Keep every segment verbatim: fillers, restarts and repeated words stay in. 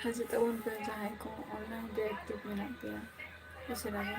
ᱦᱤᱡᱩᱜ ᱛᱟᱵᱚᱱ ᱯᱮ, ᱡᱟᱦᱟᱸᱭ ᱠᱚ online ᱨᱮ active ᱢᱮᱱᱟᱜ ᱯᱮᱭᱟ ᱩᱥᱟᱹᱨᱟ ᱜᱮ᱾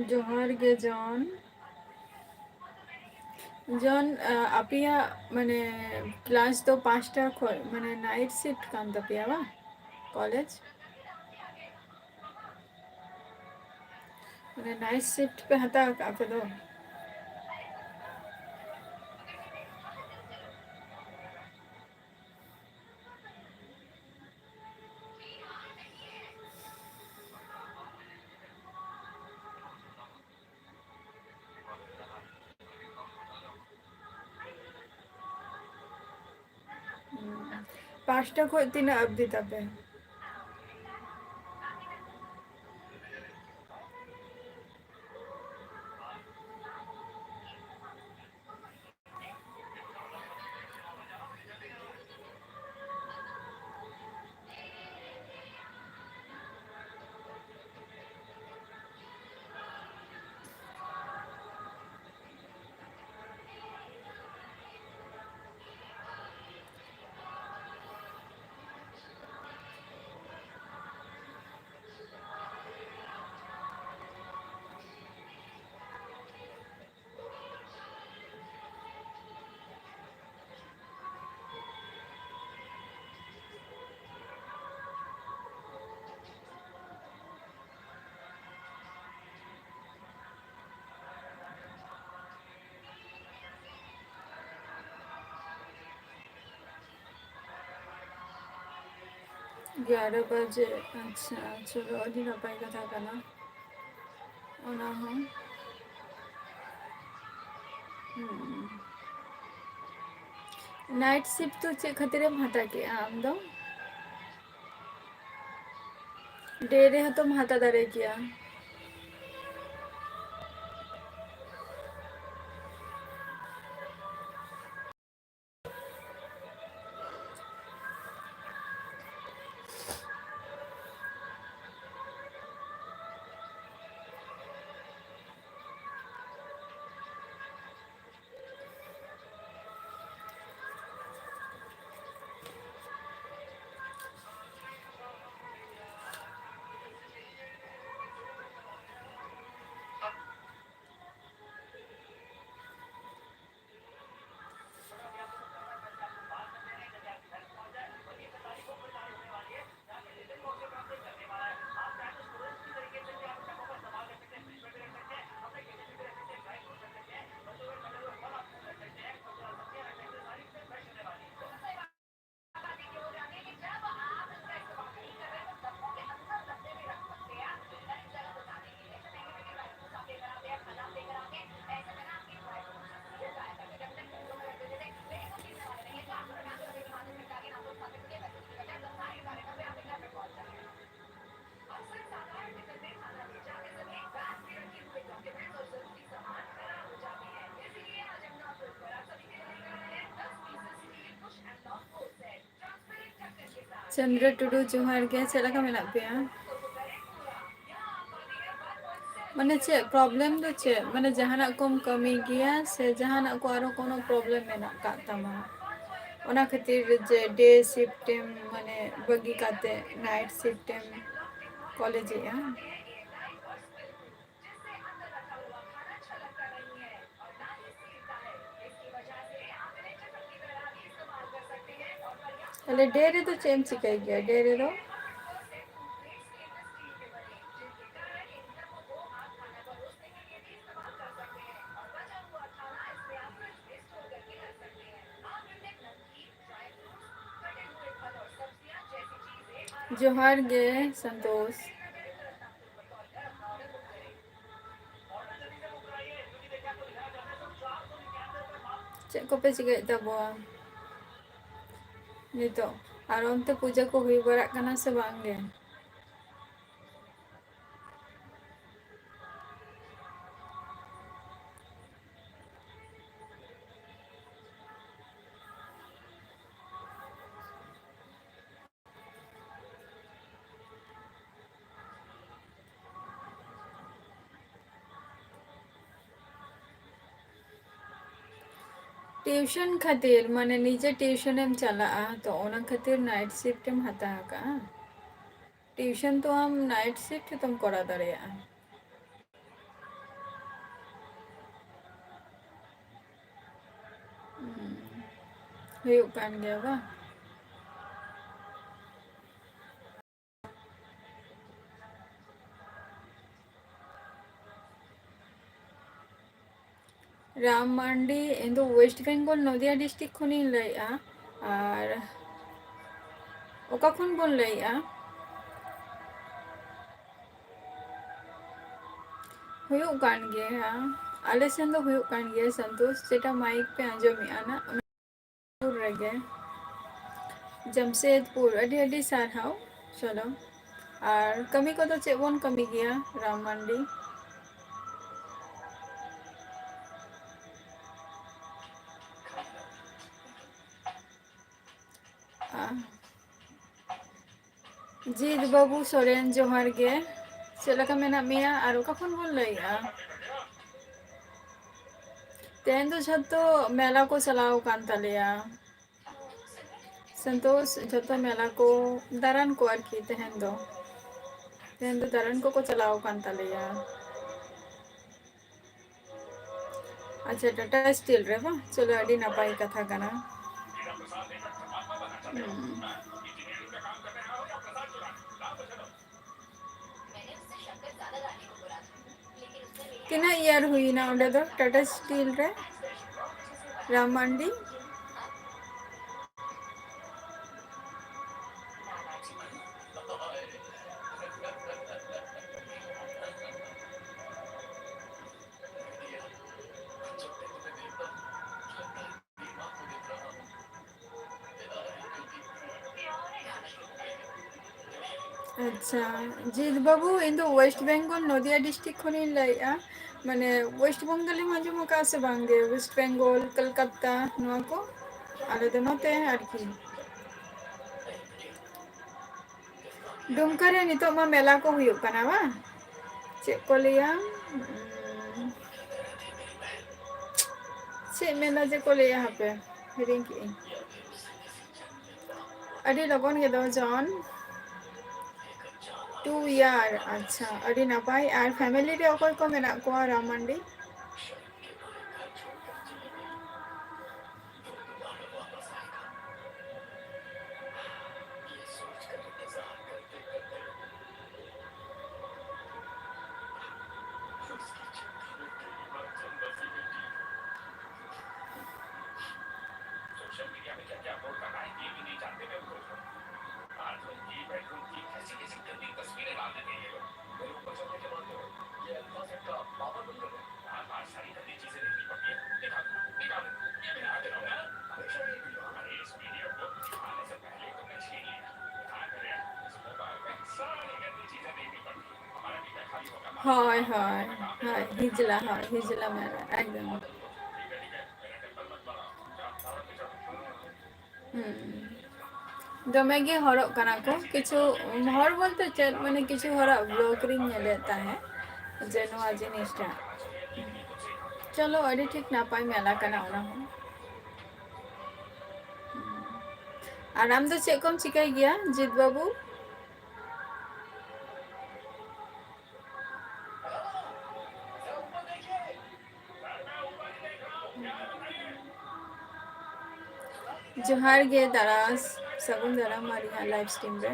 ᱡᱚᱦᱟᱨ ᱜᱮ ᱡᱚᱱ᱾ ᱡᱚᱱ, ᱟ, ᱟᱯᱮᱭᱟᱜ ᱢᱟᱱᱮ class ᱫᱚ ᱯᱟᱸᱪᱴᱟ ᱠᱷᱚᱱ, ᱢᱟᱱᱮ night shift ᱠᱟᱱ ᱛᱟᱯᱮᱭᱟ ᱵᱟᱝ ᱠᱚᱞᱮᱡᱽ? ᱢᱟᱱᱮ night shift ᱯᱮ ᱦᱟᱛᱟᱣ ᱟᱠᱟᱫ ᱟᱯᱮ ᱫᱚ? ᱯᱟᱸᱪᱴᱟ ᱠᱷᱚᱱ ᱛᱤᱱᱟᱹᱜ ᱚᱵᱫᱤ ᱛᱟᱯᱮ? ᱜᱮᱭᱟᱨᱚ ᱵᱟᱡᱮ᱾ ᱟᱪᱪᱷᱟ, ᱪᱚᱞᱚ, ᱟᱹᱰᱤ ᱱᱟᱯᱟᱭ ᱠᱟᱛᱷᱟ ᱠᱟᱱᱟ ᱚᱱᱟ ᱦᱚᱸ᱾ ᱦᱩᱸ᱾ Night shift ᱫᱚ ᱪᱮᱫ ᱠᱷᱟᱹᱛᱤᱨᱮᱢ ᱦᱟᱛᱟᱣ ᱠᱮᱜᱼᱟ ᱟᱢ ᱫᱚ? Day ᱨᱮᱦᱚᱸ ᱛᱚᱢ ᱦᱟᱛᱟᱣ ᱫᱟᱲᱮ ᱠᱮᱭᱟ᱾ ᱪᱚᱱᱫᱨᱚ ᱴᱩᱰᱩ, ᱡᱚᱦᱟᱨ ᱜᱮ, ᱪᱮᱫ ᱞᱮᱠᱟ ᱢᱮᱱᱟᱜ ᱯᱮᱭᱟ? ᱢᱟᱱᱮ ᱪᱮᱫ problem ᱫᱚ ᱪᱮᱫ? ᱢᱟᱱᱮ ᱡᱟᱦᱟᱱᱟᱜ ᱠᱚᱢ ᱠᱟᱹᱢᱤ ᱜᱮᱭᱟ ᱥᱮ ᱡᱟᱦᱟᱱᱟᱜ ᱠᱚ ᱟᱨᱚ ᱠᱳᱱᱳ problem ᱢᱮᱱᱟᱜ ᱟᱠᱟᱫ ᱛᱟᱢᱟ? ᱚᱱᱟ ᱠᱷᱟᱹᱛᱤᱨ ᱡᱮ day shift ᱮᱢ ᱢᱟᱱᱮ ᱵᱟᱹᱜᱤ ᱠᱟᱛᱮ night shift ᱮᱢ ᱠᱚᱞᱮᱡᱮᱜᱼᱟ? ᱛᱟᱦᱞᱮ day ᱨᱮᱫᱚ ᱪᱮᱫ ᱮᱢ ᱪᱤᱠᱟᱹᱭ ᱜᱮᱭᱟ day ᱨᱮᱫᱚ? ᱡᱚᱦᱟᱨ ᱜᱮ ᱥᱚᱱᱛᱳᱥ᱾ ᱪᱮᱫ ᱠᱚᱯᱮ ᱪᱤᱠᱟᱹᱭᱮᱫ ᱛᱟᱵᱚᱣᱟ ᱱᱤᱛᱚᱜ? ᱟᱨ ᱚᱱᱛᱮ ᱯᱩᱡᱟᱹ ᱠᱚ ᱦᱩᱭ ᱵᱟᱲᱟᱜ ᱠᱟᱱᱟ ᱥᱮ ᱵᱟᱝ ᱜᱮ? ᱴᱤᱭᱩᱥᱚᱱ ᱠᱷᱟᱹᱛᱤᱨ, ᱢᱟᱱᱮ ᱱᱤᱡᱮ ᱴᱤᱭᱩᱥᱚᱱᱮᱢ ᱪᱟᱞᱟᱜᱼᱟ, ᱛᱚ ᱚᱱᱟ ᱠᱷᱟᱹᱛᱤᱨ ᱱᱟᱭᱤᱴ ᱥᱤᱯᱴ ᱮᱢ ᱦᱟᱛᱟᱣ ᱟᱠᱟᱫᱼᱟ? ᱴᱤᱭᱩᱥᱚᱱ ᱛᱚ ᱟᱢ ᱱᱟᱭᱤᱴ ᱥᱤᱯᱴ ᱦᱚᱸᱛᱚᱢ ᱠᱚᱨᱟᱣ ᱫᱟᱲᱮᱭᱟᱜᱼᱟ᱾ ᱦᱩᱸ, ᱦᱩᱭᱩᱜ ᱠᱟᱱ ᱜᱮᱭᱟ ᱵᱟᱝ? ᱨᱟᱢ ᱢᱟᱱᱰᱤ, ᱤᱧ ᱫᱚ ᱳᱭᱮᱥᱴ ᱵᱮᱝᱜᱚᱞ ᱱᱚᱫᱤᱭᱟ ᱰᱤᱥᱴᱨᱤᱠᱴ ᱠᱷᱚᱱᱤᱧ ᱞᱟᱹᱭᱮᱫᱼᱟ᱾ ᱟᱨ ᱚᱠᱟ ᱠᱷᱚᱱ ᱵᱚᱱ ᱞᱟᱹᱭᱮᱫᱼᱟ? ᱦᱩᱭᱩᱜ ᱠᱟᱱ ᱜᱮᱭᱟ, ᱟᱞᱮ ᱥᱮᱱ ᱫᱚ ᱦᱩᱭᱩᱜ ᱠᱟᱱ ᱜᱮᱭᱟ ᱥᱚᱱᱛᱳᱥ, ᱡᱮᱴᱟ ᱢᱟᱭᱤᱠ ᱯᱮ ᱟᱸᱡᱚᱢᱮᱫᱼᱟ ᱱᱟᱜ, ᱚᱱᱟ ᱥᱩᱨ ᱨᱮᱜᱮ, ᱡᱟᱢᱥᱮᱫᱽᱯᱩᱨ᱾ ᱟᱹᱰᱤ ᱟᱹᱰᱤ ᱥᱟᱨᱦᱟᱣ᱾ ᱪᱚᱞᱚ, ᱟᱨ ᱠᱟᱹᱢᱤ ᱠᱚᱫᱚ ᱪᱮᱫ ᱵᱚᱱ ᱠᱟᱹᱢᱤ ᱜᱮᱭᱟ ᱨᱟᱢ ᱢᱟᱱᱰᱤ? ᱟ, ᱡᱤᱛ ᱵᱟᱹᱵᱩ ᱥᱚᱨᱮᱱ, ᱡᱚᱦᱟᱨ ᱜᱮ᱾ ᱪᱮᱫ ᱞᱮᱠᱟ ᱢᱮᱱᱟᱜ ᱢᱮᱭᱟ ᱟᱨ ᱚᱠᱟ ᱠᱷᱚᱱ ᱵᱚᱱ ᱞᱟᱹᱭᱮᱜᱼᱟ? ᱛᱮᱦᱮᱧ ᱫᱚ ᱡᱷᱚᱛᱚ ᱢᱮᱞᱟ ᱠᱚ ᱪᱟᱞᱟᱣ ᱟᱠᱟᱱ ᱛᱟᱞᱮᱭᱟ᱾ ᱥᱚᱱᱛᱳᱥ, ᱡᱷᱚᱛᱚ ᱢᱮᱞᱟ ᱠᱚ ᱫᱟᱬᱟᱱ ᱠᱚ ᱟᱨᱠᱤ ᱛᱮᱦᱮᱧ ᱫᱚ᱾ ᱛᱮᱦᱮᱧ ᱫᱚ ᱫᱟᱬᱟᱱ ᱠᱚᱠᱚ ᱪᱟᱞᱟᱣ ᱟᱠᱟᱱ ᱛᱟᱞᱮᱭᱟ᱾ ᱟᱪᱪᱷᱟ, ᱴᱟᱴᱟ ᱥᱴᱤᱞ ᱨᱮ ᱵᱟᱝ? ᱪᱚᱞᱚ, ᱟᱹᱰᱤ ᱱᱟᱯᱟᱭ ᱠᱟᱛᱷᱟ ᱠᱟᱱᱟ᱾ ᱦᱩᱸ᱾ ᱛᱤᱱᱟᱹᱜ ᱤᱭᱟᱨ ᱦᱩᱭᱱᱟ ᱚᱸᱰᱮ ᱫᱚ, ᱴᱟᱴᱟ ᱥᱴᱤᱞ ᱨᱮ, ᱨᱟᱢ ᱢᱟᱱᱰᱤ? ᱟᱪᱪᱷᱟ, ᱡᱤᱛ ᱵᱟᱹᱵᱩ, ᱤᱧ ᱫᱚ West Bengal, ᱱᱚᱫᱤᱭᱟ district ᱠᱷᱚᱱᱤᱧ ᱞᱟᱹᱭᱮᱫᱼᱟ᱾ ᱢᱟᱱᱮ, West Bengal ᱮᱢ ᱟᱸᱡᱚᱢ ᱟᱠᱟᱫᱼᱟ ᱥᱮ ᱵᱟᱝ ᱜᱮ? West Bengal, ᱠᱚᱞᱠᱟᱛᱟ, ᱱᱚᱣᱟ ᱠᱚ, ᱟᱞᱮ ᱫᱚ ᱱᱚᱛᱮ ᱟᱨᱠᱤ᱾ ᱰᱩᱢᱠᱟ ᱨᱮ ᱱᱤᱛᱚᱜ ᱢᱟ ᱢᱮᱞᱟ ᱠᱚ ᱦᱩᱭᱩᱜ ᱠᱟᱱᱟ ᱵᱟᱝ? ᱪᱮᱫ ᱠᱚ ᱞᱟᱹᱭᱟ? ᱩᱸ, ᱪᱮᱫ ᱢᱮᱞᱟ ᱡᱮ ᱠᱚ ᱞᱟᱹᱭᱟ? ᱦᱟᱯᱮ, ᱦᱤᱲᱤᱧ ᱠᱮᱫᱟᱹᱧ᱾ ᱟᱹᱰᱤ ᱞᱚᱜᱚᱱ ᱜᱮ ᱫᱚ ᱡᱚᱱ᱾ Two year, ᱟᱪᱪᱷᱟ, ᱟᱹᱰᱤ ᱱᱟᱯᱟᱭ᱾ ᱟᱨ family ᱨᱮ ᱚᱠᱚᱭ ᱠᱚ ᱢᱮᱱᱟᱜ ᱠᱚᱣᱟ, ᱨᱟᱢ ᱢᱟᱱᱰᱤ? ᱦᱳᱭ, ᱦᱳᱭ, ᱦᱳᱭ, ᱦᱤᱡᱽᱞᱟ, ᱦᱳᱭ, ᱦᱤᱡᱽᱞᱟ ᱢᱮᱞᱟ, ᱮᱠᱫᱚᱢ᱾ ᱦᱩᱸ᱾ ᱫᱚᱢᱮ ᱜᱮ ᱦᱚᱲᱚᱜ ᱠᱟᱱᱟ ᱠᱚ, ᱠᱤᱪᱷᱩ ᱦᱚᱲ ᱵᱚᱞᱛᱮ ᱪᱮᱫ, ᱢᱟᱱᱮ, ᱠᱤᱪᱷᱩ ᱦᱚᱲᱟᱜ vlog ᱨᱤᱧ ᱧᱮᱞᱮᱫ ᱛᱟᱦᱮᱸᱫ ᱡᱮ ᱱᱚᱣᱟ ᱡᱤᱱᱤᱥᱴᱟ᱾ ᱪᱚᱞᱚ, ᱟᱹᱰᱤ ᱴᱷᱤᱠ, ᱱᱟᱯᱟᱭ ᱢᱮᱞᱟ ᱠᱟᱱᱟ ᱚᱱᱟ ᱦᱚᱸ᱾ ᱦᱩᱸ᱾ ᱟᱨ ᱟᱢ ᱫᱚ ᱪᱮᱫ ᱠᱚᱢ ᱪᱤᱠᱟᱹᱭ ᱜᱮᱭᱟ, ᱡᱤᱛ ᱵᱟᱹᱵᱩ? ᱡᱚᱦᱟᱨ ᱜᱮ ᱫᱟᱫᱟ, ᱥᱟᱹᱜᱩᱱ ᱫᱟᱨᱟᱢ ᱟᱹᱞᱤᱧᱟᱜ live stream ᱨᱮ᱾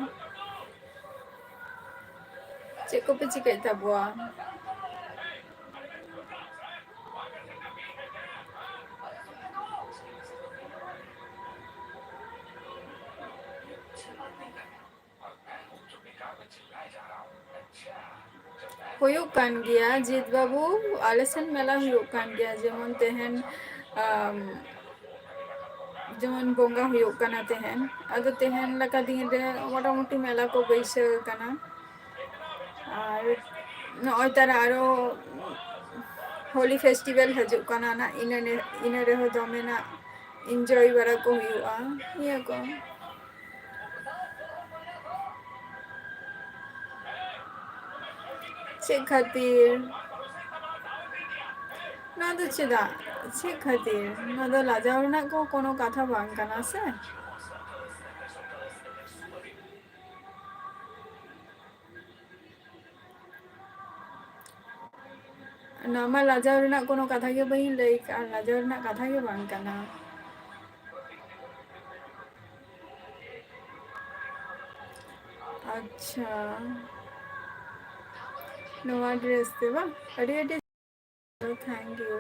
ᱪᱮᱫ ᱠᱚᱯᱮ ᱪᱤᱠᱟᱹᱭᱮᱫ ᱛᱟᱵᱚᱣᱟ? ᱦᱩᱭᱩᱜ ᱠᱟᱱ ᱜᱮᱭᱟ ᱡᱤᱛ ᱵᱟᱹᱵᱩ, ᱟᱞᱮ ᱥᱮᱱ ᱢᱮᱞᱟ ᱦᱩᱭᱩᱜ ᱠᱟᱱ ᱜᱮᱭᱟ, ᱡᱮᱢᱚᱱ ᱛᱮᱦᱮᱧ, ᱟᱢ, ᱡᱮᱢᱚᱱ ᱵᱚᱸᱜᱟ ᱦᱩᱭᱩᱜ ᱠᱟᱱᱟ ᱛᱮᱦᱮᱧ, ᱟᱫᱚ ᱛᱮᱦᱮᱧ ᱞᱮᱠᱟ ᱫᱤᱱ ᱨᱮ ᱢᱚᱴᱟᱢᱩᱴᱤ ᱢᱮᱞᱟ ᱠᱚ ᱵᱟᱹᱭᱥᱟᱹᱣ ᱠᱟᱱᱟ᱾ ᱟᱨ ᱱᱚᱜᱼᱚᱭ ᱛᱟᱨᱟ ᱟᱨᱚ ᱦᱳᱞᱤ ᱯᱷᱮᱥᱴᱤᱵᱮᱞ ᱦᱤᱡᱩᱜ ᱠᱟᱱᱟ ᱱᱟᱜ, ᱤᱱᱟᱹ ᱱᱮ-, ᱤᱱᱟᱹ ᱨᱮᱦᱚᱸ ᱫᱚᱢᱮ ᱱᱟᱜ ᱤᱱᱡᱚᱭ ᱵᱟᱲᱟ ᱠᱚ ᱦᱩᱭᱩᱜᱼᱟ, ᱱᱤᱭᱟᱹ ᱠᱚ᱾ ᱪᱮᱫ ᱠᱷᱟᱹᱛᱤᱨ? ᱱᱚᱣᱟ ᱫᱚ ᱪᱮᱫᱟᱜ? ᱪᱮᱫ ᱠᱷᱟᱹᱛᱤᱨ? ᱱᱚᱣᱟ ᱫᱚ ᱞᱟᱡᱟᱣ ᱨᱮᱱᱟᱜ ᱠᱚ ᱠᱳᱱᱳ ᱠᱟᱛᱷᱟ ᱵᱟᱝ ᱠᱟᱱᱟ ᱥᱮ᱾ ᱱᱚᱣᱟ ᱢᱟ ᱞᱟᱡᱟᱣ ᱨᱮᱱᱟᱜ ᱠᱳᱱᱳ ᱠᱟᱛᱷᱟ ᱜᱮ ᱵᱟᱹᱧ ᱞᱟᱹᱭ ᱠᱟᱜᱼᱟ, ᱞᱟᱡᱟᱣ ᱨᱮᱱᱟᱜ ᱠᱟᱛᱷᱟ ᱜᱮ ᱵᱟᱝ ᱠᱟᱱᱟ᱾ ᱟᱪᱪᱷᱟ, ᱱᱚᱣᱟ ᱰᱨᱮᱥ ᱛᱮ ᱵᱟᱝ? ᱟᱹᱰᱤ ᱟᱹᱰᱤ ᱛᱷᱮᱝᱠ ᱭᱩ᱾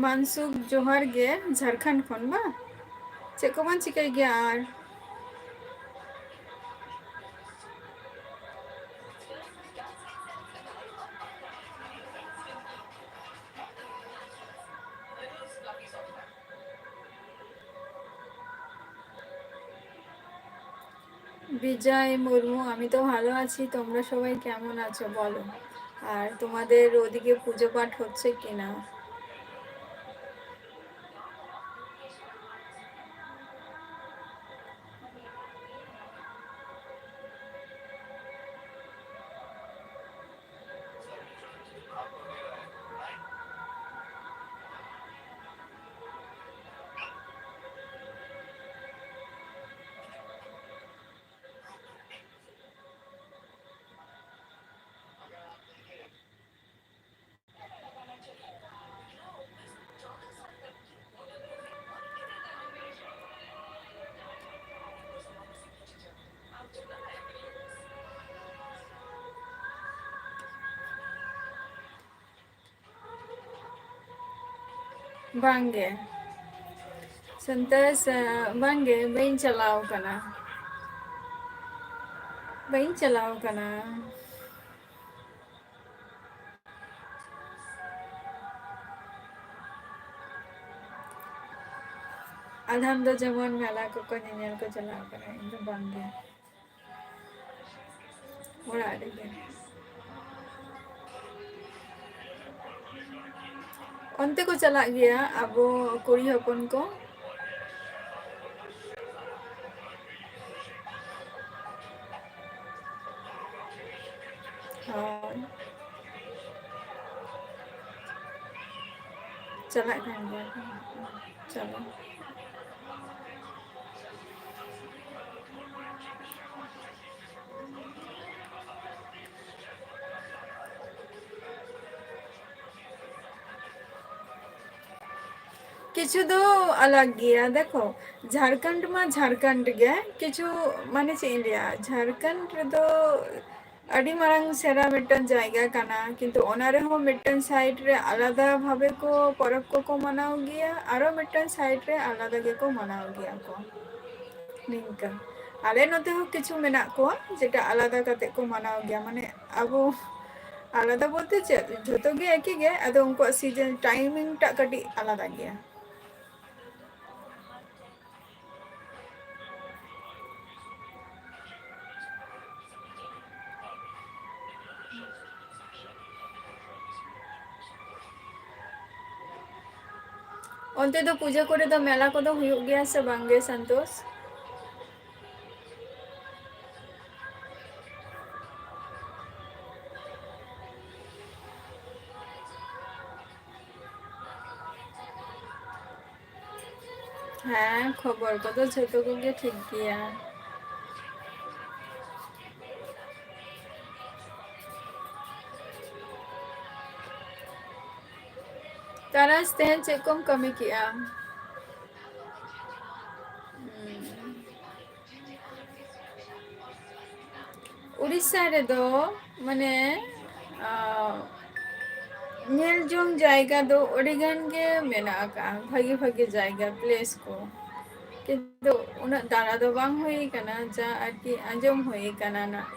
ᱢᱟᱱᱥᱩᱠ, ᱡᱚᱦᱟᱨ ᱜᱮ, ᱡᱷᱟᱲᱠᱷᱚᱸᱰ ᱠᱷᱚᱱ ᱵᱟᱝ? ᱪᱮᱫ ᱠᱚᱵᱚᱱ ᱪᱤᱠᱟᱹᱭ ᱜᱮᱭᱟ ᱟᱨ? বিজয় মুর্মু, আমি তো ভালো আছি, তোমরা সবাই কেমন আছো বলো? আর তোমাদের ওদিকে পুজো পাঠ হচ্ছে কিনা? ᱵᱟᱝᱜᱮ ᱥᱟᱱᱛᱟᱥ, ᱵᱟᱝᱜᱮ, ᱵᱟᱹᱧ ᱪᱟᱞᱟᱣ ᱠᱟᱱᱟ, ᱵᱟᱹᱧ ᱪᱟᱞᱟᱣ ᱠᱟᱱᱟ᱾ ᱟᱫᱷᱟᱱ ᱫᱚ ᱡᱮᱢᱚᱱ ᱢᱮᱞᱟ ᱠᱚᱠᱚ ᱧᱮᱧᱮᱞ ᱠᱚ ᱪᱟᱞᱟᱣ ᱠᱟᱱᱟ, ᱤᱧ ᱫᱚ ᱵᱟᱝᱜᱮ᱾ ᱚᱲᱟᱜ ᱨᱮᱜᱮ᱾ ᱚᱱᱛᱮ ᱠᱚ ᱪᱟᱞᱟᱜ ᱜᱮᱭᱟ ᱟᱵᱚ ᱠᱩᱲᱤ ᱦᱚᱯᱚᱱ ᱠᱚ᱾ ᱦᱳᱭ᱾ ᱪᱟᱞᱟᱜ ᱠᱟᱱ ᱜᱮᱭᱟ ᱠᱚ᱾ ᱪᱚᱞᱚ᱾ ᱠᱤᱪᱷᱩ ᱫᱚ ᱟᱞᱟᱜᱽ ᱜᱮᱭᱟ᱾ ᱫᱮᱠᱷᱚ, ᱡᱷᱟᱲᱠᱷᱚᱸᱰ ᱢᱟ ᱡᱷᱟᱲᱠᱷᱚᱸᱰ ᱜᱮ, ᱠᱤᱪᱷᱩ, ᱢᱟᱱᱮ, ᱪᱮᱫ ᱤᱧ ᱞᱟᱹᱭᱟ, ᱡᱷᱟᱲᱠᱷᱚᱸᱰ ᱨᱮᱫᱚ ᱟᱹᱰᱤ ᱢᱟᱨᱟᱝ ᱥᱮᱬᱟ ᱢᱤᱫᱴᱟᱝ ᱡᱟᱭᱜᱟ ᱠᱟᱱᱟ, ᱠᱤᱱᱛᱩ ᱚᱱᱟ ᱨᱮᱦᱚᱸ ᱢᱤᱫᱴᱟᱝ side ᱨᱮ ᱟᱞᱟᱫᱟ ᱵᱷᱟᱵᱮ ᱠᱚ ᱯᱚᱨᱚᱵᱽ ᱠᱚᱠᱚ ᱢᱟᱱᱟᱣ ᱜᱮᱭᱟ, ᱟᱨᱚ ᱢᱤᱫᱴᱟᱝ side ᱨᱮ ᱟᱞᱟᱫᱟ ᱜᱮᱠᱚ ᱢᱟᱱᱟᱣ ᱜᱮᱭᱟ ᱠᱚ᱾ ᱱᱤᱝᱠᱟᱹ ᱟᱞᱮ ᱱᱚᱛᱮ ᱦᱚᱸ ᱠᱤᱪᱷᱩ ᱢᱮᱱᱟᱜ ᱠᱚᱣᱟ ᱡᱮᱴᱟ ᱟᱞᱟᱫᱟ ᱠᱟᱛᱮ ᱠᱚ ᱢᱟᱱᱟᱣ ᱜᱮᱭᱟ, ᱢᱟᱱᱮ ᱟᱵᱚ ᱟᱞᱟᱫᱟ ᱵᱚᱞᱛᱮ ᱪᱮᱫ, ᱡᱷᱚᱛᱚ ᱜᱮ ᱮᱠᱤ ᱜᱮ, ᱟᱫᱚ ᱩᱱᱠᱩᱣᱟᱜ season timing ᱴᱟᱜ ᱠᱟᱹᱴᱤᱡ ᱟᱞᱟᱫᱟ ᱜᱮᱭᱟ᱾ ᱚᱱᱛᱮ ᱫᱚ ᱯᱩᱡᱟᱹ ᱠᱚᱨᱮ ᱫᱚ ᱢᱮᱞᱟ ᱠᱚᱫᱚ ᱦᱩᱭᱩᱜ ᱜᱮᱭᱟ ᱥᱮ ᱵᱟᱝ ᱜᱮ, ᱥᱟᱱᱛᱳᱥ? ᱦᱮᱸ, ᱠᱷᱚᱵᱚᱨ ᱠᱚᱫᱚ ᱡᱷᱚᱛᱚ ᱠᱚᱜᱮ ᱴᱷᱤᱠ ᱜᱮᱭᱟ᱾ ᱛᱟᱨᱟᱥ, ᱛᱮᱦᱮᱧ ᱪᱮᱫ ᱠᱚᱢ ᱠᱟᱹᱢᱤ ᱠᱮᱜᱼᱟ? ᱦᱩᱸ᱾ ᱩᱲᱤᱥᱥᱟ ᱨᱮᱫᱚ, ᱢᱟᱱᱮ, ᱟᱸ, ᱧᱮᱞ ᱡᱚᱝ ᱡᱟᱭᱜᱟ ᱫᱚ ᱟᱹᱰᱤ ᱜᱟᱱ ᱜᱮ ᱢᱮᱱᱟᱜ ᱟᱠᱟᱫᱼᱟ, ᱵᱷᱟᱹᱜᱤ ᱵᱷᱟᱹᱜᱤ ᱡᱟᱭᱜᱟ, place ᱠᱚ, ᱠᱤᱱᱛᱩ ᱩᱱᱟᱹᱜ ᱫᱟᱬᱟ ᱫᱚ ᱵᱟᱝ ᱦᱩᱭ ᱟᱠᱟᱱᱟ, ᱡᱟ ᱟᱨᱠᱤ ᱟᱸᱡᱚᱢ ᱦᱩᱭ ᱟᱠᱟᱱᱟ ᱱᱟᱜ᱾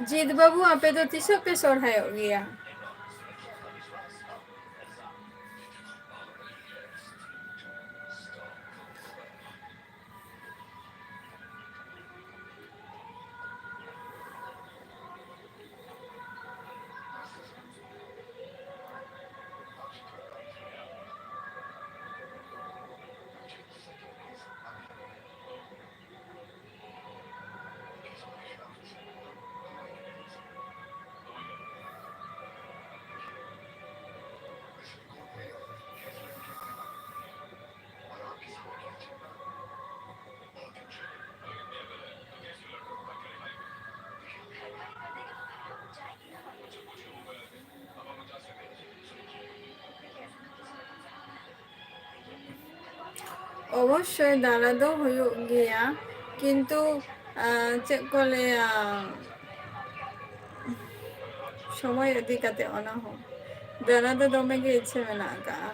ᱡᱤᱛ ᱵᱟᱹᱵᱩ, ᱟᱯᱮ ᱫᱚ ᱛᱤᱥᱚᱜ ᱯᱮ ᱥᱚᱨᱦᱟᱭᱚᱜ ᱜᱮᱭᱟ? ᱚᱵᱚᱥᱥᱳᱭ ᱫᱟᱬᱟ ᱫᱚ ᱦᱩᱭᱩᱜ ᱜᱮᱭᱟ, ᱠᱤᱱᱛᱩ, ᱟᱸ, ᱪᱮᱫ ᱠᱚ ᱞᱟᱹᱭᱟ, ᱥᱚᱢᱚᱭ ᱤᱫᱤ ᱠᱟᱛᱮ ᱚᱱᱟ ᱦᱚᱸ ᱫᱟᱬᱟ ᱫᱚ ᱫᱚᱢᱮ ᱜᱮ ᱤᱪᱪᱷᱟᱹ ᱢᱮᱱᱟᱜ ᱟᱠᱟᱫᱼᱟ᱾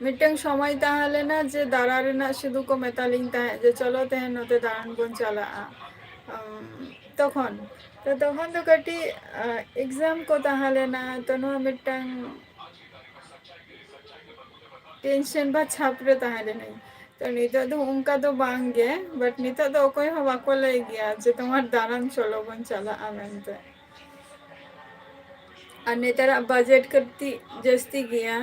ᱢᱤᱫᱴᱟᱝ ᱥᱚᱢᱚᱭ ᱛᱟᱦᱮᱸ ᱞᱮᱱᱟ ᱡᱮ ᱫᱟᱬᱟ ᱨᱮᱱᱟᱜ ᱥᱩᱫᱷᱩ ᱠᱚ ᱢᱮᱛᱟᱞᱤᱧ ᱛᱟᱦᱮᱸᱫ ᱡᱮ, "ᱪᱚᱞᱚ ᱛᱮᱦᱮᱧ ᱱᱚᱛᱮ ᱫᱟᱬᱟᱱ ᱵᱚᱱ ᱪᱟᱞᱟᱜᱼᱟ᱾" ᱟᱢ, ᱛᱚᱠᱷᱚᱱ, ᱛᱚ ᱛᱚᱠᱷᱚᱱ ᱫᱚ ᱠᱟᱹᱴᱤᱡ, ᱟ, exam ᱠᱚ ᱛᱟᱦᱮᱸ ᱞᱮᱱᱟ, ᱛᱚ ᱱᱚᱣᱟ ᱢᱤᱫᱴᱟᱝ tension ᱵᱟ ᱪᱷᱟᱯ ᱨᱮ ᱛᱟᱦᱮᱸ ᱞᱮᱱᱟᱹᱧ᱾ ᱛᱚ ᱱᱤᱛᱚᱜ ᱫᱚ ᱚᱱᱠᱟ ᱫᱚ ᱵᱟᱝ ᱜᱮ, but ᱱᱤᱛᱚᱜ ᱫᱚ ᱚᱠᱚᱭ ᱦᱚᱸ ᱵᱟᱠᱚ ᱞᱟᱹᱭ ᱜᱮᱭᱟ ᱡᱮ, "ᱛᱳᱢᱟᱨ ᱫᱟᱬᱟᱱ ᱪᱚᱞᱚ ᱵᱚᱱ ᱪᱟᱞᱟᱜᱼᱟ" ᱢᱮᱱᱛᱮ᱾ ᱟᱨ ᱱᱮᱛᱟᱨᱟᱜ budget ᱠᱟᱹᱴᱤᱡ ᱡᱟᱹᱥᱛᱤ ᱜᱮᱭᱟ᱾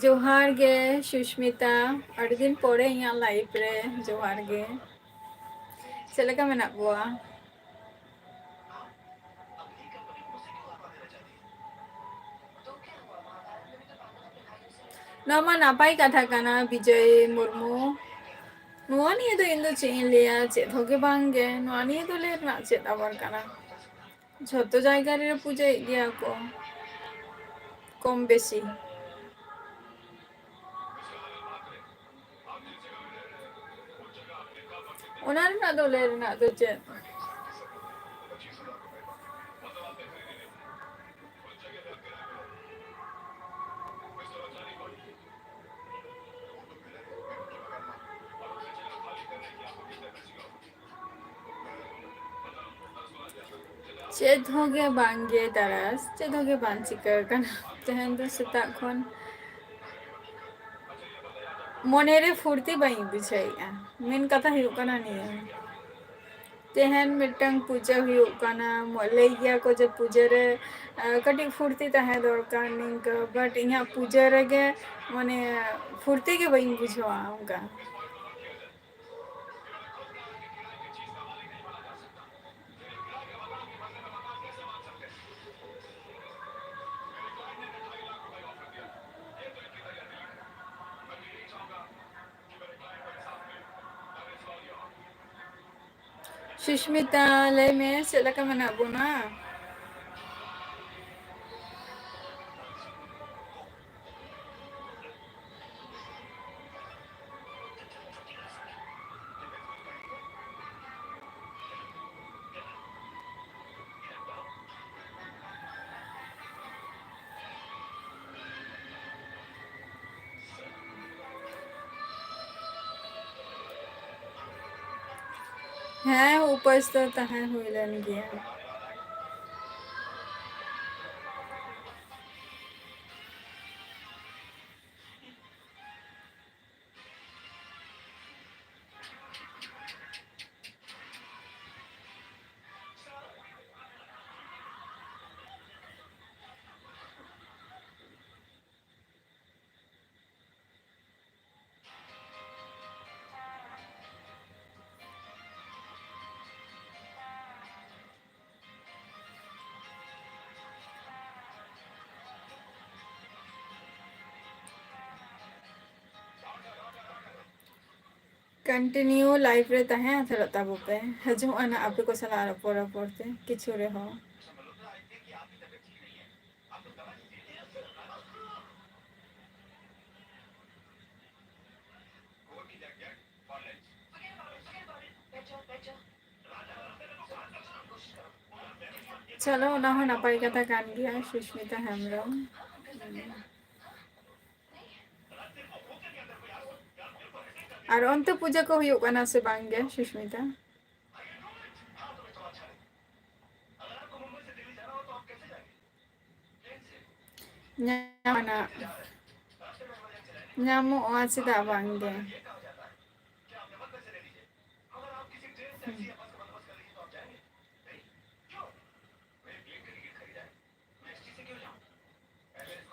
ᱡᱚᱦᱟᱨ ᱜᱮ ᱥᱩᱥᱢᱤᱛᱟ, ᱟᱹᱰᱤ ᱫᱤᱱ ᱯᱚᱨᱮ ᱤᱧᱟᱹᱜ live ᱨᱮ, ᱡᱚᱦᱟᱨ ᱜᱮ᱾ ᱪᱮᱫ ᱞᱮᱠᱟ ᱢᱮᱱᱟᱜ ᱠᱚᱣᱟ? ᱱᱚᱣᱟ ᱢᱟ ᱱᱟᱯᱟᱭ ᱠᱟᱛᱷᱟ ᱠᱟᱱᱟ, ᱵᱤᱡᱚᱭ ᱢᱩᱨᱢᱩ᱾ ᱱᱚᱣᱟ ᱱᱤᱭᱮ ᱫᱚ ᱤᱧ ᱫᱚ ᱪᱮᱫ ᱤᱧ ᱞᱟᱹᱭᱟ, ᱪᱮᱫ ᱦᱚᱸ ᱜᱮ ᱵᱟᱝ ᱜᱮ᱾ ᱱᱚᱣᱟ ᱱᱤᱭᱮ ᱫᱚ ᱞᱟᱹᱭ ᱨᱮᱱᱟᱜ ᱪᱮᱫ ᱟᱵᱟᱨ ᱠᱟᱱᱟ? ᱡᱷᱚᱛᱚ ᱡᱟᱭᱜᱟ ᱨᱮ ᱯᱩᱡᱟᱹᱭᱮᱫ ᱜᱮᱭᱟ ᱠᱚ ᱠᱚᱢ ᱵᱮᱥᱤ᱾ ᱚᱱᱟ ᱨᱮᱱᱟᱜ ᱫᱚ ᱞᱟᱹᱭ ᱨᱮᱱᱟᱜ ᱫᱚ ᱪᱮᱫ? ᱪᱮᱫ ᱦᱚᱸ ᱜᱮ ᱵᱟᱝ ᱜᱮ ᱛᱟᱨᱟᱥ, ᱪᱮᱫ ᱦᱚᱸ ᱜᱮ ᱵᱟᱝ ᱪᱤᱠᱟᱹ ᱟᱠᱟᱱᱟ᱾ ᱛᱮᱦᱮᱧ ᱫᱚ ᱥᱮᱛᱟᱜ ᱠᱷᱚᱱ ᱢᱚᱱᱮ ᱨᱮ ᱯᱷᱩᱨᱛᱤ ᱵᱟᱹᱧ ᱵᱩᱡᱷᱟᱹᱣᱮᱫᱼᱟ, ᱢᱮᱱ ᱠᱟᱛᱷᱟ ᱦᱩᱭᱩᱜ ᱠᱟᱱᱟ ᱱᱤᱭᱟᱹ᱾ ᱛᱮᱦᱮᱧ ᱢᱤᱫᱴᱟᱝ ᱯᱩᱡᱟᱹ ᱦᱩᱭᱩᱜ ᱠᱟᱱᱟ, ᱢᱚ-, ᱞᱟᱹᱭ ᱜᱮᱭᱟ ᱠᱚ ᱡᱮ ᱯᱩᱡᱟᱹ ᱨᱮ, ᱟᱸ, ᱠᱟᱹᱴᱤᱡ ᱯᱷᱩᱨᱛᱤ ᱛᱟᱦᱮᱸ ᱫᱚᱨᱠᱟᱨ ᱱᱤᱝᱠᱟᱹ, but ᱤᱧᱟᱹᱜ ᱯᱩᱡᱟᱹ ᱨᱮᱜᱮ ᱢᱟᱱᱮ ᱯᱷᱩᱨᱛᱤ ᱜᱮ ᱵᱟᱹᱧ ᱵᱩᱡᱷᱟᱹᱣᱟ ᱚᱱᱠᱟ᱾ ᱥᱩᱥᱢᱤᱛᱟ, ᱞᱟᱹᱭ ᱢᱮ, ᱪᱮᱫ ᱞᱮᱠᱟ ᱢᱮᱱᱟᱜ ᱵᱚᱱᱟ? ᱦᱮᱸ, ᱩᱯᱟᱹᱥ ᱫᱚ ᱛᱟᱦᱮᱸ ᱦᱩᱭ ᱞᱮᱱ ᱜᱮᱭᱟ᱾ Continue live ᱨᱮ ᱛᱟᱦᱮᱸ ᱦᱟᱛᱟᱲᱚᱜ ᱛᱟᱵᱚ ᱯᱮ᱾ ᱦᱤᱡᱩᱜᱼᱟ ᱱᱟᱜ ᱟᱯᱮ ᱠᱚ ᱥᱟᱞᱟᱜ ᱨᱚᱯᱚᱲ ᱨᱚᱯᱚᱲ ᱛᱮ ᱠᱤᱪᱷᱩ ᱨᱮᱦᱚᱸ᱾ ᱪᱚᱞᱚ, ᱚᱱᱟ ᱦᱚᱸ ᱱᱟᱯᱟᱭ ᱠᱟᱛᱷᱟ ᱠᱟᱱ ᱜᱮᱭᱟ, ᱥᱩᱥᱢᱤᱛᱟ ᱦᱮᱢᱵᱨᱚᱢ᱾ ᱟᱨ ᱚᱱᱛᱮ ᱯᱩᱡᱟᱹ ᱠᱚ ᱦᱩᱭᱩᱜ ᱠᱟᱱᱟ ᱥᱮ ᱵᱟᱝ ᱜᱮ, ᱥᱩᱥᱢᱤᱛᱟ? ᱧᱟᱢᱚᱜᱼᱟ, ᱧᱟᱢᱚᱜᱼᱟ, ᱪᱮᱫᱟᱜ ᱵᱟᱝ ᱜᱮ?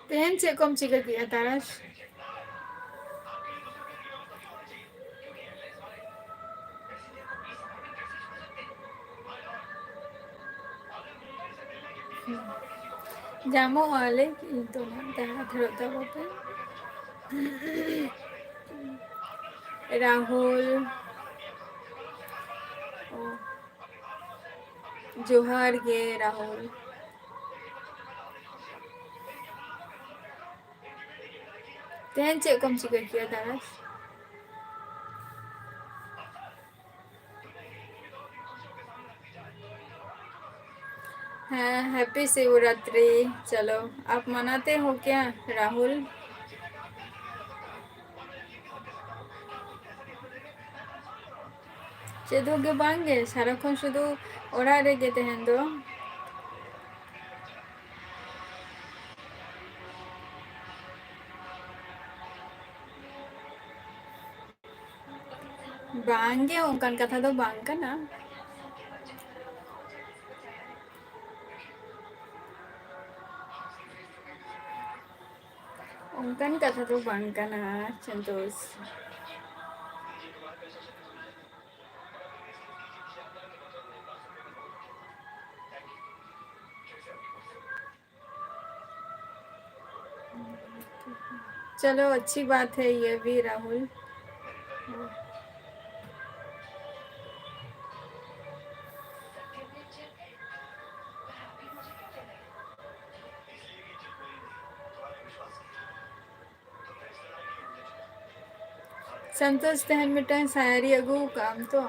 ᱛᱮᱦᱮᱧ ᱪᱮᱫ ᱠᱚᱢ ᱪᱤᱠᱟᱹ ᱠᱮᱜᱼᱟ, ᱛᱟᱨᱟᱥ? ᱧᱟᱢᱚᱜ ᱟᱞᱮ, ᱤᱧ ᱫᱚ ᱱᱟᱜ ᱫᱟᱬᱟ ᱫᱷᱟᱨᱚᱜ ᱛᱟᱵᱚ ᱯᱮ᱾ ᱨᱟᱦᱩᱞ, ᱚ, ᱡᱚᱦᱟᱨ ᱜᱮ ᱨᱟᱦᱩᱞ᱾ ᱛᱮᱦᱮᱧ ᱪᱮᱫ ᱠᱚᱢ ᱪᱤᱠᱟᱹ ᱠᱮᱜᱼᱟ, ᱛᱟᱨᱟᱥ? ᱦᱮᱸ, happy शिवरात्रि। चलो, आप मनाते हो क्या, राहुल? ᱪᱮᱫ ᱦᱚᱸ ᱜᱮ ᱵᱟᱝ ᱜᱮ, ᱥᱟᱨᱟᱠᱷᱚᱱ ᱥᱩᱫᱷᱩ ᱚᱲᱟᱜ ᱨᱮᱜᱮ ᱛᱟᱦᱮᱱ ᱫᱚ᱾ ᱵᱟᱝ ᱜᱮ, ᱚᱱᱠᱟᱱ ᱠᱟᱛᱷᱟ ᱫᱚ ᱵᱟᱝ ᱠᱟᱱᱟ᱾ ᱚᱱᱠᱟᱱ ᱠᱟᱛᱷᱟ ᱫᱚ ᱵᱟᱝ ᱠᱟᱱᱟ, ᱥᱚᱱᱛᱳᱥ᱾ चलो, अच्छी बात है ये भी, राहुल। ᱥᱚᱱᱛᱳᱥ, ᱛᱮᱦᱮᱧ ᱢᱤᱫᱴᱟᱝ ᱥᱟᱭᱟᱨᱤ ᱟᱹᱜᱩ ᱠᱟᱜ ᱟᱢ ᱛᱚ?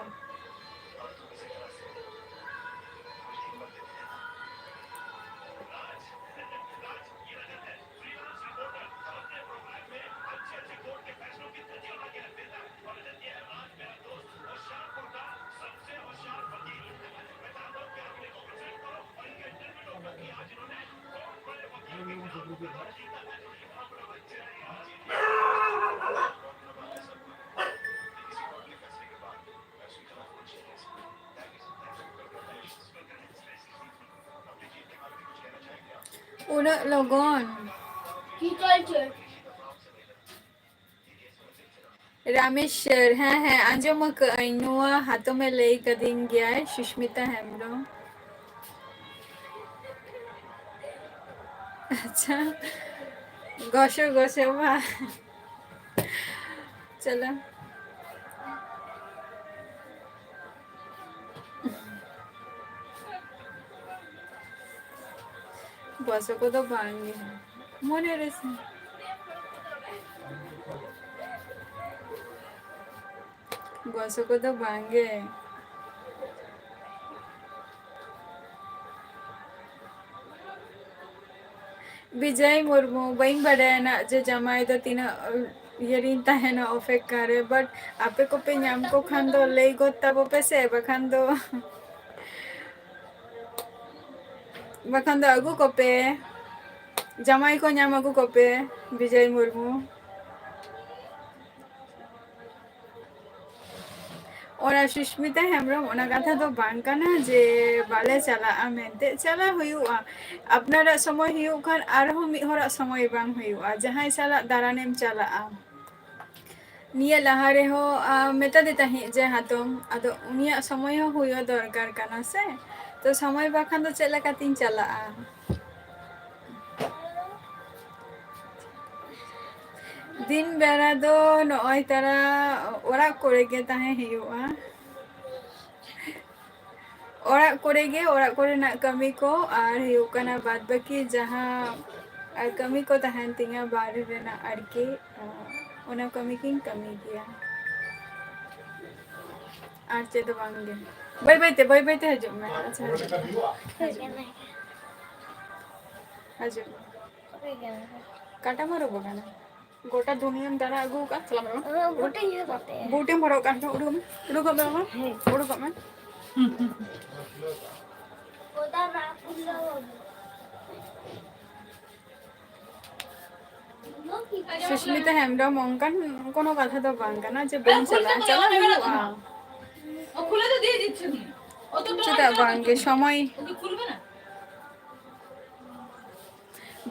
ᱩᱱᱟᱹᱜ ᱞᱚᱜᱚᱱ? ᱨᱟᱢᱮᱥᱣᱚᱨ, ᱦᱮᱸ, ᱦᱮᱸ, ᱟᱸᱡᱚᱢ ᱟᱠᱟᱫᱟᱹᱧ, ᱱᱚᱣᱟ ᱦᱟᱛᱚᱢᱮ ᱞᱟᱹᱭ ᱠᱟᱫᱤᱧ ᱜᱮᱭᱟᱭ, ᱥᱩᱥᱢᱤᱛᱟ ᱦᱮᱢᱵᱨᱚᱢ᱾ ᱟᱪᱪᱷᱟ, ᱜᱚᱥᱚ ᱜᱚᱥᱚ ᱵᱟ᱾ ᱪᱚᱞᱚ᱾ ᱜᱚᱥᱚ ᱠᱚᱫᱚ ᱵᱟᱝ ᱜᱮ᱾ ᱢᱚᱱᱮ ᱨᱮ ᱥᱮ᱾ ᱜᱚᱥᱚ ᱠᱚᱫᱚ ᱵᱟᱝ ᱜᱮ᱾ ᱵᱤᱡᱚᱭ ᱢᱩᱨᱢᱩ, ᱵᱟᱹᱧ ᱵᱟᱰᱟᱭᱟ ᱱᱟᱜ ᱡᱮ ᱡᱟᱢᱟᱭ ᱫᱚ ᱛᱤᱱᱟᱹᱜ ᱤᱭᱟᱹ ᱨᱤᱧ ᱛᱟᱦᱮᱱᱟ ᱚᱯᱮᱠᱠᱷᱟ ᱨᱮ, but ᱟᱯᱮ ᱠᱚᱯᱮ ᱧᱟᱢ ᱠᱚ ᱠᱷᱟᱱ ᱫᱚ ᱞᱟᱹᱭ ᱜᱚᱫ ᱛᱟᱵᱚ ᱯᱮ ᱥᱮ, ᱵᱟᱠᱷᱟᱱ ᱫᱚ, ᱵᱟᱠᱷᱟᱱ ᱫᱚ ᱟᱹᱜᱩ ᱠᱚᱯᱮ, ᱡᱟᱢᱟᱭ ᱠᱚ ᱧᱟᱢ ᱟᱹᱜᱩ ᱠᱚᱯᱮ, ᱵᱤᱡᱚᱭ ᱢᱩᱨᱢᱩ᱾ ᱚᱱᱟ ᱥᱩᱥᱢᱤᱛᱟ ᱦᱮᱢᱵᱨᱚᱢ, ᱚᱱᱟ ᱠᱟᱛᱷᱟ ᱫᱚ ᱵᱟᱝ ᱠᱟᱱᱟ ᱡᱮ ᱵᱟᱞᱮ ᱪᱟᱞᱟᱜᱼᱟ ᱢᱮᱱᱛᱮ, ᱪᱟᱞᱟᱜ ᱦᱩᱭᱩᱜᱼᱟ᱾ ᱟᱯᱱᱟᱨᱟᱜ ᱥᱚᱢᱚᱭ ᱦᱩᱭᱩᱜ ᱠᱷᱟᱱ ᱟᱨᱦᱚᱸ ᱢᱤᱫ ᱦᱚᱲᱟᱜ ᱥᱚᱢᱚᱭ ᱵᱟᱝ ᱦᱩᱭᱩᱜᱼᱟ, ᱡᱟᱦᱟᱸᱭ ᱥᱟᱞᱟᱜ ᱫᱟᱬᱟᱱᱮᱢ ᱪᱟᱞᱟᱜᱼᱟ᱾ ᱱᱤᱭᱟᱹ ᱞᱟᱦᱟ ᱨᱮᱦᱚᱸ, ᱟ, ᱢᱮᱛᱟᱫᱮ ᱛᱟᱦᱮᱸᱫ ᱡᱮ ᱦᱟᱛᱚᱢ, ᱟᱫᱚ ᱩᱱᱤᱭᱟᱜ ᱥᱚᱢᱚᱭ ᱦᱚᱸ ᱦᱩᱭᱩᱜ ᱫᱚᱨᱠᱟᱨ ᱠᱟᱱᱟ ᱥᱮ, ᱛᱚ ᱥᱚᱢᱚᱭ ᱵᱟᱠᱷᱟᱱ ᱫᱚ ᱪᱮᱫ ᱞᱮᱠᱟᱛᱤᱧ ᱪᱟᱞᱟᱜᱼᱟ? ᱫᱤᱱ ᱵᱮᱲᱟ ᱫᱚ ᱱᱚᱜᱼᱚᱭ ᱛᱟᱨᱟ ᱚᱲᱟᱜ ᱠᱚᱨᱮ ᱜᱮ ᱛᱟᱦᱮᱸ ᱦᱩᱭᱩᱜᱼᱟ᱾ ᱚᱲᱟᱜ ᱠᱚᱨᱮ ᱜᱮ, ᱚᱲᱟᱜ ᱠᱚᱨᱮᱱᱟᱜ ᱠᱟᱹᱢᱤ ᱠᱚ, ᱟᱨ ᱦᱩᱭᱩᱜ ᱠᱟᱱᱟ ᱵᱟᱫ ᱵᱟᱹᱠᱤ ᱡᱟᱦᱟᱸ, ᱟᱨ ᱠᱟᱹᱢᱤ ᱠᱚ ᱛᱟᱦᱮᱱ ᱛᱤᱧᱟᱹ ᱵᱟᱦᱨᱮ ᱨᱮᱱᱟᱜ ᱟᱨᱠᱤ, ᱚᱱᱟ ᱠᱟᱹᱢᱤ ᱜᱤᱧ ᱠᱟᱹᱢᱤ ᱜᱮᱭᱟ᱾ ᱟᱨ ᱪᱮᱫ ᱫᱚ ᱵᱟᱝ ᱜᱮ᱾ ᱵᱟᱹᱭ ᱵᱟᱹᱭ ᱛᱮ, ᱵᱟᱹᱭ ᱵᱟᱹᱭ ᱛᱮ ᱦᱤᱡᱩᱜ ᱢᱮ᱾ ᱟᱪᱪᱷᱟ, ᱦᱤᱡᱩᱜ ᱢᱮ᱾ ᱦᱤᱡᱩᱜ ᱢᱮ᱾ ᱠᱟᱴᱟ ᱢᱟ ᱨᱩᱵ ᱟᱠᱟᱱᱟ᱾ ᱜᱚᱴᱟ ᱫᱩᱱᱤᱭᱟᱹᱢ ᱫᱟᱬᱟ ᱟᱹᱜᱩ ᱟᱠᱟᱫ, ᱪᱟᱞᱟᱜ ᱢᱮ᱾ ᱚ, ᱵᱩᱴᱤᱧ ᱦᱚᱨᱚᱜ ᱠᱟᱜ ᱛᱮ᱾ ᱵᱩᱴ ᱮᱢ ᱦᱚᱨᱚᱜ ᱠᱟᱜ ᱠᱷᱟᱱ ᱩᱰᱩᱠ ᱢᱮ᱾ ᱦᱮᱸ᱾ ᱩᱰᱩᱠᱚᱜ ᱢᱮ᱾ ᱦᱩᱸ, ᱦᱩᱸ, ᱦᱩᱸ᱾ ᱥᱩᱥᱢᱤᱛᱟ ᱦᱮᱢᱵᱨᱚᱢ, ᱚᱱᱠᱟᱱ ᱠᱳᱱᱳ ᱠᱟᱛᱷᱟ ᱫᱚ ᱵᱟᱝ ᱠᱟᱱᱟ ᱡᱮ ᱵᱟᱹᱧ ᱪᱟᱞᱟᱜᱼᱟ, ᱪᱟᱞᱟᱜ ᱦᱩᱭᱩᱜᱼᱟ᱾ ᱪᱮᱫᱟᱜ ᱵᱟᱝ ᱜᱮ, ᱥᱚᱢᱚᱭ᱾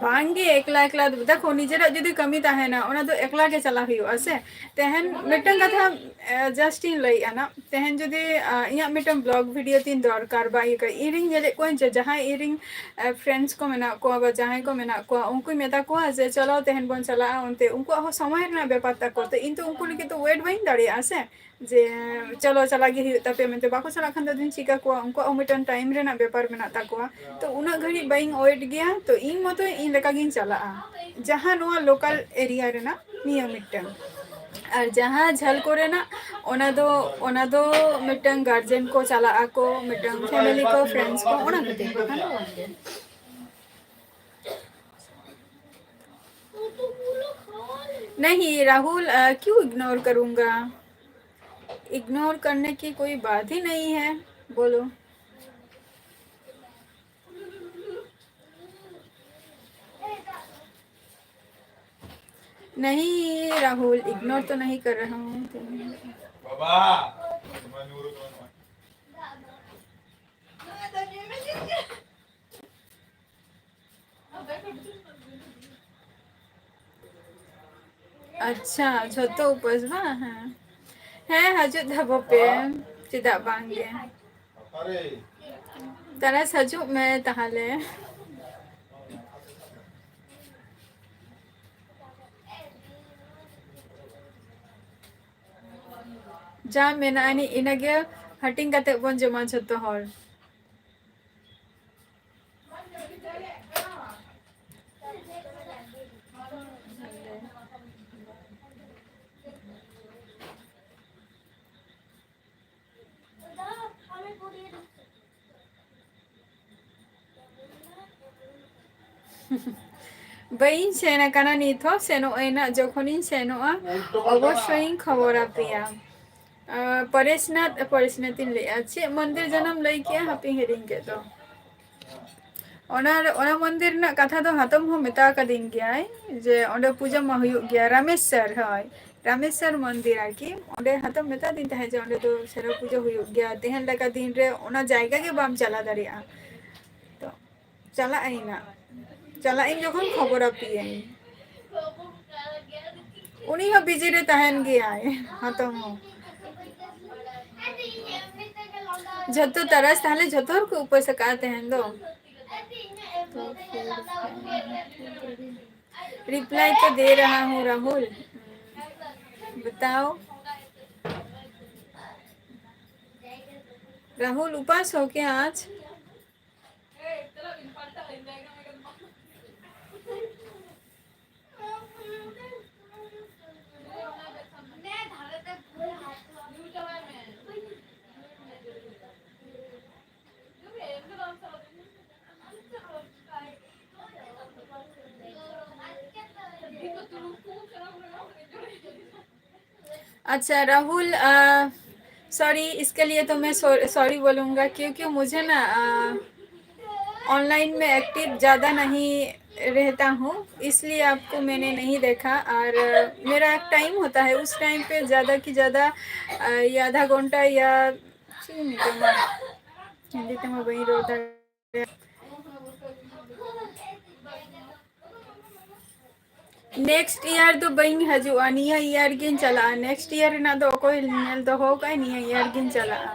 ᱵᱟᱝ ᱜᱮ, ᱮᱠᱞᱟ ᱮᱠᱞᱟ ᱫᱚ, ᱫᱮᱠᱷᱚ, ᱱᱤᱡᱮᱨᱟᱜ ᱡᱩᱫᱤ ᱠᱟᱹᱢᱤ ᱛᱟᱦᱮᱱᱟ, ᱚᱱᱟ ᱫᱚ ᱮᱠᱞᱟ ᱜᱮ ᱪᱟᱞᱟᱜ ᱦᱩᱭᱩᱜᱼᱟ ᱥᱮ᱾ ᱛᱮᱦᱮᱧ ᱢᱤᱫᱴᱟᱝ ᱠᱟᱛᱷᱟ, ᱮ, just ᱤᱧ ᱞᱟᱹᱭᱮᱫᱼᱟ ᱱᱟᱜ, ᱛᱮᱦᱮᱧ ᱡᱩᱫᱤ, ᱟ, ᱤᱧᱟᱹᱜ ᱢᱤᱫᱴᱟᱝ vlog video ᱛᱤᱧ ᱫᱚᱨᱠᱟᱨ ᱵᱟ ᱤᱭᱟᱹ ᱠᱚ, ᱤᱧ ᱨᱤᱧ ᱧᱮᱞᱮᱫ ᱠᱚᱣᱟ ᱡᱮ ᱡᱟᱦᱟᱸᱭ ᱤᱧ ᱨᱤᱧ, ᱮ, friends ᱠᱚ ᱢᱮᱱᱟᱜ ᱠᱚᱣᱟ ᱵᱟ ᱡᱟᱦᱟᱸᱭ ᱠᱚ ᱢᱮᱱᱟᱜ ᱠᱚᱣᱟ, ᱩᱱᱠᱩᱧ ᱢᱮᱛᱟ ᱠᱚᱣᱟ ᱡᱮ, "ᱪᱚᱞᱚ ᱛᱮᱦᱮᱧ ᱵᱚᱱ ᱪᱟᱞᱟᱜᱼᱟ ᱚᱱᱛᱮ", ᱩᱱᱠᱩᱣᱟᱜ ᱦᱚᱸ ᱥᱚᱢᱚᱭ ᱨᱮᱱᱟᱜ ᱵᱮᱯᱟᱨ ᱛᱟᱠᱚ, ᱛᱚ ᱤᱧ ᱛᱚ ᱩᱱᱠᱩ ᱞᱟᱹᱜᱤᱫ ᱫᱚ wait ᱵᱟᱹᱧ ᱫᱟᱲᱮᱭᱟᱜᱼᱟ ᱥᱮ᱾ ᱡᱮ, "ᱪᱚᱞᱚ, ᱪᱟᱞᱟᱜ ᱜᱮ ᱦᱩᱭᱩᱜ ᱛᱟᱯᱮᱭᱟ" ᱢᱮᱱᱛᱮ ᱵᱟᱠᱚ ᱪᱟᱞᱟᱜ ᱠᱷᱟᱱ ᱫᱚ ᱟᱫᱚᱧ ᱪᱤᱠᱟ ᱠᱚᱣᱟ? ᱩᱱᱠᱩᱣᱟᱜ ᱦᱚᱸ ᱢᱤᱫᱴᱟᱝ time ᱨᱮᱱᱟᱜ ᱵᱮᱯᱟᱨ ᱢᱮᱱᱟᱜ ᱛᱟᱠᱚᱣᱟ᱾ ᱛᱚ, ᱩᱱᱟᱹᱜ ᱜᱷᱟᱹᱲᱤᱡ ᱵᱟᱹᱧ wait ᱜᱮᱭᱟ᱾ ᱛᱚ, ᱤᱧ ᱢᱚᱛᱚ ᱤᱧ ᱞᱮᱠᱟ ᱜᱤᱧ ᱪᱟᱞᱟᱜᱼᱟ, ᱡᱟᱦᱟᱸ ᱱᱚᱣᱟ local area ᱨᱮᱱᱟᱜ ᱱᱤᱭᱟᱹ ᱢᱤᱫᱴᱟᱝ᱾ ᱟᱨ ᱡᱟᱦᱟᱸ ᱡᱷᱟᱹᱞ ᱠᱚᱨᱮᱱᱟᱜ, ᱚᱱᱟ ᱫᱚ, ᱚᱱᱟ ᱫᱚ ᱢᱤᱫᱴᱟᱝ guardian ᱠᱚ ᱪᱟᱞᱟᱜ ᱟᱠᱚ, ᱢᱤᱫᱴᱟᱝ family ᱠᱚ, friends ᱠᱚ, ᱚᱱᱟ ᱠᱷᱟᱹᱛᱤᱨ, ᱵᱟᱠᱷᱟᱱ ᱫᱚ ᱵᱟᱝ ᱜᱮ᱾ नहीं राहुल, अ, क्यों इग्नोर करूंगा? इग्नोर करने की कोई बात ही नहीं है। बोलो। नहीं राहुल, इग्नोर तो नहीं कर रहा हूँ। ᱟᱪᱪᱷᱟ, ᱡᱷᱚᱛᱚ ᱩᱯᱟᱹᱥ ᱵᱟᱝ? ᱦᱮᱸ, ᱦᱮᱸ, ᱦᱤᱡᱩᱜ ᱫᱷᱟᱵᱚ ᱯᱮ, ᱪᱮᱫᱟᱜ ᱵᱟᱝ ᱜᱮ᱾ ᱛᱟᱨᱟᱥ ᱦᱤᱡᱩᱜ ᱢᱮ ᱛᱟᱦᱚᱞᱮ᱾ ᱡᱟ ᱢᱮᱱᱟᱜ ᱟᱹᱱᱤᱡ ᱤᱱᱟᱹᱜᱮ ᱦᱟᱹᱴᱤᱧ ᱠᱟᱛᱮ ᱵᱚᱱ ᱡᱚᱢᱟ ᱡᱷᱚᱛᱚ ᱦᱚᱲ᱾ ᱵᱟᱹᱧ ᱥᱮᱱ ᱟᱠᱟᱱᱟ ᱱᱤᱛ ᱦᱚᱸ, ᱥᱮᱱᱚᱜ ᱟᱹᱧ ᱱᱟᱜ, ᱡᱚᱠᱷᱚᱱᱤᱧ ᱥᱮᱱᱚᱜᱼᱟ ᱚᱵᱚᱥᱥᱳᱭᱤᱧ ᱠᱷᱚᱵᱚᱨ ᱟᱯᱮᱭᱟ᱾ ᱟᱸ, ᱯᱚᱨᱮᱥᱱᱟᱛᱷ, ᱯᱚᱨᱮᱥᱱᱟᱛᱷ ᱤᱧ ᱞᱟᱹᱭᱮᱜᱼᱟ, ᱪᱮᱫ ᱢᱚᱱᱫᱤᱨ ᱡᱮᱱᱚᱢ ᱞᱟᱹᱭ ᱠᱮᱜᱼᱟ? ᱦᱟᱯᱮᱧ ᱦᱤᱲᱤᱧ ᱠᱮᱫ ᱫᱚ᱾ ᱚᱱᱟ, ᱚᱱᱟ ᱢᱚᱱᱫᱤᱨ ᱨᱮᱱᱟᱜ ᱠᱟᱛᱷᱟ ᱫᱚ ᱦᱟᱛᱚᱢ ᱦᱚᱸ ᱢᱮᱛᱟ ᱠᱟᱫᱤᱧ ᱜᱮᱭᱟᱭ ᱡᱮ ᱚᱸᱰᱮ ᱯᱩᱡᱟᱹ ᱢᱟ ᱦᱩᱭᱩᱜ ᱜᱮᱭᱟ, ᱨᱟᱢᱮᱥᱥᱚᱨ, ᱦᱳᱭ, ᱨᱟᱢᱮᱥᱥᱚᱨ ᱢᱚᱱᱫᱤᱨ ᱟᱨᱠᱤ᱾ ᱚᱸᱰᱮ ᱦᱟᱛᱚᱢ ᱢᱮᱛᱟ ᱫᱤᱧ ᱛᱟᱦᱮᱸᱫ ᱡᱮ ᱚᱸᱰᱮ ᱫᱚ ᱥᱮᱨᱣᱟ ᱯᱩᱡᱟᱹ ᱦᱩᱭᱩᱜ ᱜᱮᱭᱟ, ᱛᱮᱦᱮᱧ ᱞᱮᱠᱟ ᱫᱤᱱ ᱨᱮ ᱚᱱᱟ ᱡᱟᱭᱜᱟ ᱜᱮ ᱵᱟᱢ ᱪᱟᱞᱟᱣ ᱫᱟᱲᱮᱭᱟᱜᱼᱟ᱾ ᱛᱚ ᱪᱟᱞᱟᱜ ᱟᱹᱧ ᱱᱟᱜ, ᱪᱟᱞᱟᱜ ᱟᱹᱧ ᱡᱚᱠᱷᱚᱱ ᱠᱷᱚᱵᱚᱨ ᱟᱯᱮᱭᱟᱹᱧ᱾ ᱩᱱᱤ ᱦᱚᱸ ᱵᱤᱡᱤ ᱨᱮ ᱛᱟᱦᱮᱱ ᱜᱮᱭᱟᱭ, ᱦᱟᱛᱚᱢ ᱦᱚᱸ᱾ ᱡᱷᱚᱛᱚ ᱛᱟᱨᱟᱥ ᱛᱟᱦᱞᱮ ᱡᱷᱚᱛᱚ ᱦᱚᱲ ᱠᱚ ᱩᱯᱟᱹᱥ ᱟᱠᱟᱫᱼᱟ ᱛᱮᱦᱮᱧ ᱫᱚ᱾ ᱛᱚ ᱯᱷᱤᱨ ᱨᱤᱯᱞᱟᱭ ᱛᱚ ᱫᱮ ᱨᱟᱦᱟ ᱦᱩᱸ ᱨᱟᱦᱩᱞ, ᱵᱟᱛᱟᱣ᱾ राहुल, उपास हो क्या आज? अच्छा राहुल, आ, सॉरी, इसके लिए तो मैं सॉ-, सॉरी बोलूँगा, क्योंकि मुझे ना, आ, ऑनलाइन में एक्टिव ज़्यादा नहीं रहता हूँ, इसलिए आपको मैंने नहीं देखा। और, आ, मेरा एक टाइम होता है, उस टाइम पे ज़्यादा की ज़्यादा, आ, ये आधा घंटा या, ᱪᱮᱫ ᱤᱧ ᱢᱮᱛᱟᱢᱟ? ᱦᱤᱱᱫᱤ ᱛᱮᱢᱟ ᱵᱟᱹᱧ ᱨᱚᱲ ᱫᱟᱲᱮᱭᱟᱜᱼᱟ᱾ ᱱᱮᱠᱥᱴ ᱤᱭᱟᱨ ᱫᱚ ᱵᱟᱹᱧ ᱦᱤᱡᱩᱜᱼᱟ, ᱱᱤᱭᱟᱹ ᱤᱭᱟᱨ ᱜᱤᱧ ᱪᱟᱞᱟᱜᱼᱟ᱾ ᱱᱮᱠᱥᱴ ᱤᱭᱟᱨ ᱨᱮᱱᱟᱜ ᱫᱚ ᱚᱠᱚᱭ ᱧᱮᱞ ᱫᱚᱦᱚ ᱠᱟᱜᱼᱟᱭ, ᱱᱤᱭᱟᱹ ᱤᱭᱟᱨ ᱜᱤᱧ ᱪᱟᱞᱟᱜᱼᱟ᱾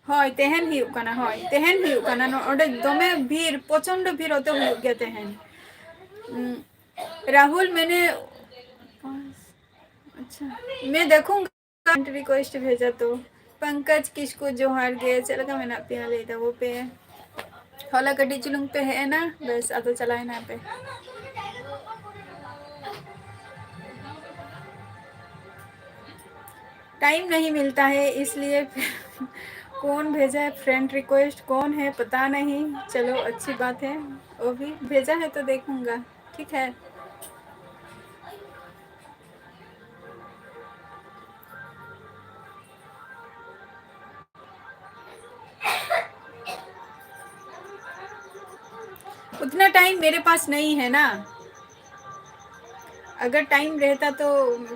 ᱦᱳᱭ, ᱛᱮᱦᱮᱧ ᱦᱩᱭᱩᱜ ᱠᱟᱱᱟ, ᱦᱳᱭ, ᱛᱮᱦᱮᱧ ᱦᱩᱭᱩᱜ ᱠᱟᱱᱟ᱾ ᱱᱚ-, ᱚᱸᱰᱮ ᱫᱚᱢᱮ ᱵᱷᱤᱲ, ᱯᱨᱚᱪᱚᱱᱰᱚ ᱵᱷᱤᱲ ᱚᱛᱮ ᱦᱩᱭᱩᱜ ᱜᱮᱭᱟ ᱛᱮᱦᱮᱧ᱾ ᱩᱸ, ᱨᱟᱦᱩᱞ, ᱢᱮᱱᱮ, ᱟᱪᱪᱷᱟ, ᱢᱮ ᱫᱮᱠᱷᱩᱝᱜᱟ, ᱯᱷᱨᱮᱱᱰ ᱨᱤᱠᱩᱭᱮᱥᱴ ᱵᱷᱮᱡᱟ ᱛᱚ᱾ ᱯᱚᱝᱠᱚᱡᱽ ᱠᱤᱥᱠᱩ, ᱡᱚᱦᱟᱨ ᱜᱮ, ᱪᱮᱫ ᱞᱮᱠᱟ ᱢᱮᱱᱟᱜ ᱯᱮᱭᱟ ᱞᱟᱹᱭ ᱛᱟᱵᱚ ᱯᱮ᱾ ᱦᱚᱞᱟ ᱠᱟᱹᱴᱤᱡ ᱪᱩᱞᱩᱝ ᱯᱮ ᱦᱮᱡ ᱮᱱᱟ, ᱵᱮᱥ, ᱟᱫᱚ ᱪᱟᱞᱟᱣ ᱮᱱᱟ ᱯᱮ᱾ टाइम नहीं मिलता है, इसलिए कौन भेजा है फ्रेंड रिक्वेस्ट, कौन है पता नहीं। चलो, अच्छी बात है, वो भी भेजा है तो देखूंगा। ठीक है। उतना टाइम मेरे पास नहीं है ना। अगर टाइम रहता तो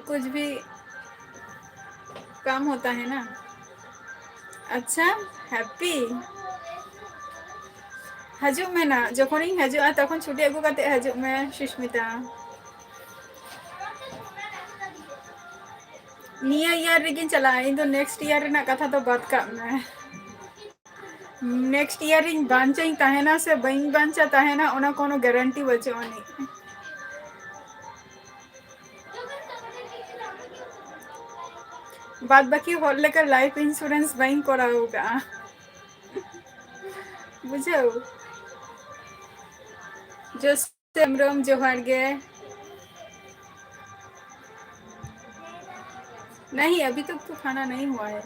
कुछ भी काम होता है ना। अच्छा, ᱦᱮᱯᱤ, ᱦᱤᱡᱩᱜ ᱢᱮ ᱱᱟ, ᱡᱚᱠᱷᱚᱱᱤᱧ ᱦᱤᱡᱩᱜᱼᱟ ᱛᱚᱠᱷᱚᱱ ᱪᱷᱩᱴᱤ ᱟᱹᱜᱩ ᱠᱟᱛᱮ ᱦᱤᱡᱩᱜ ᱢᱮ ᱥᱩᱥᱢᱤᱛᱟ᱾ ᱱᱤᱭᱟᱹ ᱤᱭᱟᱨ ᱨᱮᱜᱤᱧ ᱪᱟᱞᱟᱜᱼᱟ ᱤᱧ ᱫᱚ, ᱱᱮᱠᱥᱴ ᱤᱭᱟᱨ ᱨᱮᱱᱟᱜ ᱠᱟᱛᱷᱟ ᱫᱚ ᱵᱟᱫ ᱠᱟᱜ ᱢᱮ᱾ ᱱᱮᱠᱥᱴ ᱤᱭᱟᱨ ᱨᱤᱧ ᱵᱟᱧᱪᱟᱧ ᱛᱟᱦᱮᱱᱟ ᱥᱮ ᱵᱟᱹᱧ ᱵᱟᱧᱪᱟ ᱛᱟᱦᱮᱱᱟ ᱚᱱᱟ ᱠᱳᱱᱳ ᱜᱮᱨᱮᱱᱴᱤ ᱵᱟᱹᱪᱩᱜ ᱟᱹᱱᱤᱡ᱾ ᱵᱟᱫ ᱵᱟᱹᱠᱤ ᱦᱚᱲ ᱞᱮᱠᱟ ᱞᱟᱭᱤᱯᱷ ᱤᱱᱥᱩᱨᱮᱱᱥ ᱵᱟᱹᱧ ᱠᱚᱨᱟᱣ ᱟᱠᱟᱫᱼᱟ᱾ ᱵᱩᱡᱷᱟᱹᱣ? ᱡᱚᱥ ᱦᱮᱢᱵᱨᱚᱢ, ᱡᱚᱦᱟᱨ ᱜᱮ᱾ नहीं, अभी तक तो खाना नहीं हुआ है।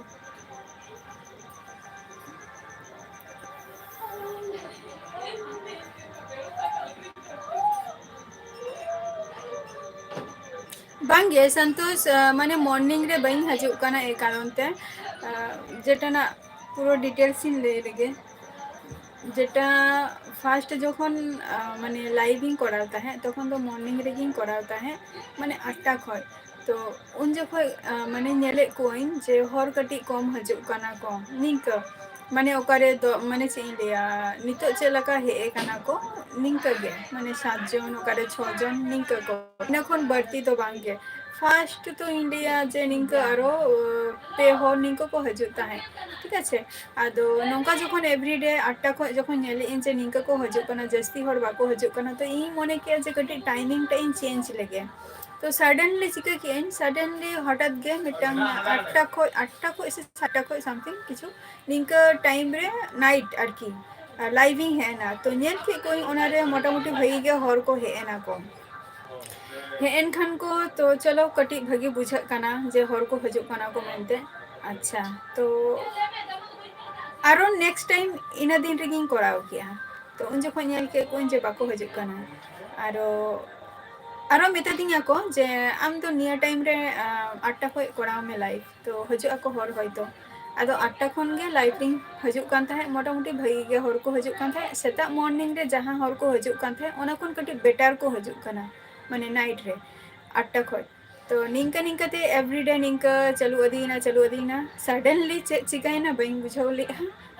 ᱵᱟᱝᱜᱮ ᱥᱚᱱᱛᱳᱥ, ᱟᱸ, ᱢᱟᱱᱮ ᱢᱚᱨᱱᱤᱝ ᱨᱮ ᱵᱟᱹᱧ ᱦᱤᱡᱩᱜ ᱠᱟᱱᱟ ᱮᱭ ᱠᱟᱨᱚᱱ ᱛᱮ, ᱟᱸ, ᱡᱮᱴᱟᱱᱟᱜ ᱯᱩᱨᱟᱹ ᱰᱤᱴᱮᱞᱥ ᱤᱧ ᱞᱟᱹᱭ ᱞᱮᱜᱮ᱾ ᱡᱮᱴᱟ ᱯᱷᱟᱥᱴ ᱡᱚᱠᱷᱚᱱ, ᱟᱸ, ᱢᱟᱱᱮ ᱞᱟᱭᱤᱵᱷ ᱤᱧ ᱠᱚᱨᱟᱣ ᱛᱟᱦᱮᱸᱫ ᱛᱚᱠᱷᱚᱱ ᱫᱚ ᱢᱚᱨᱱᱤᱝ ᱨᱮᱜᱤᱧ ᱠᱚᱨᱟᱣ ᱛᱟᱦᱮᱸᱫ, ᱢᱟᱱᱮ ᱟᱴᱴᱟ ᱠᱷᱚᱡ᱾ ᱛᱚ ᱩᱱ ᱡᱚᱠᱷᱚᱡ, ᱟᱸ, ᱢᱟᱱᱮ ᱧᱮᱞᱮᱫ ᱠᱚᱣᱟᱹᱧ ᱡᱮ ᱦᱚᱲ ᱠᱟᱹᱴᱤᱡ ᱠᱚᱢ ᱦᱤᱡᱩᱜ ᱠᱟᱱᱟ ᱠᱚ ᱱᱤᱝᱠᱟᱹ, ᱢᱟᱱᱮ ᱚᱠᱟᱨᱮ ᱫᱚ ᱢᱟᱱᱮ ᱪᱮᱫ ᱤᱧ ᱞᱟᱹᱭᱟ, ᱱᱤᱛᱚᱜ ᱪᱮᱫ ᱞᱮᱠᱟ ᱦᱮᱡ ᱟᱠᱟᱱᱟ ᱠᱚ ᱱᱤᱝᱠᱟᱹ ᱜᱮ, ᱢᱟᱱᱮ ᱥᱟᱛ ᱡᱚᱱ ᱚᱠᱟᱨᱮ ᱪᱷᱚ ᱡᱚᱱ ᱱᱤᱝᱠᱟᱹ ᱠᱚ, ᱤᱱᱟᱹ ᱠᱷᱚᱱ ᱵᱟᱹᱲᱛᱤ ᱫᱚ ᱵᱟᱝ ᱜᱮ᱾ ᱯᱷᱟᱥᱴ ᱛᱚ ᱤᱧ ᱞᱟᱹᱭᱟ ᱡᱮ ᱱᱤᱝᱠᱟᱹ ᱟᱨᱚ, ᱟᱸ, ᱯᱮ ᱦᱚᱲ ᱱᱤᱝᱠᱟᱹ ᱠᱚ ᱦᱤᱡᱩᱜ ᱛᱟᱦᱮᱸᱫ, ᱴᱷᱤᱠ ᱟᱪᱷᱮ᱾ ᱟᱫᱚ ᱱᱚᱝᱠᱟ ᱡᱚᱠᱷᱚᱱ ᱮᱵᱷᱨᱤᱰᱮ ᱟᱴᱴᱟ ᱠᱷᱚᱡ ᱡᱚᱠᱷᱚᱱ ᱧᱮᱞᱮᱫ ᱟᱹᱧ ᱡᱮ ᱱᱤᱝᱠᱟᱹ ᱠᱚ ᱦᱤᱡᱩᱜ ᱠᱟᱱᱟ, ᱡᱟᱹᱥᱛᱤ ᱦᱚᱲ ᱵᱟᱠᱚ ᱦᱤᱡᱩᱜ ᱠᱟᱱᱟ, ᱛᱚ ᱤᱧ ᱢᱚᱱᱮ ᱠᱮᱜᱼᱟ ᱡᱮ ᱠᱟᱹᱴᱤᱡ ᱴᱟᱭᱢᱤᱝ ᱴᱟᱜ ᱤᱧ ᱪᱮᱧᱡᱽ ᱞᱮᱜᱮ᱾ ᱛᱚ ᱥᱟᱰᱮᱱᱞᱤ ᱪᱤᱠᱟᱹ ᱠᱮᱜᱼᱟᱹᱧ, ᱥᱟᱰᱮᱱᱞᱤ ᱦᱚᱴᱟᱛ ᱜᱮ ᱢᱤᱫᱴᱟᱝ ᱟᱴᱴᱟ ᱠᱷᱚᱡ, ᱟᱴᱴᱟ ᱠᱷᱚᱡ ᱥᱮ ᱥᱟᱛᱴᱟ ᱠᱷᱚᱡ ᱥᱟᱢᱛᱷᱤᱝ ᱠᱤᱪᱷᱩ ᱱᱤᱝᱠᱟᱹ ᱴᱟᱭᱤᱢ ᱨᱮ ᱱᱟᱭᱤᱴ ᱟᱨᱠᱤ, ᱟᱨ ᱞᱟᱭᱤᱵᱷ ᱤᱧ ᱦᱮᱡ ᱮᱱᱟ᱾ ᱛᱚ ᱧᱮᱞ ᱠᱮᱫ ᱠᱚᱣᱟᱧ ᱚᱱᱟᱨᱮ ᱢᱚᱴᱟᱢᱩᱴᱤ ᱵᱷᱟᱹᱜᱤ ᱜᱮ ᱦᱚᱲ ᱠᱚ ᱦᱮᱡ ᱮᱱᱟ ᱠᱚ᱾ ᱦᱮᱡ ᱮᱱ ᱠᱷᱟᱱ ᱠᱚ, ᱛᱚ ᱪᱚᱞᱚ ᱠᱟᱹᱴᱤᱡ ᱵᱷᱟᱹᱜᱤ ᱵᱩᱡᱷᱟᱹᱜ ᱠᱟᱱᱟ ᱡᱮ ᱦᱚᱲ ᱠᱚ ᱦᱤᱡᱩᱜ ᱠᱟᱱᱟ ᱠᱚ ᱢᱮᱱᱛᱮ᱾ ᱟᱪᱪᱷᱟ, ᱛᱚ ᱟᱨᱚ ᱱᱮᱠᱥᱴ ᱴᱟᱭᱤᱢ ᱤᱱᱟᱹ ᱫᱤᱱ ᱨᱮᱜᱤᱧ ᱠᱚᱨᱟᱣ ᱠᱮᱜᱼᱟ᱾ ᱛᱚ ᱩᱱ ᱡᱚᱠᱷᱚᱱ ᱧᱮᱞ ᱠᱮᱫ ᱠᱚᱣᱟᱧ ᱡᱮ ᱵᱟᱠᱚ ᱦᱤᱡᱩᱜ ᱠᱟᱱᱟ, ᱟᱨᱚ, ᱟᱨᱚ ᱢᱮᱛᱟ ᱫᱤᱧᱟ ᱠᱚ ᱡᱮ ᱟᱢ ᱫᱚ ᱱᱤᱭᱟᱹ ᱴᱟᱭᱤᱢ ᱨᱮ, ᱟᱸ, ᱟᱴᱴᱟ ᱠᱷᱚᱡ ᱠᱚᱨᱟᱣ ᱢᱮ ᱞᱟᱭᱤᱵᱷ, ᱛᱚ ᱦᱤᱡᱩᱜ ᱟᱠᱚ ᱦᱚᱲ ᱦᱚᱭᱛᱚ᱾ ᱟᱫᱚ ᱟᱴᱴᱟ ᱠᱷᱚᱱ ᱜᱮ ᱞᱟᱭᱤᱴᱤᱝ ᱦᱤᱡᱩᱜ ᱠᱟᱱ ᱛᱟᱦᱮᱸᱫ, ᱢᱚᱴᱟᱢᱩᱴᱤ ᱵᱷᱟᱹᱜᱤ ᱜᱮ ᱦᱚᱲ ᱠᱚ ᱦᱤᱡᱩᱜ ᱠᱟᱱ ᱛᱟᱦᱮᱸᱫ᱾ ᱥᱮᱛᱟᱜ ᱢᱚᱨᱱᱤᱝ ᱨᱮ ᱡᱟᱦᱟᱸ ᱦᱚᱲ ᱠᱚ ᱦᱤᱡᱩᱜ ᱠᱟᱱ ᱛᱟᱦᱮᱸᱫ, ᱚᱱᱟ ᱠᱷᱚᱱ ᱠᱟᱹᱴᱤᱡ ᱵᱮᱴᱟᱨ ᱠᱚ ᱦᱤᱡᱩᱜ ᱠᱟᱱᱟ, ᱢᱟᱱᱮ ᱱᱟᱭᱤᱴ ᱨᱮ ᱟᱴᱴᱟ ᱠᱷᱚᱱ᱾ ᱛᱚ ᱱᱤᱝᱠᱟᱹ ᱱᱤᱝᱠᱟᱹ ᱛᱮ everyday ᱱᱤᱝᱠᱟᱹ ᱪᱟᱹᱞᱩ ᱤᱫᱤᱭᱮᱱᱟ, ᱪᱟᱹᱞᱩ ᱤᱫᱤᱭᱮᱱᱟ᱾ Suddenly ᱪᱮᱫ ᱪᱤᱠᱟᱹᱭᱮᱱᱟ ᱵᱟᱹᱧ ᱵᱩᱡᱷᱟᱹᱣ ᱞᱮᱫᱼᱟ᱾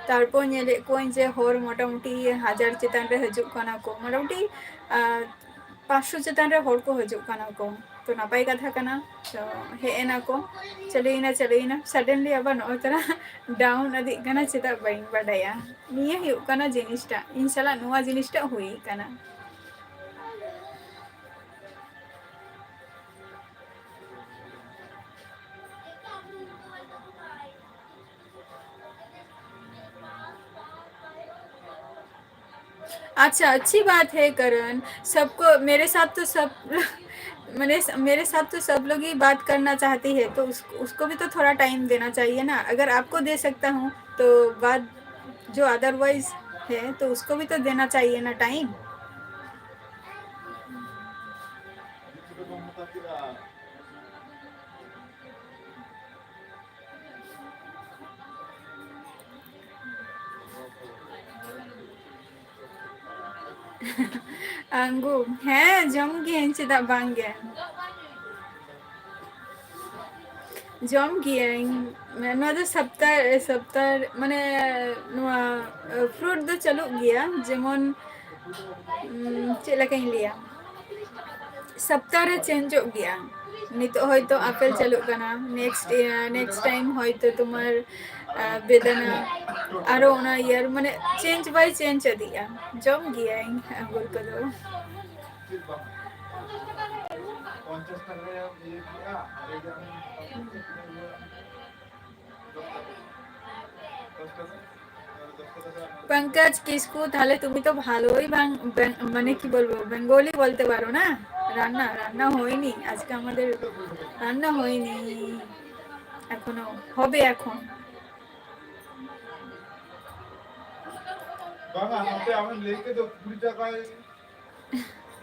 ᱛᱟᱨᱯᱚᱨ ᱧᱮᱞᱮᱫ ᱠᱚᱣᱟᱧ ᱡᱮ ᱦᱚᱲ ᱢᱚᱴᱟᱢᱩᱴᱤ ᱦᱟᱡᱟᱨ ᱪᱮᱛᱟᱱ ᱨᱮ ᱦᱤᱡᱩᱜ ᱠᱟᱱᱟ ᱠᱚ, ᱢᱚᱴᱟᱢᱩᱴᱤ ᱟᱨ ᱯᱟᱸᱪᱥᱚ ᱪᱮᱛᱟᱱ ᱨᱮ ᱦᱚᱲ ᱠᱚ ᱦᱤᱡᱩᱜ ᱠᱟᱱᱟ ᱠᱚ᱾ ᱛᱚ ᱱᱟᱯᱟᱭ ᱠᱟᱛᱷᱟ ᱠᱟᱱᱟ᱾ ᱛᱚ ᱦᱮᱡ ᱮᱱᱟ ᱠᱚ, ᱪᱟᱹᱞᱩᱭᱮᱱᱟ, ᱪᱟᱹᱞᱩᱭᱮᱱᱟ᱾ Suddenly ᱟᱵᱟᱨ ᱱᱚᱜᱼᱚᱭ ᱛᱚᱨᱟ ᱰᱟᱣᱩᱱ ᱤᱫᱤᱜ ᱠᱟᱱᱟ, ᱪᱮᱫᱟᱜ ᱵᱟᱹᱧ ᱵᱟᱰᱟᱭᱟ᱾ ᱱᱤᱭᱟᱹ ᱦᱩᱭᱩᱜ ᱠᱟᱱᱟ ᱡᱤᱱᱤᱥᱴᱟᱜ, ᱤᱧ ᱥᱟᱞᱟᱜ ᱱᱚᱣᱟ ᱡᱤᱱᱤᱥᱴᱟᱜ ᱦᱩᱭ ᱠᱟᱱᱟ᱾ अच्छा, अच्छी बात है करण, सबको, मेरे साथ तो सब मैंने मेरे साथ तो सब लोग ही बात करना चाहती है, तो उस, उसको भी तो थोड़ा टाइम देना चाहिए ना। अगर आपको दे सकता हूँ तो बात, जो अदरवाइज है तो उसको भी तो देना चाहिए ना टाइम। ᱟᱝᱜᱩᱨ, ᱦᱮᱸ, ᱡᱚᱢ ᱜᱤᱭᱟᱹᱧ, ᱪᱮᱫᱟᱜ ᱵᱟᱝ ᱜᱮ? ᱡᱚᱢ ᱜᱤᱭᱟᱹᱧ᱾ ᱱᱚᱣᱟ ᱫᱚ ᱥᱟᱯᱛᱟ, ᱥᱟᱯᱛᱟ, ᱢᱟᱱᱮ, ᱱᱚᱣᱟ, ᱯᱷᱨᱩᱴ ᱫᱚ ᱪᱟᱹᱞᱩᱜ ᱜᱮᱭᱟ, ᱡᱮᱢᱚᱱ, ᱩᱢ, ᱪᱮᱫ ᱞᱮᱠᱟᱧ ᱞᱟᱹᱭᱟ, ᱥᱟᱯᱛᱟ ᱨᱮ ᱪᱮᱧᱡᱚᱜ ᱜᱮᱭᱟ᱾ ᱱᱤᱛᱚᱜ ᱦᱚᱭᱛᱳ ᱟᱯᱮᱞ ᱪᱟᱹᱞᱩᱜ ᱠᱟᱱᱟ, ᱱᱮᱠᱥᱴ, ᱱᱮᱠᱥᱴ ᱴᱟᱭᱤᱢ ᱦᱚᱭᱛᱳ ᱛᱳᱢᱟᱨ, ᱟᱸ, ᱵᱮᱫᱟᱱᱟ, ᱟᱨᱚ ᱚᱱᱟ ᱤᱭᱟᱨ, ᱢᱟᱱᱮ, ᱪᱮᱧᱡᱽ ᱵᱟᱭ ᱪᱮᱧᱡᱽ ᱤᱫᱤᱜᱼᱟ᱾ ᱡᱚᱢ ᱜᱤᱭᱟᱹᱧ ᱟᱝᱜᱩᱨ ᱠᱚᱫᱚ᱾ পঙ্কজ কিস্কু, তাহলে তুমি তো ভালোই বাং-, ব্যাং-, মানে কি বলবো, বেঙ্গলি বলতে পারো না? রান্না, রান্না হয়নি আজকে আমাদের, রান্না হয়নি এখনো, হবে এখন। বাবা, আমাকে, আমার মেয়েকে তো কুড়ি টাকায়,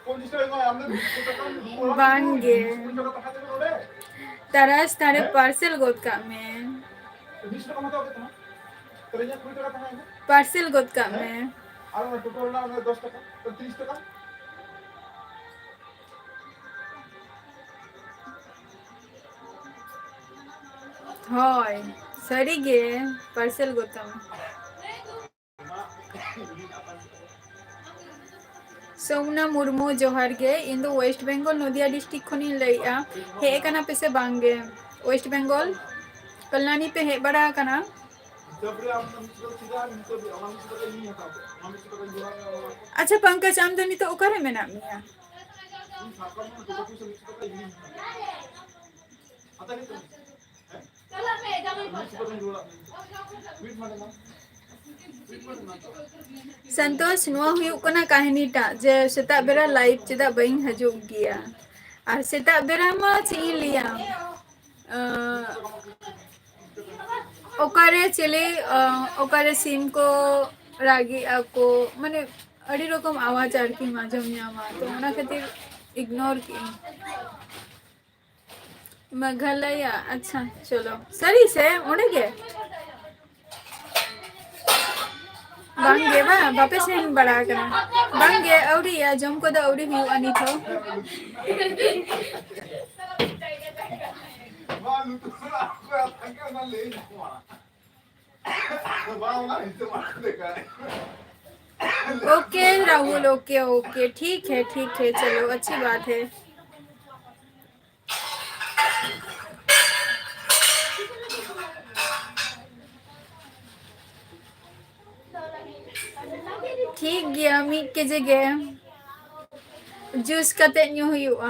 পঞ্চাশ টাকা নয়, আমরা বিশ টাকা, বাংগে। কুড়ি টাকা পাঠাতে পারবে? তারাস, তারে হ্যাঁ? পার্সেল ᱜᱚᱫ ᱠᱟᱜ ᱢᱮ᱾ ᱢᱤᱫᱥᱚ ᱴᱟᱠᱟᱢ ᱦᱟᱛᱟᱣ ᱠᱮᱫ ᱛᱟᱢᱟ, ᱛᱟᱦᱞᱮ ᱤᱧᱟᱹᱜ ᱠᱩᱲᱤ ᱴᱟᱠᱟ ᱛᱟᱦᱮᱸᱭᱮᱱᱟ᱾ ᱯᱟᱨᱥᱮᱞ ᱜᱚᱫ ᱠᱟᱜ ᱢᱮ᱾ ᱟᱨ ᱚᱱᱟ ᱴᱳᱴᱳ ᱨᱮᱱᱟᱜ ᱚᱱᱟ ᱫᱚᱥ ᱴᱟᱠᱟ, ᱛᱟᱦᱞᱮ ᱛᱤᱨᱤᱥ ᱴᱟᱠᱟ᱾ ᱦᱳᱭ, ᱥᱟᱹᱨᱤᱜᱮ, ᱯᱟᱨᱥᱮᱞ ᱜᱚᱫ ᱠᱟᱜ ᱢᱮ᱾ ᱥᱳᱢᱱᱟ ᱢᱩᱨᱢᱩ, ᱡᱚᱦᱟᱨ ᱜᱮ᱾ ᱤᱧ ᱫᱚ ᱣᱮᱥᱴ ᱵᱮᱝᱜᱚᱞ, ᱱᱚᱫᱤᱭᱟ ᱰᱤᱥᱴᱨᱤᱠᱴ ᱠᱷᱚᱱᱤᱧ ᱞᱟᱹᱭᱮᱜᱼᱟ᱾ ᱦᱮᱡ ᱟᱠᱟᱱᱟ ᱯᱮ ᱥᱮ ᱵᱟᱝ ᱜᱮ ᱣᱮᱥᱴ ᱵᱮᱝᱜᱚᱞ? ᱠᱚᱞᱞᱟᱱᱤ ᱯᱮ ᱦᱮᱡ ᱵᱟᱲᱟ ᱟᱠᱟᱱᱟ? ᱟᱪᱪᱷᱟ ᱯᱚᱝᱠᱚᱡᱽ, ᱟᱢ ᱫᱚ ᱱᱤᱛᱚᱜ ᱚᱠᱟᱨᱮ ᱢᱮᱱᱟᱜ ᱢᱮᱭᱟ? ᱥᱚᱱᱛᱳᱥ, ᱱᱚᱣᱟ ᱦᱩᱭᱩᱜ ᱠᱟᱱᱟ ᱠᱟᱹᱦᱱᱤᱴᱟᱜ ᱡᱮ ᱥᱮᱛᱟᱜ ᱵᱮᱲᱟ ᱞᱟᱭᱤᱵᱷ ᱪᱮᱫᱟᱜ ᱵᱟᱹᱧ ᱦᱤᱡᱩᱜ ᱜᱮᱭᱟ᱾ ᱟᱨ ᱥᱮᱛᱟᱜ ᱵᱮᱲᱟ ᱢᱟ ᱪᱮᱫ ᱤᱧ ᱞᱟᱹᱭᱟ, ᱟᱸ, ᱚᱠᱟᱨᱮ ᱪᱤᱞᱤ, ᱟᱸ, ᱚᱠᱟᱨᱮ ᱥᱤᱢ ᱠᱚ ᱨᱟᱜᱮᱜᱼᱟ ᱠᱚ, ᱢᱟᱱᱮ ᱟᱹᱰᱤ ᱨᱚᱠᱚᱢ ᱟᱣᱟᱡᱽ ᱟᱨᱠᱤᱢ ᱟᱸᱡᱚᱢ ᱧᱟᱢᱟ, ᱛᱚ ᱚᱱᱟ ᱠᱷᱟᱹᱛᱤᱨ ᱤᱜᱱᱳᱨ ᱠᱮᱜᱼᱟᱹᱧ᱾ ᱢᱮᱜᱷᱟᱞᱚᱭᱟ, ᱟᱪᱪᱷᱟ, ᱪᱚᱞᱚ᱾ ᱥᱟᱹᱨᱤ ᱥᱮ ᱚᱸᱰᱮ ᱜᱮ? ᱵᱟᱝ ᱜᱮ ᱵᱟᱝ, ᱵᱟᱯᱮ ᱥᱮᱱ ᱵᱟᱲᱟ ᱟᱠᱟᱱᱟ? ᱵᱟᱝ ᱜᱮ, ᱟᱹᱣᱨᱤᱭᱟ, ᱡᱚᱢ ᱠᱚᱫᱚ ᱟᱹᱣᱨᱤ ᱦᱩᱭᱩᱜᱼᱟ ᱱᱤᱛ ᱦᱚᱸ᱾ ओके राहुल, ओके, ओके, ठीक है, ठीक है, चलो, अच्छी बात है। ᱴᱷᱤᱠ ᱜᱮᱭᱟ, ᱢᱤᱫ ᱠᱮᱡᱤ ᱜᱮ ᱡᱩᱥ ᱠᱟᱛᱮ ᱧᱩ ᱦᱩᱭᱩᱜᱼᱟ᱾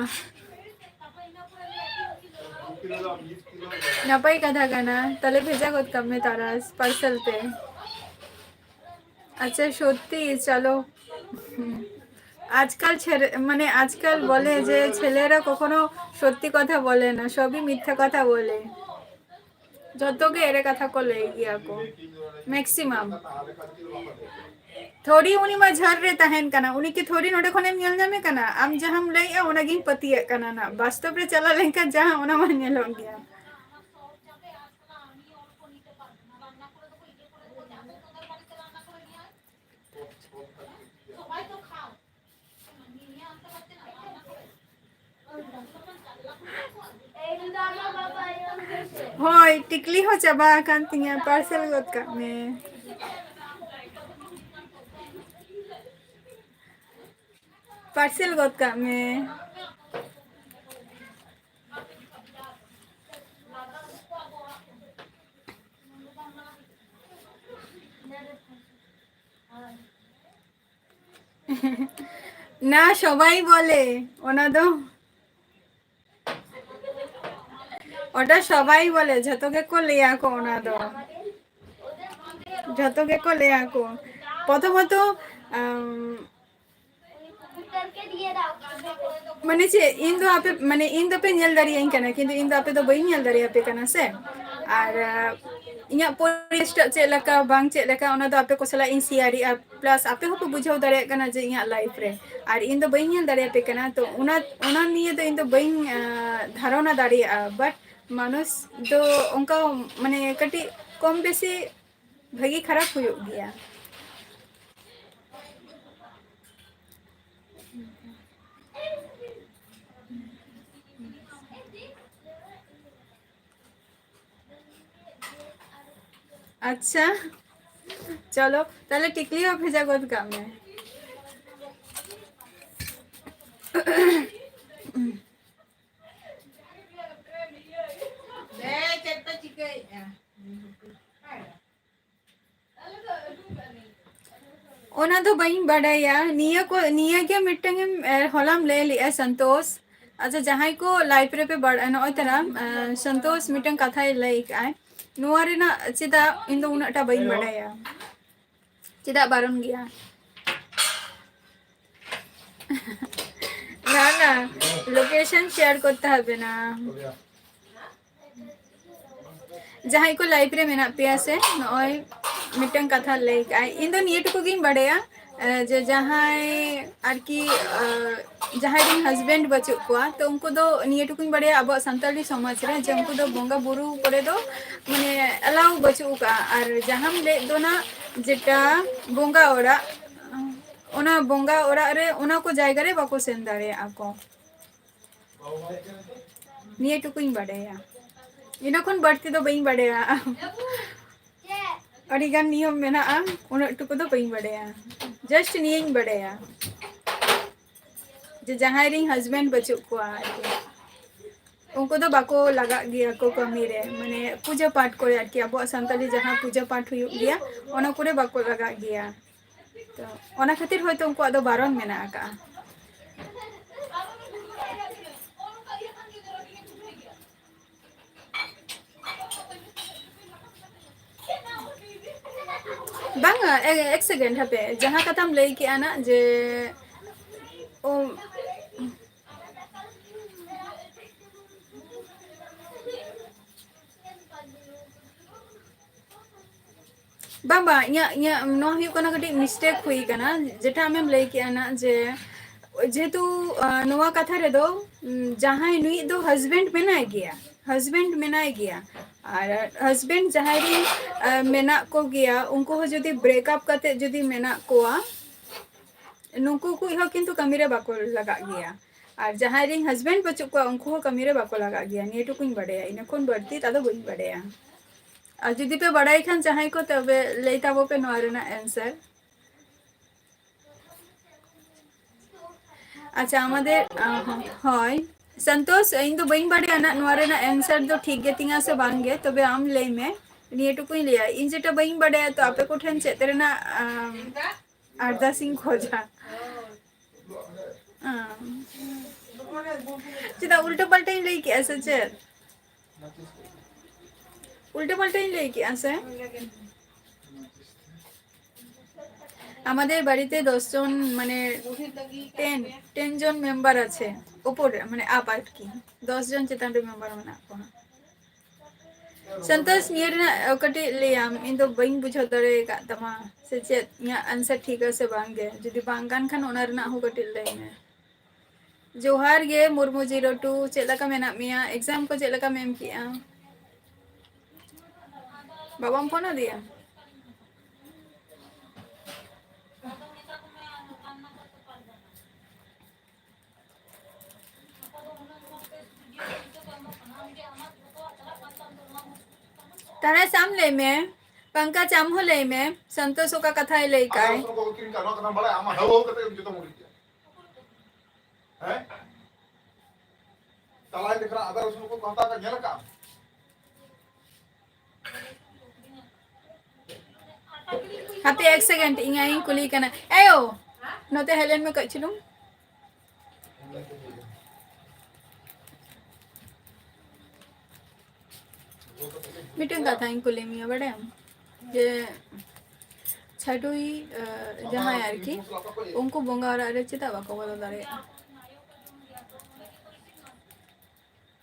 ᱱᱟᱯᱟᱭ ᱠᱟᱛᱷᱟ ᱠᱟᱱᱟ, ᱛᱟᱦᱞᱮ ᱵᱷᱮᱡᱟ ᱜᱚᱫ ᱠᱟᱜ ᱢᱮ ᱛᱟᱨᱟᱥ ᱯᱟᱨᱥᱮᱞ ᱛᱮ᱾ ᱟᱪᱪᱷᱟ, ᱥᱚᱛᱛᱤ, ᱪᱚᱞᱚ। হুম। আজকাল ছেলে, মানে, আজকাল বলে যে ছেলেরা কখনো সত্যি কথা বলে না, সবই মিথ্যা কথা বলে। ᱡᱚᱛᱚ ᱜᱮ ᱮᱲᱮ ᱠᱟᱛᱷᱟ ᱠᱚ ᱞᱟᱹᱭ ᱜᱮᱭᱟ ᱠᱚ, ᱢᱮᱠᱥᱤᱢᱟᱢ᱾ ᱛᱷᱚᱲᱤ ᱩᱱᱤ ᱢᱟ ᱡᱷᱟᱲ ᱨᱮ ᱛᱟᱦᱮᱱ ᱠᱟᱱᱟ, ᱩᱱᱤ ᱠᱤ ᱛᱷᱚᱲᱤ ᱱᱚᱰᱮ ᱠᱷᱚᱱᱮᱢ ᱧᱮᱞ ᱧᱟᱢᱮ ᱠᱟᱱᱟ? ᱟᱢ ᱡᱟᱦᱟᱸᱢ ᱞᱟᱹᱭᱮᱜᱼᱟ, ᱚᱱᱟᱜᱤᱧ ᱯᱟᱹᱛᱭᱟᱹᱜ ᱠᱟᱱᱟ ᱱᱟᱜ, ᱵᱟᱥᱛᱚᱵ ᱨᱮ ᱪᱟᱞᱟᱣ ᱞᱮᱱᱠᱷᱟᱱ ᱡᱟᱦᱟᱸ, ᱚᱱᱟ ᱢᱟ ᱧᱮᱞᱚᱜ ᱜᱮᱭᱟ᱾ ᱦᱳᱭ, ᱴᱤᱠᱞᱤ ᱦᱚᱸ ᱪᱟᱵᱟ ᱟᱠᱟᱱ ᱛᱤᱧᱟ, parcel ᱜᱚᱫ ᱠᱟᱜ ᱢᱮ᱾ Parcel ᱜᱚᱫ ᱠᱟᱜ ᱢᱮ᱾ না, সবাই বলে, ᱚᱱᱟ ᱫᱚ, ᱚᱱᱟ ᱥᱚᱵᱟᱭ ᱵᱚᱞᱮ, ᱡᱷᱚᱛᱚ ᱜᱮᱠᱚ ᱞᱟᱹᱭᱟ ᱠᱚ ᱚᱱᱟ ᱫᱚ᱾ ᱡᱷᱚᱛᱚ ᱜᱮᱠᱚ ᱞᱟᱹᱭᱟ ᱠᱚ᱾ ᱯᱨᱚᱛᱷᱚᱢᱚᱛᱚ, ᱟᱢ, ᱢᱟᱱᱮ ᱪᱮᱫ, ᱤᱧ ᱫᱚ ᱟᱯᱮ, ᱢᱟᱱᱮ ᱤᱧ ᱫᱚᱯᱮ ᱧᱮᱞ ᱫᱟᱲᱮᱭᱟᱹᱧ ᱠᱟᱱᱟ, ᱠᱤᱱᱛᱩ ᱤᱧ ᱫᱚ ᱟᱯᱮ ᱫᱚ ᱵᱟᱹᱧ ᱧᱮᱞ ᱫᱟᱲᱮᱭᱟᱯᱮ ᱠᱟᱱᱟ ᱥᱮ᱾ ᱟᱨ, ᱟᱸ, ᱤᱧᱟᱹᱜ ᱯᱚᱨᱤᱵᱮᱥ ᱴᱟᱜ ᱪᱮᱫ ᱞᱮᱠᱟ, ᱵᱟᱝ ᱪᱮᱫ ᱞᱮᱠᱟ, ᱚᱱᱟ ᱫᱚ ᱟᱯᱮ ᱠᱚ ᱥᱟᱞᱟᱜ ᱤᱧ ᱥᱮᱭᱟᱨᱮᱜᱼᱟ, plus ᱟᱯᱮ ᱦᱚᱸᱯᱮ ᱵᱩᱡᱷᱟᱹᱣ ᱫᱟᱲᱮᱭᱟᱜ ᱠᱟᱱᱟ ᱡᱮ ᱤᱧᱟᱹᱜ life ᱨᱮ, ᱟᱨ ᱤᱧ ᱫᱚ ᱵᱟᱹᱧ ᱧᱮᱞ ᱫᱟᱲᱮᱭᱟᱯᱮ ᱠᱟᱱᱟ, ᱛᱚ ᱚᱱᱟ, ᱚᱱᱟ ᱱᱤᱭᱮ ᱫᱚ ᱤᱧ ᱫᱚ ᱵᱟᱹᱧ, ᱟᱸ, ᱫᱷᱟᱨᱚᱱᱟ ᱫᱟᱲᱮᱭᱟᱜᱼᱟ᱾ But ᱢᱟᱱᱩᱥ ᱫᱚ ᱚᱱᱠᱟ, ᱢᱟᱱᱮ, ᱠᱟᱹᱴᱤᱡ ᱠᱚᱢ ᱵᱮᱥᱤ ᱵᱷᱟᱹᱜᱤ ᱠᱷᱟᱨᱟᱯ ᱦᱩᱭᱩᱜ ᱜᱮᱭᱟ᱾ ᱟᱪᱪᱷᱟ, ᱪᱚᱞᱚ ᱛᱟᱦᱞᱮ ᱴᱤᱠᱞᱤ ᱦᱚᱸ ᱵᱷᱮᱡᱟ ᱜᱚᱫ ᱠᱟᱜ ᱢᱮ᱾ ᱫᱮ, ᱪᱮᱫ ᱯᱮ ᱪᱤᱠᱟᱹᱭᱮᱫᱼᱟ? ᱚᱱᱟ ᱫᱚ ᱵᱟᱹᱧ ᱵᱟᱰᱟᱭᱟ᱾ ᱱᱤᱭᱟᱹ ᱠᱚ, ᱱᱤᱭᱟᱹ ᱜᱮ ᱢᱤᱫᱴᱟᱝ ᱮᱢ, ᱮ, ᱦᱚᱞᱟᱢ ᱞᱟᱹᱭ ᱞᱮᱜᱼᱟ, ᱥᱚᱱᱛᱳᱥ᱾ ᱟᱪᱪᱷᱟ, ᱡᱟᱦᱟᱸᱭ ᱠᱚ live ᱨᱮᱯᱮ ᱵᱟᱲ-, ᱱᱚᱜᱼᱚᱭ ᱛᱟᱨᱟ, ᱮ, ᱥᱚᱱᱛᱳᱥ ᱢᱤᱫᱴᱟᱝ ᱠᱟᱛᱷᱟᱭ ᱞᱟᱹᱭ ᱠᱟᱜᱼᱟᱭ᱾ ᱱᱚᱣᱟ ᱨᱮᱱᱟᱜ ᱪᱮᱫᱟᱜ ᱤᱧ ᱫᱚ ᱩᱱᱟᱹᱜ ᱴᱟ ᱵᱟᱹᱧ ᱵᱟᱰᱟᱭᱟ᱾ ᱪᱮᱫᱟᱜ ᱵᱟᱨᱚᱱ ᱜᱮᱭᱟ? না, না, location share করতে হবে না। ᱡᱟᱦᱟᱸᱭ ᱠᱚ live ᱨᱮ ᱢᱮᱱᱟᱜ ᱯᱮᱭᱟ ᱥᱮ, ᱱᱚᱜᱼᱚᱭ ᱢᱤᱫᱴᱟᱝ ᱠᱟᱛᱷᱟ ᱞᱟᱹᱭ ᱠᱟᱜᱼᱟᱭ, ᱤᱧ ᱫᱚ ᱱᱤᱭᱟᱹ ᱴᱩᱠᱩ ᱜᱤᱧ ᱵᱟᱰᱟᱭᱟ, ᱮ, ᱡᱮ ᱡᱟᱦᱟᱸᱭ ᱟᱨᱠᱤ, ᱮ, ᱡᱟᱦᱟᱸᱭ ᱨᱮᱱ husband ᱵᱟᱹᱪᱩᱜ ᱠᱚᱣᱟ, ᱛᱚ ᱩᱱᱠᱩ ᱫᱚ ᱱᱤᱭᱟᱹ ᱴᱩᱠᱩᱧ ᱵᱟᱰᱟᱭᱟ, ᱟᱵᱚᱣᱟᱜ ᱥᱟᱱᱛᱟᱲᱤ ᱥᱚᱢᱟᱡᱽ ᱨᱮ ᱡᱮ ᱩᱱᱠᱩ ᱫᱚ ᱵᱚᱸᱜᱟ ᱵᱩᱨᱩ ᱠᱚᱨᱮ ᱫᱚ ᱢᱟᱱᱮ allow ᱵᱟᱹᱪᱩᱜ ᱟᱠᱟᱜᱼᱟ᱾ ᱟᱨ ᱡᱟᱦᱟᱸᱢ ᱞᱟᱹᱭᱮᱫ ᱫᱚ ᱱᱟᱜ ᱡᱮᱴᱟ ᱵᱚᱸᱜᱟ ᱚᱲᱟᱜ, ᱚᱱᱟ ᱵᱚᱸᱜᱟ ᱚᱲᱟᱜ ᱨᱮ ᱚᱱᱟ ᱠᱚ ᱡᱟᱭᱜᱟ ᱨᱮ ᱵᱟᱠᱚ ᱥᱮᱱ ᱫᱟᱲᱮᱭᱟᱜᱼᱟ ᱠᱚ᱾ ᱱᱤᱭᱟᱹ ᱴᱩᱠᱩᱧ ᱵᱟᱰᱟᱭᱟ᱾ ᱤᱱᱟᱹ ᱠᱷᱚᱱ ᱵᱟᱹᱲᱛᱤ ᱫᱚ ᱵᱟᱹᱧ ᱵᱟᱲᱟᱭᱟ᱾ ᱟᱹᱰᱤ ᱜᱟᱱ ᱱᱤᱭᱚᱢ ᱢᱮᱱᱟᱜᱼᱟ, ᱩᱱᱟᱹᱜ ᱴᱩᱠᱩ ᱫᱚ ᱵᱟᱹᱧ ᱵᱟᱲᱟᱭᱟ᱾ Just ᱱᱤᱭᱟᱹᱧ ᱵᱟᱲᱟᱭᱟ ᱡᱮ ᱡᱟᱦᱟᱸᱭ ᱨᱤᱱ husband ᱵᱟᱹᱪᱩᱜ ᱠᱚᱣᱟ ᱟᱨᱠᱤ, ᱩᱱᱠᱩ ᱫᱚ ᱵᱟᱠᱚ ᱞᱟᱜᱟᱜ ᱜᱮᱭᱟ ᱠᱚ ᱠᱟᱹᱢᱤ ᱨᱮ, ᱢᱟᱱᱮ ᱯᱩᱡᱟᱹ ᱯᱟᱴ ᱠᱚᱨᱮ ᱟᱨᱠᱤ, ᱟᱵᱚᱣᱟᱜ ᱥᱟᱱᱛᱟᱞᱤ ᱡᱟᱦᱟᱸ ᱯᱩᱡᱟᱹ ᱯᱟᱴ ᱦᱩᱭᱩᱜ ᱜᱮᱭᱟ, ᱚᱱᱟ ᱠᱚᱨᱮ ᱵᱟᱠᱚ ᱞᱟᱜᱟᱜ ᱜᱮᱭᱟ᱾ ᱛᱚ ᱚᱱᱟ ᱠᱷᱟᱹᱛᱤᱨ ᱦᱚᱭᱛᱳ ᱩᱱᱠᱩᱣᱟᱜ ᱫᱚ ᱵᱟᱨᱚᱱ ᱢᱮᱱᱟᱜ ᱟᱠᱟᱜᱼᱟ᱾ ᱵᱟᱝᱟ, ᱮ-, ᱮᱠ second, ᱦᱟᱯᱮ, ᱡᱟᱦᱟᱸ ᱠᱟᱛᱷᱟᱢ ᱞᱟᱹᱭ ᱠᱮᱜᱼᱟ ᱱᱟᱜ ᱡᱮ, ᱳ, ᱵᱟᱝ, ᱵᱟᱝ, ᱤᱧᱟᱹᱜ, ᱤᱧᱟᱹᱜ ᱱᱚᱣᱟ ᱦᱩᱭᱩᱜ ᱠᱟᱱᱟ ᱠᱟᱹᱴᱤᱡ mistake ᱦᱩᱭ ᱠᱟᱱᱟ, ᱡᱮᱴᱟ ᱟᱢᱮᱢ ᱞᱟᱹᱭ ᱠᱮᱜᱼᱟ ᱱᱟᱜ ᱡᱮ, ᱡᱮᱦᱮᱛᱩ, ᱟ, ᱱᱚᱣᱟ ᱠᱟᱛᱷᱟ ᱨᱮᱫᱚ, ᱩᱢ, ᱡᱟᱦᱟᱸᱭ ᱱᱩᱭᱤᱡ ᱫᱚ husband ᱢᱮᱱᱟᱭ ᱜᱮᱭᱟ, husband ᱢᱮᱱᱟᱭ ᱜᱮᱭᱟ, ᱟᱨ husband ᱡᱟᱦᱟᱸᱭ ᱨᱤᱱ, ᱟ, ᱢᱮᱱᱟᱜ ᱠᱚᱜᱮᱭᱟ, ᱩᱱᱠᱩ ᱦᱚᱸ ᱡᱩᱫᱤ break up ᱠᱟᱛᱮ ᱡᱩᱫᱤ ᱢᱮᱱᱟᱜ ᱠᱚᱣᱟ, ᱱᱩᱠᱩ ᱠᱚ ᱦᱚᱸ ᱠᱤᱱᱛᱩ ᱠᱟᱹᱢᱤ ᱨᱮ ᱵᱟᱠᱚ ᱞᱟᱜᱟᱜ ᱜᱮᱭᱟ᱾ ᱟᱨ ᱡᱟᱦᱟᱸᱭ ᱨᱤᱱ husband ᱵᱟᱹᱪᱩᱜ ᱠᱚᱣᱟ, ᱩᱱᱠᱩ ᱦᱚᱸ ᱠᱟᱹᱢᱤ ᱨᱮ ᱵᱟᱠᱚ ᱞᱟᱜᱟᱜ ᱜᱮᱭᱟ᱾ ᱱᱤᱭᱟᱹ ᱴᱩᱠᱩᱧ ᱵᱟᱰᱟᱭᱟ, ᱤᱱᱟᱹ ᱠᱷᱚᱱ ᱵᱟᱹᱲᱛᱤ ᱛᱟᱫᱚ ᱵᱟᱹᱧ ᱵᱟᱰᱟᱭᱟ᱾ ᱟᱨ ᱡᱩᱫᱤ ᱯᱮ ᱵᱟᱰᱟᱭ ᱠᱷᱟᱱ ᱡᱟᱦᱟᱸᱭ ᱠᱚ, ᱛᱚᱵᱮ ᱞᱟᱹᱭ ᱛᱟᱵᱚ ᱯᱮ ᱱᱚᱣᱟ ᱨᱮᱱᱟᱜ answer᱾ ᱟᱪᱪᱷᱟ, ᱟᱢᱟᱫᱮᱨ, ᱟᱦ, ᱦᱳᱭ᱾ ᱥᱚᱱᱛᱳᱥ, ᱤᱧ ᱫᱚ ᱵᱟᱹᱧ ᱵᱟᱰᱟᱭᱟ ᱱᱟᱜ ᱱᱚᱣᱟ ᱨᱮᱱᱟᱜ answer ᱫᱚ ᱴᱷᱤᱠ ᱜᱮ ᱛᱤᱧᱟ ᱥᱮ ᱵᱟᱝ ᱜᱮ, ᱛᱚᱵᱮ ᱟᱢ ᱞᱟᱹᱭ ᱢᱮ᱾ ᱱᱤᱭᱟᱹ ᱴᱩᱠᱩᱧ ᱞᱟᱹᱭᱟ, ᱤᱧ ᱡᱮᱴᱟ ᱵᱟᱹᱧ ᱵᱟᱰᱟᱭᱟ, ᱛᱚ ᱟᱯᱮ ᱠᱚᱴᱷᱮᱱ ᱪᱮᱫ ᱨᱮᱱᱟᱜ, ᱟᱢ, ᱟᱨᱫᱟᱥ ᱤᱧ ᱠᱷᱚᱡᱟ᱾ ᱟᱢ᱾ ᱪᱮᱫᱟᱜ ᱩᱞᱴᱟᱹ ᱯᱟᱞᱴᱟᱧ ᱞᱟᱹᱭ ᱠᱮᱜᱼᱟ ᱥᱮ ᱪᱮᱫ? ᱩᱞᱴᱟᱹ ᱯᱟᱞᱴᱟᱧ ᱞᱟᱹᱭ ᱠᱮᱜᱼᱟ ᱥᱮ? আমাদের বাড়িতে দশ জন, মানে, ten, ten জন মেম্বার আছে, ওপরে, মানে, আপ আর কি, দশ জন ᱪᱮᱛᱟᱱ ᱨᱮ ᱢᱮᱢᱵᱟᱨ ᱢᱮᱱᱟᱜ ᱠᱚᱣᱟ᱾ ᱥᱚᱱᱛᱳᱥ, ᱱᱤᱭᱟᱹ ᱨᱮᱱᱟᱜ, ᱚ, ᱠᱟᱹᱴᱤᱡ ᱞᱟᱹᱭᱟᱢ, ᱤᱧ ᱫᱚ ᱵᱟᱹᱧ ᱵᱩᱡᱷᱟᱹᱣ ᱫᱟᱲᱮ ᱟᱠᱟᱫ ᱛᱟᱢᱟ ᱥᱮ ᱪᱮᱫ, ᱤᱧᱟᱹᱜ answer ᱴᱷᱤᱠᱟ ᱥᱮ ᱵᱟᱝ ᱜᱮ᱾ ᱡᱩᱫᱤ ᱵᱟᱝ ᱠᱟᱱ ᱠᱷᱟᱱ, ᱚᱱᱟ ᱨᱮᱱᱟᱜ ᱦᱚᱸ ᱠᱟᱹᱴᱤᱡ ᱞᱟᱹᱭ ᱢᱮ᱾ ᱡᱚᱦᱟᱨ ᱜᱮ ᱢᱩᱨᱢᱩ zero two, ᱪᱮᱫ ᱞᱮᱠᱟ ᱢᱮᱱᱟᱜ ᱢᱮᱭᱟ? exam ᱠᱚ ᱪᱮᱫ ᱞᱮᱠᱟᱢ ᱮᱢ ᱠᱮᱜᱼᱟ? ᱵᱟᱵᱟᱢ ᱯᱷᱳᱱ ᱟᱫᱮᱭᱟ? ᱛᱟᱦᱞᱮ ᱟᱢ ᱞᱟᱹᱭ ᱢᱮ, ᱯᱚᱝᱠᱚᱡᱽ ᱟᱢ ᱦᱚᱸ ᱞᱟᱹᱭ ᱢᱮ, ᱥᱚᱱᱛᱳᱥ ᱚᱠᱟ ᱠᱟᱛᱷᱟᱭ ᱞᱟᱹᱭ ᱠᱟᱜᱼᱟᱭ? ᱟᱫᱚ ᱥᱚᱨ ᱵᱟᱠᱚ ᱠᱤᱨᱤᱧ ᱠᱟᱜᱼᱟ, ᱱᱚᱣᱟ ᱠᱟᱛᱷᱟᱢ ᱵᱟᱲᱟᱭᱟ? ᱟᱢ ᱢᱟ ᱦᱮᱣ ᱦᱮᱣ ᱠᱟᱛᱮ ᱜᱮᱢ ᱡᱚᱛᱚᱢ ᱩᱰᱩᱠ ᱠᱮᱜᱼᱟ᱾ ᱦᱮᱸ? ᱪᱟᱞᱟᱣ ᱞᱮᱠᱷᱟᱱ ᱟᱫᱟ ᱨᱚᱥᱩᱱ ᱠᱚ ᱦᱟᱛᱟᱣ ᱠᱟᱜ, ᱧᱮᱞ ᱠᱟᱜᱼᱟᱢ? ᱦᱟᱯᱮ ᱮᱠ ᱥᱮᱠᱮᱱᱰ, ᱤᱧ ᱟᱭᱳᱧ ᱠᱩᱞᱤᱭᱮ ᱠᱟᱱᱟ᱾ ᱮᱭᱳ, ᱱᱚᱛᱮ ᱦᱮᱡ ᱞᱮᱱ ᱢᱮ ᱠᱟᱹᱡ ᱪᱩᱞᱩᱝ᱾ ᱢᱤᱫᱴᱮᱱ ᱠᱟᱛᱷᱟᱧ ᱠᱩᱞᱤ ᱢᱮᱭᱟ, ᱵᱟᱰᱟᱭᱟᱢ? ᱡᱮ ᱪᱷᱟᱰᱩᱭ, ᱟᱸ, ᱡᱟᱦᱟᱸᱭ ᱟᱨᱠᱤ, ᱩᱱᱠᱩ ᱵᱚᱸᱜᱟ ᱚᱲᱟᱜ ᱨᱮ ᱪᱮᱫᱟᱜ ᱵᱟᱠᱚ ᱵᱚᱞᱚ ᱫᱟᱲᱮᱭᱟᱜᱼᱟ?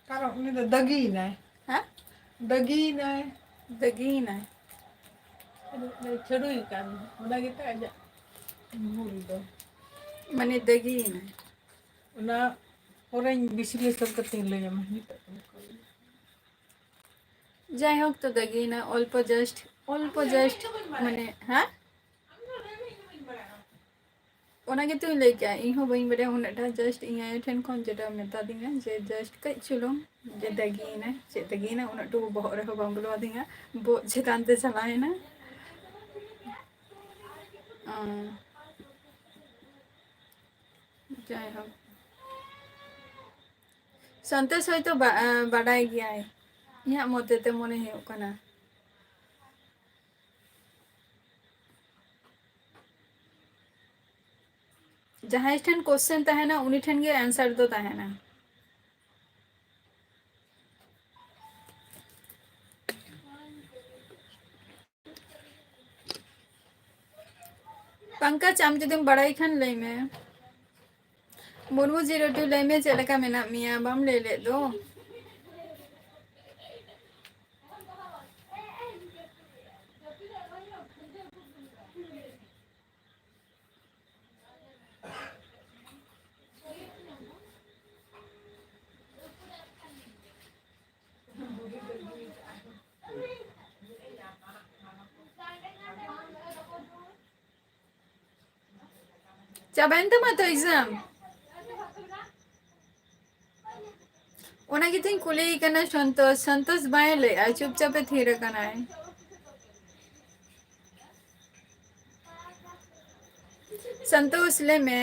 ᱠᱟᱨᱚᱱ ᱩᱱᱤ ᱫᱚ ᱫᱟᱹᱜᱤᱭᱮᱱᱟᱭ᱾ ᱦᱮᱸ? ᱫᱟᱹᱜᱤᱭᱮᱱᱟᱭ᱾ ᱫᱟᱹᱜᱤᱭᱮᱱᱟᱭ᱾ ᱟᱫᱚ ᱩᱱᱤ ᱪᱷᱟᱹᱰᱩᱭ ᱠᱟᱱ, ᱚᱱᱟ ᱜᱮᱛᱟᱭ ᱟᱡᱟᱜ ᱵᱷᱩᱞ ᱫᱚ᱾ ᱢᱟᱱᱮ ᱫᱟᱹᱜᱤᱭᱮᱱᱟᱭ᱾ ᱚᱱᱟ ᱯᱚᱨᱮᱧ ᱵᱤᱥᱞᱮᱥᱚᱱ ᱠᱟᱛᱮᱧ ᱞᱟᱹᱭᱟᱢᱟ, ᱱᱤᱛᱚᱜ ᱫᱚ ᱵᱟᱠᱚ ᱞᱟᱹᱭᱟ᱾ ᱡᱟᱭᱦᱳᱠ, ᱛᱚ ᱫᱟᱹᱜᱤᱭᱮᱱᱟ ᱚᱞᱯᱚ, just ᱚᱞᱯᱚ, just ᱢᱟᱱᱮ, ᱦᱮᱸ? ᱚᱱᱟ ᱜᱮᱛᱚᱧ ᱞᱟᱹᱭ ᱠᱮᱜᱼᱟ, ᱤᱧ ᱦᱚᱸ ᱵᱟᱹᱧ ᱵᱟᱰᱟᱭᱟ ᱩᱱᱟᱹᱜ ᱴᱟ, just ᱤᱧ ᱟᱭᱳ ᱴᱷᱮᱱ ᱠᱷᱚᱱ ᱡᱮᱴᱟ ᱢᱮᱛᱟ ᱫᱤᱧᱟ ᱡᱮ just ᱠᱟᱹᱡ ᱪᱩᱞᱩᱝ ᱡᱮ ᱫᱟᱹᱜᱤᱭᱮᱱᱟ, ᱪᱮᱫ ᱫᱟᱹᱜᱤᱭᱮᱱᱟ, ᱩᱱᱟᱹᱜ ᱴᱩᱠᱩ ᱵᱚᱦᱚᱜ ᱨᱮᱦᱚᱸ ᱵᱟᱝ ᱵᱚᱞᱚ ᱟᱹᱫᱤᱧᱟ, ᱵᱚᱦᱚᱜ ᱪᱮᱛᱟᱱ ᱛᱮ ᱪᱟᱞᱟᱣᱮᱱᱟ᱾ ᱚ, ᱡᱟᱭᱦᱳᱠ, ᱥᱚᱱᱛᱳᱥ ᱦᱚᱭᱛᱳ ᱵᱟ-, ᱵᱟᱰᱟᱭ ᱜᱮᱭᱟᱭ, ᱤᱧᱟᱹᱜ ᱢᱚᱛᱮ ᱛᱮ ᱢᱚᱱᱮ ᱦᱩᱭᱩᱜ ᱠᱟᱱᱟ᱾ ᱡᱟᱦᱟᱸᱭ ᱴᱷᱮᱱ question ᱛᱟᱦᱮᱱᱟ, ᱩᱱᱤ ᱴᱷᱮᱱ ᱜᱮ answer ᱫᱚ ᱛᱟᱦᱮᱱᱟ᱾ ᱯᱚᱝᱠᱚᱡᱽ, ᱟᱢ ᱡᱩᱫᱤᱢ ᱵᱟᱲᱟᱭ ᱠᱷᱟᱱ ᱞᱟᱹᱭ ᱢᱮ᱾ ᱢᱩᱨᱢᱩ ᱡᱤᱨᱳ ᱴᱩ, ᱞᱟᱹᱭ ᱢᱮ, ᱪᱮᱫ ᱞᱮᱠᱟ ᱢᱮᱱᱟᱜ ᱢᱮᱭᱟ? ᱵᱟᱢ ᱞᱟᱹᱭ ᱞᱮᱫ ᱫᱚ᱾ ᱪᱟᱵᱟᱭᱮᱱ ᱛᱟᱢᱟ ᱛᱚ exam? ᱚᱱᱟ ᱜᱮᱛᱚᱧ ᱠᱩᱞᱤᱭᱮ ᱠᱟᱱᱟ ᱥᱚᱱᱛᱳᱥ᱾ ᱥᱚᱱᱛᱳᱥ ᱵᱟᱭ ᱞᱟᱹᱭᱮᱜᱼᱟ, ᱪᱩᱯᱪᱟᱯ ᱮ ᱛᱷᱤᱨ ᱟᱠᱟᱱᱟᱭ᱾ ᱥᱚᱱᱛᱳᱥ, ᱞᱟᱹᱭ ᱢᱮ᱾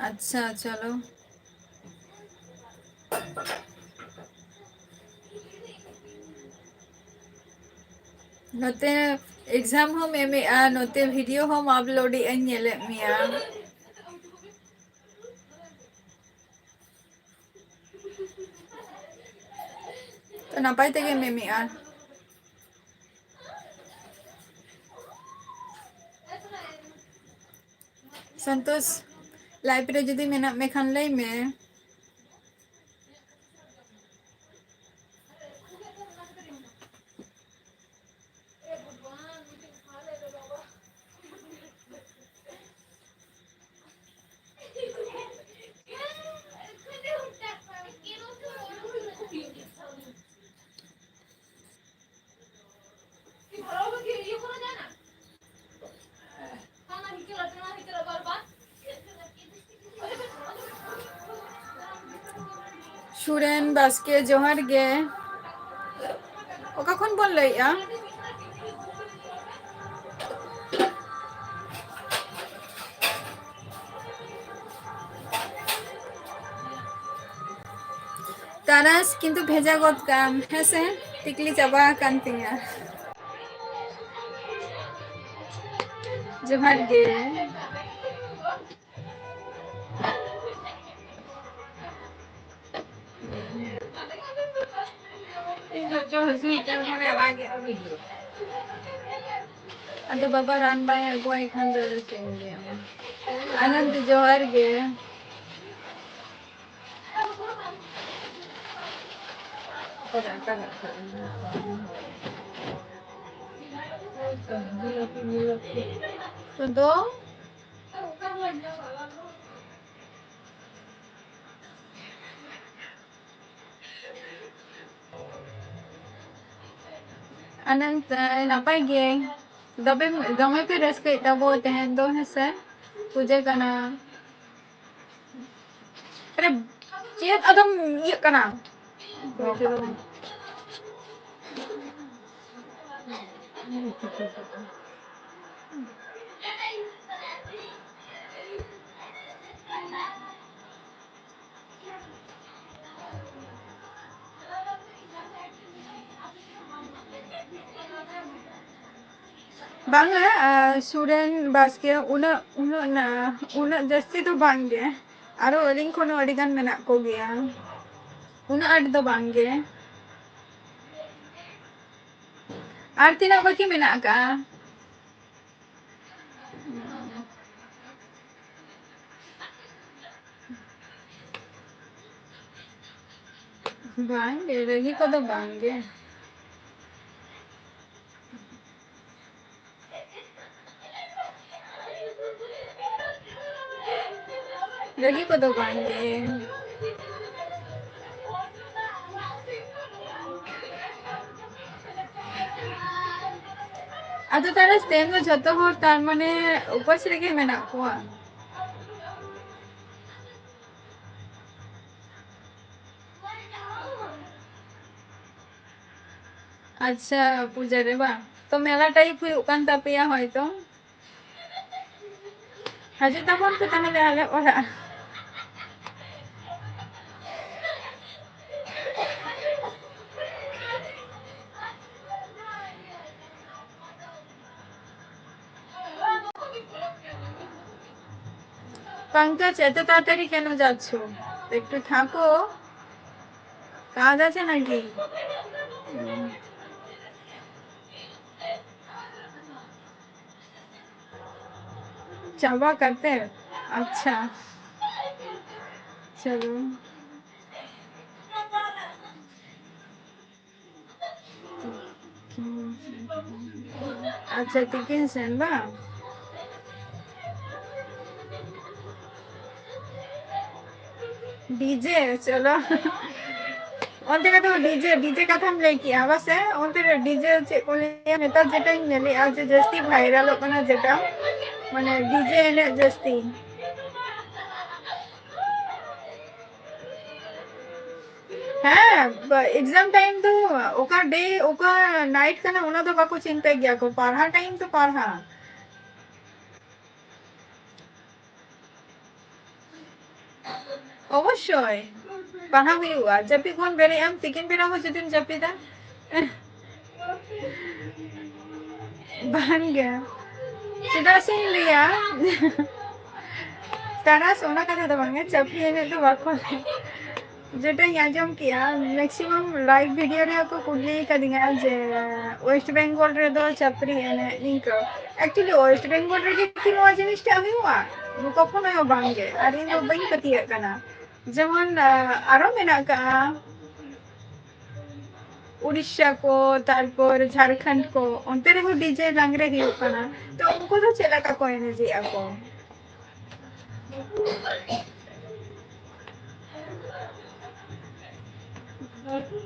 ᱟᱪᱪᱷᱟ, ᱪᱚᱞᱚ᱾ ᱱᱚᱛᱮ exam ᱦᱚᱸᱢ ᱮᱢᱮᱜᱼᱟ, ᱱᱚᱛᱮ video ᱦᱚᱸᱢ upload ᱮᱜᱼᱟ, ᱧᱮᱞᱮᱫ ᱢᱮᱭᱟ᱾ ᱛᱚ, ᱱᱟᱯᱟᱭ ᱛᱮᱜᱮ ᱢᱮᱢᱮᱜᱼᱟ᱾ ᱥᱚᱱᱛᱳᱥ, live ᱨᱮ ᱡᱩᱫᱤ ᱢᱮᱱᱟᱜ ᱢᱮ ᱠᱷᱟᱱ ᱞᱟᱹᱭ ᱢᱮ᱾ ᱥᱩᱨᱮᱱ ᱵᱟᱥᱠᱮ, ᱡᱚᱦᱟᱨ ᱜᱮ᱾ ᱚᱠᱟ ᱠᱷᱚᱱ ᱵᱚᱱ ᱞᱟᱹᱭᱮᱜᱼᱟ? ᱛᱟᱨᱟᱥ ᱠᱤᱱᱛᱩ ᱵᱷᱮᱡᱟ ᱜᱚᱫ ᱠᱟᱜᱼᱟᱢ, ᱦᱮᱸᱥᱮ? ᱴᱤᱠᱞᱤ ᱪᱟᱵᱟ ᱟᱠᱟᱱ ᱛᱤᱧᱟ᱾ ᱡᱚᱦᱟᱨ ᱜᱮ᱾ ᱦᱟᱹᱥᱩᱭᱮᱫ ᱠᱟᱱ ᱠᱷᱟᱱ ᱟᱲᱟᱜᱮᱫ ᱟᱹᱜᱩᱭ ᱦᱩᱭᱩᱜᱼᱟ᱾ ᱟᱫᱚ ᱵᱟᱵᱟ ᱨᱟᱱ ᱵᱟᱭ ᱟᱹᱜᱩᱣᱟᱭ ᱠᱷᱟᱱ ᱫᱚ ᱟᱫᱚ ᱪᱮᱫ ᱤᱧ ᱞᱟᱹᱭᱟ? ᱟᱱᱚᱱᱫ, ᱡᱚᱦᱟᱨ ᱜᱮ᱾ ᱠᱚᱫᱚ ᱟᱱᱟᱝ ᱛᱟᱭ ᱱᱟᱯᱟᱭ ᱜᱮ᱾ ᱫᱚᱢᱮ, ᱫᱚᱢᱮ ᱯᱮ ᱨᱟᱹᱥᱠᱟᱹᱭᱮᱫ ᱛᱟᱵᱚ ᱛᱮᱦᱮᱧ ᱫᱚ, ᱦᱮᱸᱥᱮ? ᱯᱩᱡᱟᱹ ᱠᱟᱱᱟ᱾ ᱟᱨᱮ, ᱪᱮᱫ ᱟᱫᱚᱢ ᱤᱭᱟᱹᱜ ᱠᱟᱱᱟ? ᱵᱟᱝᱟ, ᱟᱨ ᱥᱩᱨᱮᱱ ᱵᱟᱥᱠᱮ ᱩᱱᱟᱹᱜ, ᱩᱱᱟᱹᱜ ᱱᱟ-, ᱩᱱᱟᱹᱜ ᱡᱟᱹᱥᱛᱤ ᱫᱚ ᱵᱟᱝᱜᱮ᱾ ᱟᱨᱚ ᱟᱹᱞᱤᱧ ᱠᱷᱚᱱ ᱦᱚᱸ ᱟᱹᱰᱤ ᱜᱟᱱ ᱢᱮᱱᱟᱜ ᱠᱚᱜᱮᱭᱟ᱾ ᱩᱱᱟᱹᱜ ᱟᱸᱴ ᱫᱚ ᱵᱟᱝᱜᱮ᱾ ᱟᱨ ᱛᱤᱱᱟᱹᱜ ᱵᱟᱹᱠᱤ ᱢᱮᱱᱟᱜ ᱟᱠᱟᱜᱼᱟ? ᱵᱟᱝᱜᱮ, ᱨᱟᱹᱜᱤ ᱠᱚᱫᱚ ᱵᱟᱝᱜᱮ᱾ ᱨᱟᱹᱜᱤ ᱠᱚᱫᱚ ᱵᱟᱝᱜᱮ᱾ ᱟᱫᱚ ᱛᱟᱦᱞᱮ ᱛᱮᱦᱮᱧ ᱫᱚ ᱡᱷᱚᱛᱚ ᱦᱚᱲ ᱛᱟᱨ ᱢᱟᱱᱮ ᱩᱯᱟᱹᱥ ᱨᱮᱜᱮ ᱢᱮᱱᱟᱜ ᱠᱚᱣᱟ? ᱟᱪᱪᱷᱟ, ᱯᱩᱡᱟ ᱨᱮ ᱵᱟᱝ? ᱛᱚ ᱢᱮᱞᱟ type ᱦᱩᱭᱩᱜ ᱠᱟᱱ ᱛᱟᱯᱮᱭᱟ ᱦᱚᱭᱛᱚ᱾ ᱦᱤᱡᱩᱜ ᱛᱟᱵᱚᱱ ᱯᱮ ᱛᱟᱦᱞᱮ ᱟᱞᱮ ᱚᱲᱟᱜ᱾ পঙ্কজ, এত তাড়াতাড়ি কেন যাচ্ছ? একটু থাকো, কাজ আছে নাকি? ᱪᱟᱵᱟ ᱠᱟᱛᱮ? ᱟᱪᱪᱷᱟ, ᱪᱚᱞᱚ᱾ ᱟᱪᱪᱷᱟ, ᱛᱤᱠᱤᱱ ᱥᱮᱱ ᱵᱟᱝ? ᱰᱤᱡᱮ, ᱪᱚᱞᱚ᱾ ᱚᱱᱛᱮ ᱠᱟᱛᱷᱟ ᱰᱤᱡᱮ, ᱰᱤᱡᱮ ᱠᱟᱛᱷᱟᱢ ᱞᱟᱹᱭ ᱠᱮᱜᱼᱟ ᱵᱟᱥᱮ? ᱚᱱᱛᱮ ᱨᱮ ᱰᱤᱡᱮ ᱪᱮᱫ ᱠᱚ ᱞᱟᱹᱭᱟ? ᱱᱮᱛᱟᱨ ᱡᱮᱴᱟᱧ ᱧᱮᱞᱮᱜᱼᱟ ᱡᱮ ᱡᱟᱹᱥᱛᱤ ᱵᱷᱟᱭᱨᱟᱞᱚᱜ ᱠᱟᱱᱟ ᱡᱮᱴᱟ, ᱢᱟᱱᱮ ᱰᱤᱡᱮ ᱮᱱᱮᱡ ᱡᱟᱹᱥᱛᱤ᱾ ᱦᱮᱸ, ᱮᱠᱡᱟᱢ ᱴᱟᱭᱤᱢ ᱫᱚ ᱚᱠᱟ ᱰᱮ, ᱚᱠᱟ ᱱᱟᱭᱤᱴ ᱠᱟᱱᱟ, ᱚᱱᱟ ᱫᱚ ᱵᱟᱠᱚ ᱪᱤᱱᱛᱟᱹᱭ ᱜᱮᱭᱟ ᱠᱚ᱾ ᱯᱟᱲᱦᱟᱣ ᱴᱟᱭᱤᱢ ᱫᱚ ᱯᱟᱲᱦᱟᱣ᱾ ᱚᱵᱚᱥᱥᱳᱭ, ᱯᱟᱲᱦᱟᱣ ᱦᱩᱭᱩᱜᱼᱟ᱾ ᱡᱟᱹᱯᱤᱫ ᱠᱷᱚᱱ ᱵᱮᱨᱮᱫ ᱟᱢ, ᱛᱤᱠᱤᱱ ᱵᱮᱲᱟ ᱦᱚᱸ ᱡᱩᱫᱤᱢ ᱡᱟᱹᱯᱤᱫᱟ᱾ ᱵᱟᱝ ᱜᱮ, ᱪᱮᱫᱟᱜ ᱥᱮᱧ ᱞᱟᱹᱭᱟ, ᱛᱟᱨᱟᱥ ᱚᱱᱟ ᱠᱟᱛᱷᱟ ᱫᱚ ᱵᱟᱝ ᱜᱮ, ᱪᱟᱹᱯᱨᱤ ᱮᱱᱮᱡ ᱫᱚ ᱵᱟᱠᱚ ᱞᱟᱹᱭᱟ᱾ ᱡᱮᱴᱟᱧ ᱟᱸᱡᱚᱢ ᱠᱮᱜᱼᱟ, ᱢᱮᱠᱥᱤᱢᱟᱢ ᱞᱟᱭᱤᱵᱷ ᱵᱷᱤᱰᱤᱭᱳ ᱨᱮᱦᱚᱸ ᱠᱚ ᱠᱩᱞᱤ ᱠᱟᱫᱤᱧᱟ ᱡᱮ ᱳᱭᱮᱥᱴ ᱵᱮᱝᱜᱚᱞ ᱨᱮᱫᱚ ᱪᱟᱹᱯᱨᱤ ᱮᱱᱮᱡ ᱱᱤᱝᱠᱟᱹ᱾ ᱮᱠᱪᱩᱭᱮᱞᱤ ᱳᱭᱮᱥᱴ ᱵᱮᱝᱜᱚᱞ ᱨᱮᱜᱮ ᱠᱤ ᱱᱚᱣᱟ ᱡᱤᱱᱤᱥᱴᱟ ᱦᱩᱭᱩᱜᱼᱟ? ᱠᱚᱠᱷᱚᱱᱳ ᱦᱚᱸ ᱵᱟᱝ ᱜᱮ᱾ ᱟᱨ ᱤᱧ ᱫᱚ ᱵᱟᱹᱧ ᱯᱟᱹᱛᱭᱟᱹᱜ ᱠᱟᱱᱟ᱾ ᱡᱮᱢᱚᱱ, ᱟᱸ, ᱟᱨᱚ ᱢᱮᱱᱟᱜ ᱠᱟᱜᱼᱟ ᱩᱲᱤᱥᱥᱟ ᱠᱚ, ᱛᱟᱨᱯᱚᱨ ᱡᱷᱟᱲᱠᱷᱚᱸᱰ ᱠᱚ, ᱚᱱᱛᱮ ᱨᱮᱦᱚᱸ ᱰᱤᱡᱮ ᱞᱟᱜᱽᱲᱮ ᱦᱩᱭᱩᱜ ᱠᱟᱱᱟ᱾ ᱛᱚ ᱩᱱᱠᱩ ᱫᱚ ᱪᱮᱫ ᱞᱮᱠᱟ ᱠᱚ ᱮᱱᱮᱡᱮᱜᱼᱟ ᱠᱚ?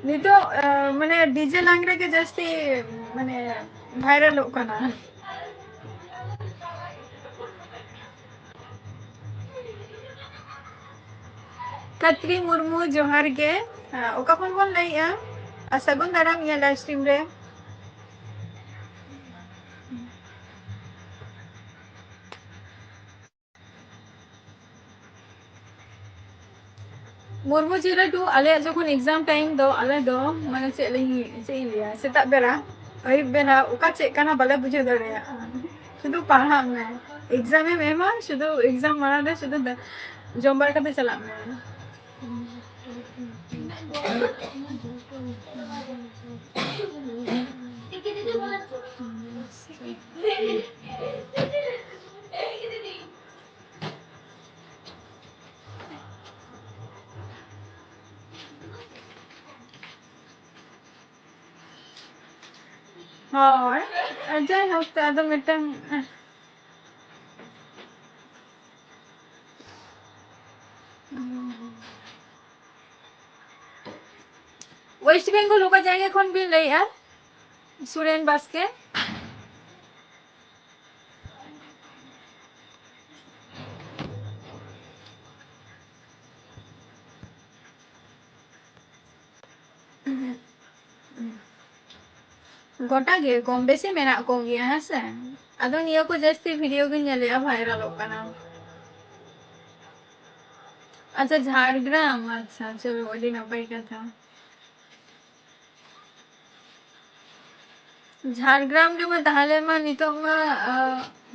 ᱱᱤᱛᱚᱜ, ᱟᱸ, ᱢᱟᱱᱮ ᱰᱤᱡᱮ ᱞᱟᱜᱽᱲᱮ ᱜᱮ ᱡᱟᱹᱥᱛᱤ, ᱢᱟᱱᱮ, ᱵᱷᱟᱭᱨᱟᱞᱚᱜ ᱠᱟᱱᱟ᱾ ᱠᱟᱛᱨᱤ ᱢᱩᱨᱢᱩ, ᱡᱚᱦᱟᱨ ᱜᱮ᱾ ᱟᱸ, ᱚᱠᱟ ᱠᱷᱚᱱ ᱵᱚᱱ ᱞᱟᱹᱭᱮᱜᱼᱟ? ᱟᱨ ᱥᱟᱹᱜᱩᱱ ᱫᱟᱨᱟᱢ ᱤᱧᱟᱹᱜ ᱞᱟᱭᱤᱵᱷ ᱥᱴᱨᱤᱢ ᱨᱮ᱾ ᱢᱩᱨᱢᱩ ᱡᱤᱨᱟᱹ ᱴᱩ, ᱟᱞᱮᱭᱟᱜ ᱡᱚᱠᱷᱚᱱ ᱮᱠᱡᱟᱢ ᱴᱟᱭᱤᱢ ᱫᱚ, ᱟᱞᱮ ᱫᱚ, ᱢᱟᱱᱮ, ᱪᱮᱫ ᱞᱤᱧ, ᱪᱮᱫ ᱤᱧ ᱞᱟᱹᱭᱟ, ᱥᱮᱛᱟᱜ ᱵᱮᱲᱟ, ᱟᱹᱭᱩᱵ ᱵᱮᱲᱟ, ᱚᱠᱟ ᱪᱮᱫ ᱠᱟᱱᱟ ᱵᱟᱞᱮ ᱵᱩᱡᱷᱟᱹᱣ ᱫᱟᱲᱮᱭᱟᱜᱼᱟ, ᱥᱩᱫᱷᱩ ᱯᱟᱲᱦᱟᱜ ᱢᱮ᱾ ᱮᱠᱡᱟᱢ ᱮᱢ ᱮᱢᱟ, ᱥᱩᱫᱷᱩ ᱮᱠᱡᱟᱢ ᱢᱟᱲᱟᱝ ᱨᱮ ᱥᱩᱫᱷᱩ ᱫᱟ-, ᱡᱚᱢ ᱵᱟᱲᱟ ᱠᱟᱛᱮ ᱪᱟᱞᱟᱜ ᱢᱮ᱾ ᱦᱳᱭ, ᱡᱟᱭᱦᱳᱠ, ᱛᱚ ᱟᱫᱚ ᱢᱤᱫᱴᱟᱝ ᱳᱭᱮᱥᱴ ᱵᱮᱝᱜᱚᱞ ᱚᱠᱟ ᱡᱟᱭᱜᱟ ᱠᱷᱚᱱ ᱵᱤᱱ ᱞᱟᱹᱭᱮᱜᱼᱟ? ᱥᱩᱨᱮᱱ ᱵᱟᱥᱠᱮ᱾ ᱜᱚᱴᱟ ᱜᱮ ᱠᱚᱢ ᱵᱮᱥᱤ ᱢᱮᱱᱟᱜ ᱠᱚᱜᱮᱭᱟ, ᱦᱮᱸ ᱥᱮ? ᱟᱫᱚ ᱱᱤᱭᱟᱹ ᱠᱚ ᱡᱟᱹᱥᱛᱤ ᱵᱷᱤᱰᱤᱭᱳ ᱜᱤᱧ ᱧᱮᱞᱮᱜᱼᱟ, ᱵᱷᱟᱭᱨᱟᱞᱚᱜ ᱠᱟᱱᱟ᱾ ᱟᱪᱪᱷᱟ, ᱡᱷᱟᱲᱜᱨᱟᱢ, ᱟᱪᱪᱷᱟ, ᱪᱚᱞᱚ, ᱟᱹᱰᱤ ᱱᱟᱯᱟᱭ ᱠᱟᱛᱷᱟ᱾ ᱡᱷᱟᱲᱜᱨᱟᱢ ᱨᱮᱢᱟ ᱛᱟᱦᱞᱮ ᱢᱟ ᱱᱤᱛᱚᱜ ᱢᱟ, ᱟ,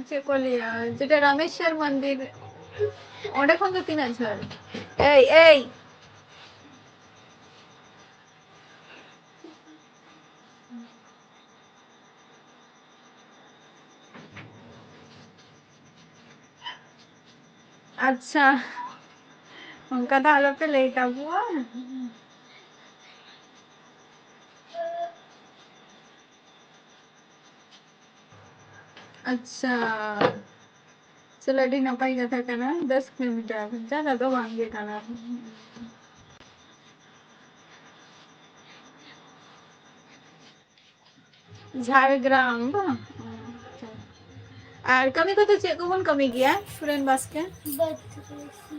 ᱪᱮᱫ ᱠᱚ ᱞᱟᱹᱭᱟ, ᱡᱮᱴᱟ ᱨᱟᱢᱮᱥᱣᱚᱨ ᱢᱚᱱᱫᱤᱨ, ᱚᱸᱰᱮ ᱠᱷᱚᱱ ᱫᱚ ᱛᱤᱱᱟᱹᱜ ᱡᱷᱟᱹᱞ? ᱮᱭ, ᱮᱭ! ᱟᱪᱪᱷᱟ, ᱚᱱᱠᱟ ᱫᱚ ᱟᱞᱚᱯᱮ ᱞᱟᱹᱭ ᱛᱟᱵᱚᱣᱟ᱾ ᱟᱪᱪᱷᱟ, ᱪᱚᱞᱚ, ᱟᱹᱰᱤ ᱱᱟᱯᱟᱭ ᱠᱟᱛᱷᱟ ᱠᱟᱱᱟ, ᱫᱚᱥ ᱠᱤᱞᱳᱢᱤᱴᱟᱨ, ᱡᱟᱫᱟ ᱫᱚ ᱵᱟᱝ ᱜᱮ ᱠᱟᱱᱟ᱾ ᱡᱷᱟᱲᱜᱨᱟᱢ ᱵᱟᱝ? ᱟᱨ ᱠᱟᱹᱢᱤ ᱠᱚᱫᱚ ᱪᱮᱫ ᱠᱚᱵᱚᱱ ᱠᱟᱹᱢᱤ ᱜᱮᱭᱟ, ᱥᱩᱨᱮᱱ ᱵᱟᱥᱠᱮ? ᱵᱟᱹᱫᱽ ᱨᱮ ᱥᱤ᱾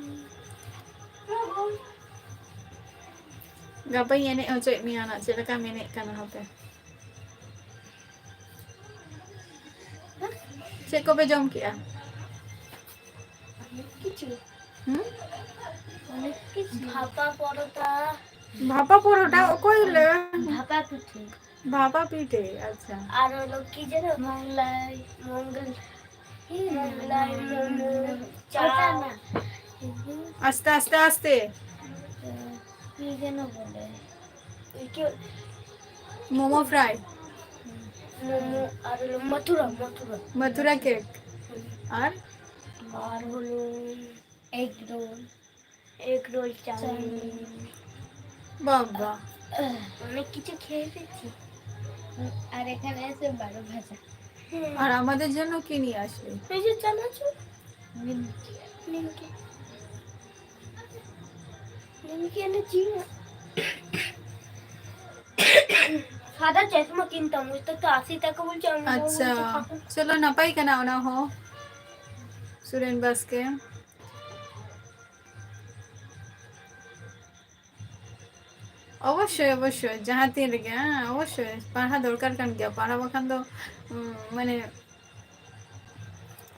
ᱜᱟᱯᱟᱧ ᱮᱱᱮᱡ ᱦᱚᱪᱚᱭᱮᱫ ᱢᱮᱭᱟ ᱱᱟᱜ, ᱪᱮᱫ ᱞᱮᱠᱟᱢ ᱮᱱᱮᱡ ᱠᱟᱱᱟ ᱦᱟᱯᱮ᱾ ᱪᱮᱫ ᱠᱚᱯᱮ ᱡᱚᱢ ᱠᱮᱜᱼᱟ? ᱚᱱᱮᱠ ᱠᱤᱪᱷᱩ᱾ ᱦᱩᱸ? ᱚᱱᱮᱠ ᱠᱤᱪᱷᱩ᱾ ᱵᱷᱟᱯᱟ ᱯᱚᱨᱚᱴᱟ᱾ ᱵᱷᱟᱯᱟ ᱯᱚᱨᱚᱴᱟ? ᱚᱠᱚᱭ ᱞᱮ? ᱵᱷᱟᱯᱟ ᱯᱤᱴᱷᱟᱹ᱾ ᱵᱷᱟᱯᱟ ᱯᱤᱴᱷᱟᱹ, ᱟᱪᱪᱷᱟ᱾ ᱟᱨ ᱚᱱᱟ ᱠᱤ ᱡᱮᱱᱚ ᱢᱚᱝᱞᱟᱭ, ᱢᱚᱝᱜᱚᱞ, ᱦᱮᱸ, ᱢᱚᱝᱞᱟᱭ, ᱢᱚᱝᱜᱚᱞ, ᱪᱟ᱾ ᱚᱱᱠᱟᱱᱟᱜ᱾ ᱟᱥᱛᱮ, ᱟᱥᱛᱮ, ᱟᱥᱛᱮ᱾ ᱪᱮᱫ ᱵᱚᱞᱮ? ᱤᱭᱟᱹ, ᱢᱳᱢᱳ ᱯᱷᱨᱟᱭ᱾ ᱢᱳᱢᱳ ᱟᱨ ᱦᱚᱞᱚ ᱢᱟᱛᱷᱩᱨᱟ, ᱢᱟᱛᱷᱩᱨᱟ᱾ ᱢᱟᱛᱷᱩᱨᱟ ᱠᱮᱠ᱾ ᱟᱨ? ᱟᱨ ᱦᱚᱞᱚ egg roll. Egg roll, chowmein. Chowmein. বাবা। অনেক কিছু খেয়ে এসেছি। আর এখানে আছে বারো ভাজা। হুম। আর আমাদের জন্য কি নিয়ে আসবে? এই যে চানাচুর। নিমকি। নিমকি। নিমকি এনেছি। সাদা চশমা কিনতাম, ওইটা তো আশি টাকা বলছে, আমি বললাম, আচ্ছা। তো থাকুক। চলো, ᱱᱟᱯᱟᱭ ᱠᱟᱱᱟ ᱚᱱᱟ ᱦᱚᱸ, ᱥᱩᱨᱮᱱ ᱵᱟᱥᱠᱮ᱾ ᱚᱵᱚᱥᱥᱳᱭ, ᱚᱵᱚᱥᱥᱳᱭ, ᱡᱟᱦᱟᱸ ᱛᱤᱱ ᱨᱮᱜᱮ, ᱦᱮᱸ, ᱚᱵᱚᱥᱥᱳᱭ, ᱯᱟᱲᱦᱟᱣ ᱫᱚᱨᱠᱟᱨ ᱠᱟᱱ ᱜᱮᱭᱟ, ᱯᱟᱲᱦᱟᱣ ᱵᱟᱠᱷᱟᱱ ᱫᱚ, ᱩᱸ, ᱢᱟᱱᱮ,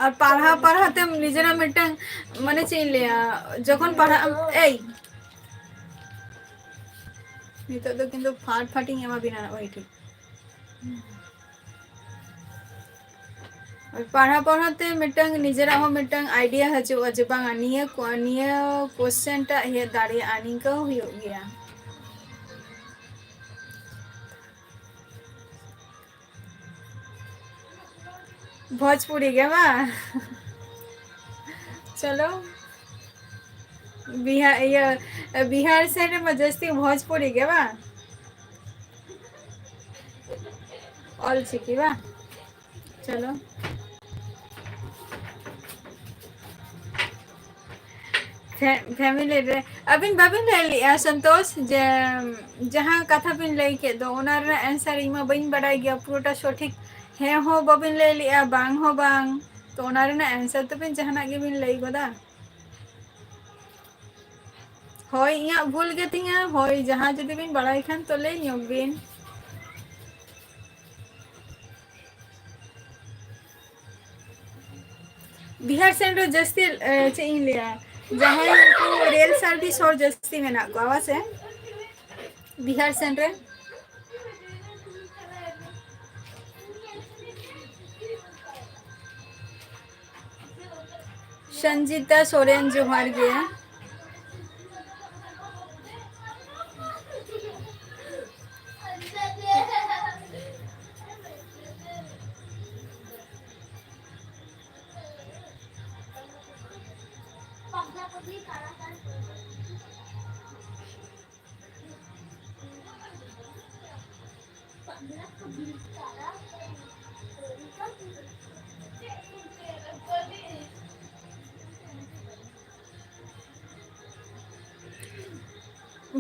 ᱟᱨ ᱯᱟᱲᱦᱟᱣ, ᱯᱟᱲᱦᱟᱣ ᱛᱮᱢ ᱱᱤᱡᱮᱨᱟᱜ ᱢᱤᱫᱴᱟᱝ, ᱢᱟᱱᱮ, ᱪᱮᱫ ᱤᱧ ᱞᱟᱹᱭᱟ, ᱡᱚᱠᱷᱚᱱ ᱯᱟᱲᱦᱟᱜ ᱟᱢ, ᱮᱭ, ᱱᱤᱛᱚᱜ ᱫᱚ ᱠᱤᱱᱛᱩ ᱯᱷᱟᱴ ᱯᱷᱟᱴᱤᱧ ᱮᱢᱟ ᱵᱤᱱᱟ, ᱳᱭ ᱴᱷᱤᱠ᱾ ᱯᱟᱲᱦᱟᱣ ᱯᱟᱲᱦᱟᱣ ᱛᱮ ᱢᱤᱫᱴᱟᱝ ᱱᱤᱡᱮᱨᱟᱜ ᱦᱚᱸ ᱢᱤᱫᱴᱟᱝ ᱟᱭᱰᱤᱭᱟ ᱦᱤᱡᱩᱜᱼᱟ ᱡᱮ ᱵᱟᱝᱟ, ᱱᱤᱭᱟᱹ ᱠᱚ-, ᱱᱤᱭᱟᱹ ᱠᱚᱥᱪᱮᱱ ᱴᱟᱜ ᱦᱮᱡ ᱫᱟᱲᱮᱭᱟᱜᱼᱟ, ᱱᱤᱝᱠᱟᱹ ᱦᱚᱸ ᱦᱩᱭᱩᱜ ᱜᱮᱭᱟ᱾ ᱵᱷᱳᱡᱽᱯᱩᱨᱤ ᱜᱮ ᱵᱟᱝ? ᱪᱚᱞᱚ, ᱵᱤᱦᱟ-, ᱤᱭᱟᱹ, ᱵᱤᱦᱟᱨ ᱥᱮᱱ ᱨᱮᱢᱟ ᱡᱟᱹᱥᱛᱤ ᱵᱷᱳᱡᱽᱯᱩᱨᱤ ᱜᱮ ᱵᱟᱝ? ᱚᱞ ᱪᱤᱠᱤ ᱵᱟᱝ? ᱪᱚᱞᱚ᱾ ᱯᱷᱮ-, ᱯᱷᱮᱢᱤᱞᱤ ᱨᱮ ᱟᱹᱵᱤᱱ ᱵᱟᱵᱤᱱ ᱞᱟᱹᱭ ᱞᱮᱜᱼᱟ, ᱥᱚᱱᱛᱳᱥ, ᱡᱮ ᱡᱟᱦᱟᱸ ᱠᱟᱛᱷᱟ ᱵᱤᱱ ᱞᱟᱹᱭ ᱠᱮᱫ ᱫᱚ, ᱚᱱᱟ ᱨᱮᱱᱟᱜ ᱮᱱᱥᱟᱨ ᱤᱧ ᱢᱟ ᱵᱟᱹᱧ ᱵᱟᱰᱟᱭ ᱜᱮᱭᱟ ᱯᱩᱨᱟᱹᱴᱟ ᱥᱚᱴᱷᱤᱠ᱾ ᱦᱮᱸ ᱦᱚᱸ ᱵᱟᱵᱤᱱ ᱞᱟᱹᱭ ᱞᱮᱜᱼᱟ, ᱵᱟᱝ ᱦᱚᱸ ᱵᱟᱝ᱾ ᱛᱚ, ᱚᱱᱟ ᱨᱮᱱᱟᱜ ᱮᱱᱥᱟᱨ ᱛᱚᱵᱤᱱ ᱡᱟᱦᱟᱱᱟᱜ ᱜᱮᱵᱤᱱ ᱞᱟᱹᱭ ᱜᱚᱫᱟ᱾ ᱦᱳᱭ, ᱤᱧᱟᱹᱜ ᱵᱷᱩᱞ ᱜᱮᱛᱤᱧᱟ᱾ ᱦᱳᱭ, ᱡᱟᱦᱟᱸ ᱡᱩᱫᱤ ᱵᱤᱱ ᱵᱟᱲᱟᱭ ᱠᱷᱟᱱ ᱛᱚ ᱞᱟᱹᱭ ᱧᱚᱜ ᱵᱤᱱ᱾ ᱵᱤᱦᱟᱨ ᱥᱮᱱ ᱨᱮ ᱡᱟᱹᱥᱛᱤ, ᱮ, ᱪᱮᱫ ᱤᱧ ᱞᱟᱹᱭᱟ, ᱡᱟᱦᱟᱸᱭ ᱩᱱᱠᱩ ᱨᱮᱞ ᱥᱟᱨᱵᱷᱤᱥ ᱦᱚᱲ ᱡᱟᱹᱥᱛᱤ ᱢᱮᱱᱟᱜ ᱠᱚᱣᱟ, ᱵᱟᱥᱮ? ᱵᱤᱦᱟᱨ ᱥᱮᱱ ᱨᱮ᱾ ᱥᱚᱧᱡᱤᱛᱟ ᱥᱚᱨᱮᱱ, ᱡᱚᱦᱟᱨ ᱜᱮ᱾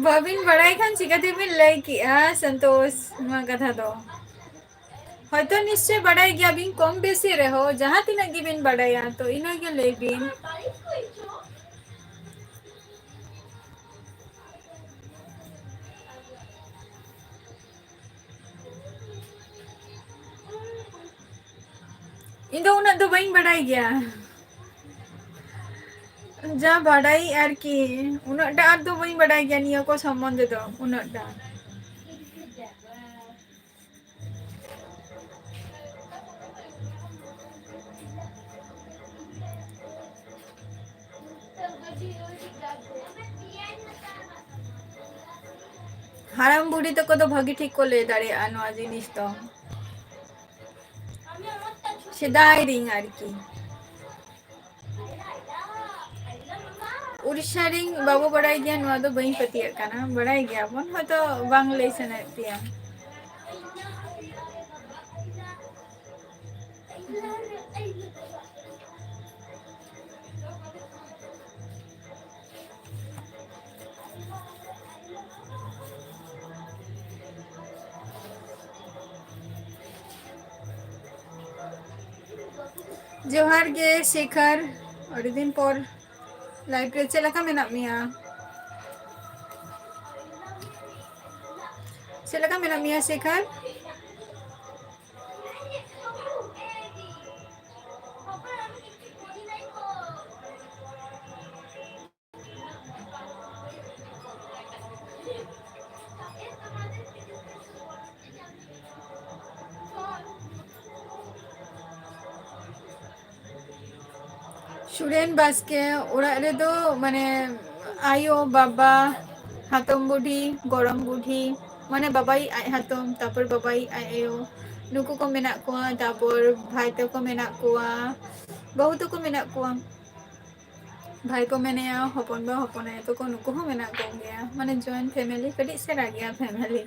ᱵᱟᱹᱵᱤᱱ ᱵᱟᱲᱟᱭ ᱠᱷᱟᱱ ᱪᱤᱠᱟᱹᱛᱮᱵᱤᱱ ᱞᱟᱹᱭ ᱠᱮᱜᱼᱟ ᱥᱚᱱᱛᱳᱥ ᱱᱚᱣᱟ ᱠᱟᱛᱷᱟ ᱫᱚ? ᱦᱚᱭᱛᱚ ᱱᱤᱥᱪᱚᱭ ᱵᱟᱲᱟᱭ ᱜᱮᱭᱟᱵᱤᱱ, ᱠᱚᱢ ᱵᱮᱥᱤ ᱨᱮᱦᱚᱸ, ᱡᱟᱦᱟᱸ ᱛᱤᱱᱟᱹᱜ ᱜᱮᱵᱤᱱ ᱵᱟᱲᱟᱭᱟ, ᱛᱚ ᱤᱱᱟᱹ ᱜᱮ ᱞᱟᱹᱭ ᱵᱤᱱ᱾ ᱤᱧ ᱫᱚ ᱩᱱᱟᱹᱜ ᱫᱚ ᱵᱟᱹᱧ ᱵᱟᱰᱟᱭ ᱜᱮᱭᱟ, ᱡᱟ ᱵᱟᱰᱟᱭ ᱟᱨᱠᱤ, ᱩᱱᱟᱹᱜ ᱴᱟ ᱟᱨ ᱫᱚ ᱵᱟᱹᱧ ᱵᱟᱰᱟᱭ ᱜᱮᱭᱟ ᱱᱤᱭᱟᱹ ᱠᱚ ᱥᱚᱢᱵᱚᱱᱫᱷᱮ ᱫᱚ ᱩᱱᱟᱹᱜ ᱴᱟ᱾ ᱦᱟᱲᱟᱢ ᱵᱩᱲᱦᱤ ᱛᱟᱠᱚ ᱫᱚ ᱵᱷᱟᱹᱜᱤ ᱴᱷᱤᱠ ᱠᱚ ᱞᱟᱹᱭ ᱫᱟᱲᱮᱭᱟᱜᱼᱟ ᱱᱚᱣᱟ ᱡᱤᱱᱤᱥ ᱫᱚ, ᱥᱮᱫᱟᱭ ᱨᱤᱧ ᱟᱨᱠᱤ᱾ ᱩᱲᱤᱥᱥᱟ ᱨᱤᱧ ᱵᱟᱵᱚ ᱵᱟᱲᱟᱭ ᱜᱮᱭᱟ, ᱱᱚᱣᱟ ᱫᱚ ᱵᱟᱹᱧ ᱯᱟᱹᱛᱭᱟᱹᱜ ᱠᱟᱱᱟ᱾ ᱵᱟᱲᱟᱭ ᱜᱮᱭᱟᱵᱚᱱ, ᱦᱚᱭᱛᱚ ᱵᱟᱝ ᱞᱟᱹᱭ ᱥᱟᱱᱟᱭᱮᱫ ᱯᱮᱭᱟ᱾ ᱡᱚᱦᱟᱨ ᱜᱮ ᱥᱮᱠᱷᱟᱨ, ᱟᱹᱰᱤ ᱫᱤᱱ ᱯᱚᱨ ᱞᱟᱭᱤᱵᱷ ᱨᱮ᱾ ᱪᱮᱫ ᱞᱮᱠᱟ ᱢᱮᱱᱟᱜ ᱢᱮᱭᱟ? ᱪᱮᱫ ᱞᱮᱠᱟ ᱢᱮᱱᱟᱜ ᱢᱮᱭᱟ ᱥᱮᱠᱷᱟᱨ? ᱥᱩᱨᱮᱱ ᱵᱟᱥᱠᱮ, ᱚᱲᱟᱜ ᱨᱮᱫᱚ ᱢᱟᱱᱮ ᱟᱭᱳ, ᱵᱟᱵᱟ, ᱦᱟᱛᱚᱢ ᱵᱩᱰᱷᱤ, ᱜᱚᱲᱚᱢ ᱵᱩᱰᱷᱤ, ᱢᱟᱱᱮ ᱵᱟᱵᱟᱭᱤᱡ ᱟᱡ ᱦᱟᱛᱚᱢ, ᱛᱟᱯᱚᱨ ᱵᱟᱵᱟᱭᱤᱡ ᱟᱡ ᱟᱭᱳ, ᱱᱩᱠᱩ ᱠᱚ ᱢᱮᱱᱟᱜ ᱠᱚᱣᱟ᱾ ᱛᱟᱯᱚᱨ ᱵᱷᱟᱭ ᱛᱟᱠᱚ ᱢᱮᱱᱟᱜ ᱠᱚᱣᱟ, ᱵᱟᱹᱦᱩ ᱛᱟᱠᱚ ᱢᱮᱱᱟᱜ ᱠᱚᱣᱟ᱾ ᱵᱷᱟᱭ ᱠᱚ ᱢᱮᱱᱟᱭᱟ, ᱦᱚᱯᱚᱱ ᱵᱟ, ᱦᱚᱯᱚᱱ ᱟᱭᱳ ᱛᱟᱠᱚ, ᱱᱩᱠᱩ ᱦᱚᱸ ᱢᱮᱱᱟᱜ ᱠᱚ ᱜᱮᱭᱟ᱾ ᱢᱟᱱᱮ joint family, ᱠᱟᱹᱴᱤᱡ ᱥᱮᱬᱟ ᱜᱮᱭᱟ family᱾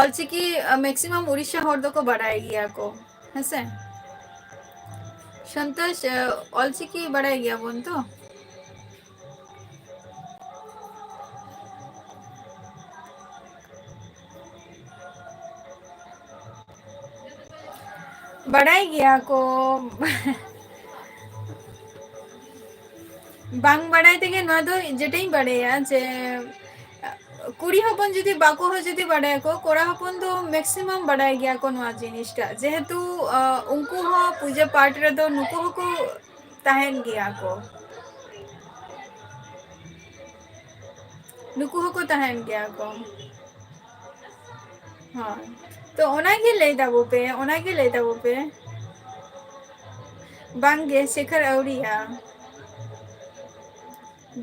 ᱚᱞᱪᱤᱠᱤ, ᱟ, maximum ᱩᱲᱤᱥᱥᱟ ᱦᱚᱲ ᱫᱚᱠᱚ ᱵᱟᱲᱟᱭ ᱜᱮᱭᱟ ᱠᱚ, ᱦᱮᱸᱥᱮ? ᱥᱚᱱᱛᱳᱥ, ᱟ, ᱚᱞᱪᱤᱠᱤ ᱵᱟᱲᱟᱭ ᱜᱮᱭᱟ ᱵᱚᱱ ᱛᱚ? ᱵᱟᱲᱟᱭ ᱜᱮᱭᱟ ᱠᱚ᱾ ᱵᱟᱝ ᱵᱟᱲᱟᱭ ᱛᱮᱜᱮ ᱱᱚᱣᱟ ᱫᱚ ᱡᱮᱴᱟᱧ ᱵᱟᱲᱟᱭᱟ ᱡᱮ, ᱠᱩᱲᱤ ᱦᱚᱯᱚᱱ ᱡᱩᱫᱤ ᱵᱟᱠᱚ ᱦᱚᱸ ᱡᱩᱫᱤ ᱵᱟᱲᱟᱭᱟᱠᱚ, ᱠᱚᱲᱟ ᱦᱚᱯᱚᱱ ᱫᱚ maximum ᱵᱟᱲᱟᱭ ᱜᱮᱭᱟ ᱠᱚ ᱱᱚᱣᱟ ᱡᱤᱱᱤᱥᱴᱟᱜ, ᱡᱮᱦᱮᱛᱩ, ᱟ, ᱩᱱᱠᱩ ᱦᱚᱸ ᱯᱩᱡᱟᱹ ᱯᱟᱴ ᱨᱮᱫᱚ ᱱᱩᱠᱩ ᱦᱚᱸᱠᱚ ᱛᱟᱦᱮᱱ ᱜᱮᱭᱟ ᱠᱚ᱾ ᱱᱩᱠᱩ ᱦᱚᱸᱠᱚ ᱛᱟᱦᱮᱱ ᱜᱮᱭᱟ ᱠᱚ᱾ ᱦᱳᱭ, ᱛᱚ ᱚᱱᱟᱜᱮ ᱞᱟᱹᱭ ᱫᱟᱵᱚ ᱯᱮ, ᱚᱱᱟᱜᱮ ᱞᱟᱹᱭ ᱫᱟᱵᱚ ᱯᱮ᱾ ᱵᱟᱝᱜᱮ, ᱥᱮᱠᱷᱟᱨ ᱟᱹᱣᱨᱤᱭᱟ᱾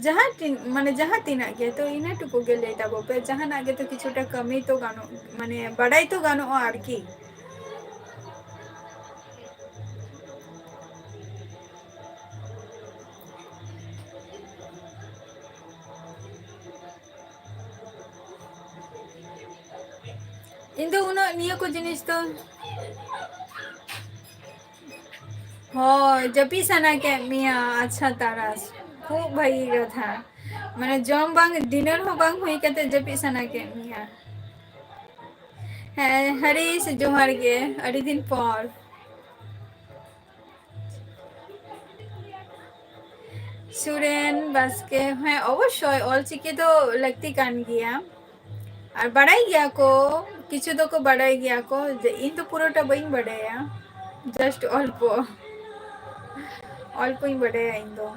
ᱡᱟᱦᱟᱸ ᱛᱤᱱ-, ᱢᱟᱱᱮ ᱡᱟᱦᱟᱸ ᱛᱤᱱᱟᱹᱜ ᱜᱮ, ᱛᱚ ᱤᱱᱟᱹ ᱴᱩᱠᱩ ᱜᱮ ᱞᱟᱹᱭ ᱛᱟᱵᱚ ᱯᱮ, ᱡᱟᱦᱟᱱᱟᱜ ᱜᱮᱛᱚ ᱠᱤᱪᱷᱩᱴᱟ ᱠᱟᱹᱢᱤ ᱛᱚ ᱜᱟᱱᱚᱜ, ᱢᱟᱱᱮ ᱵᱟᱰᱟᱭ ᱛᱚ ᱜᱟᱱᱚᱜᱼᱟ ᱟᱨᱠᱤ᱾ ᱤᱧ ᱫᱚ ᱩᱱᱟᱹᱜ ᱱᱤᱭᱟᱹ ᱠᱚ ᱡᱤᱱᱤᱥ ᱫᱚ, ᱦᱳᱭ, ᱡᱟᱹᱯᱤᱫ ᱥᱟᱱᱟ ᱠᱮᱫ ᱢᱮᱭᱟ᱾ ᱟᱪᱪᱷᱟ ᱛᱟᱨᱟᱥ, ᱠᱷᱩᱵ ᱵᱷᱟᱹᱜᱤ ᱠᱟᱛᱷᱟ᱾ ᱢᱟᱱᱮ ᱡᱚᱢ ᱵᱟᱝ, dinner ᱦᱚᱸ ᱵᱟᱝ ᱦᱩᱭ ᱠᱟᱛᱮ ᱡᱟᱹᱯᱤᱫ ᱥᱟᱱᱟ ᱠᱮᱫ ᱢᱮᱭᱟ᱾ ᱦᱮᱸ, ᱦᱟᱨᱤᱥ, ᱡᱚᱦᱟᱨ ᱜᱮ, ᱟᱹᱰᱤ ᱫᱤᱱ ᱯᱚᱨ᱾ ᱥᱩᱨᱮᱱ ᱵᱟᱥᱠᱮ, ᱦᱮᱸ, ᱚᱵᱚᱥᱥᱳᱭ ᱚᱞᱪᱤᱠᱤ ᱫᱚ ᱞᱟᱹᱠᱛᱤ ᱠᱟᱱ ᱜᱮᱭᱟ᱾ ᱟᱨ ᱵᱟᱲᱟᱭ ᱜᱮᱭᱟ ᱠᱚ, ᱠᱤᱪᱷᱩ ᱫᱚᱠᱚ ᱵᱟᱲᱟᱭ ᱜᱮᱭᱟ ᱠᱚ, ᱡᱮ ᱤᱧ ᱫᱚ ᱯᱩᱨᱟᱹᱴᱟ ᱵᱟᱹᱧ ᱵᱟᱰᱟᱭᱟ, just ᱚᱞᱯᱚ, ᱚᱞᱯᱚᱧ ᱵᱟᱰᱟᱭᱟ ᱤᱧ ᱫᱚ᱾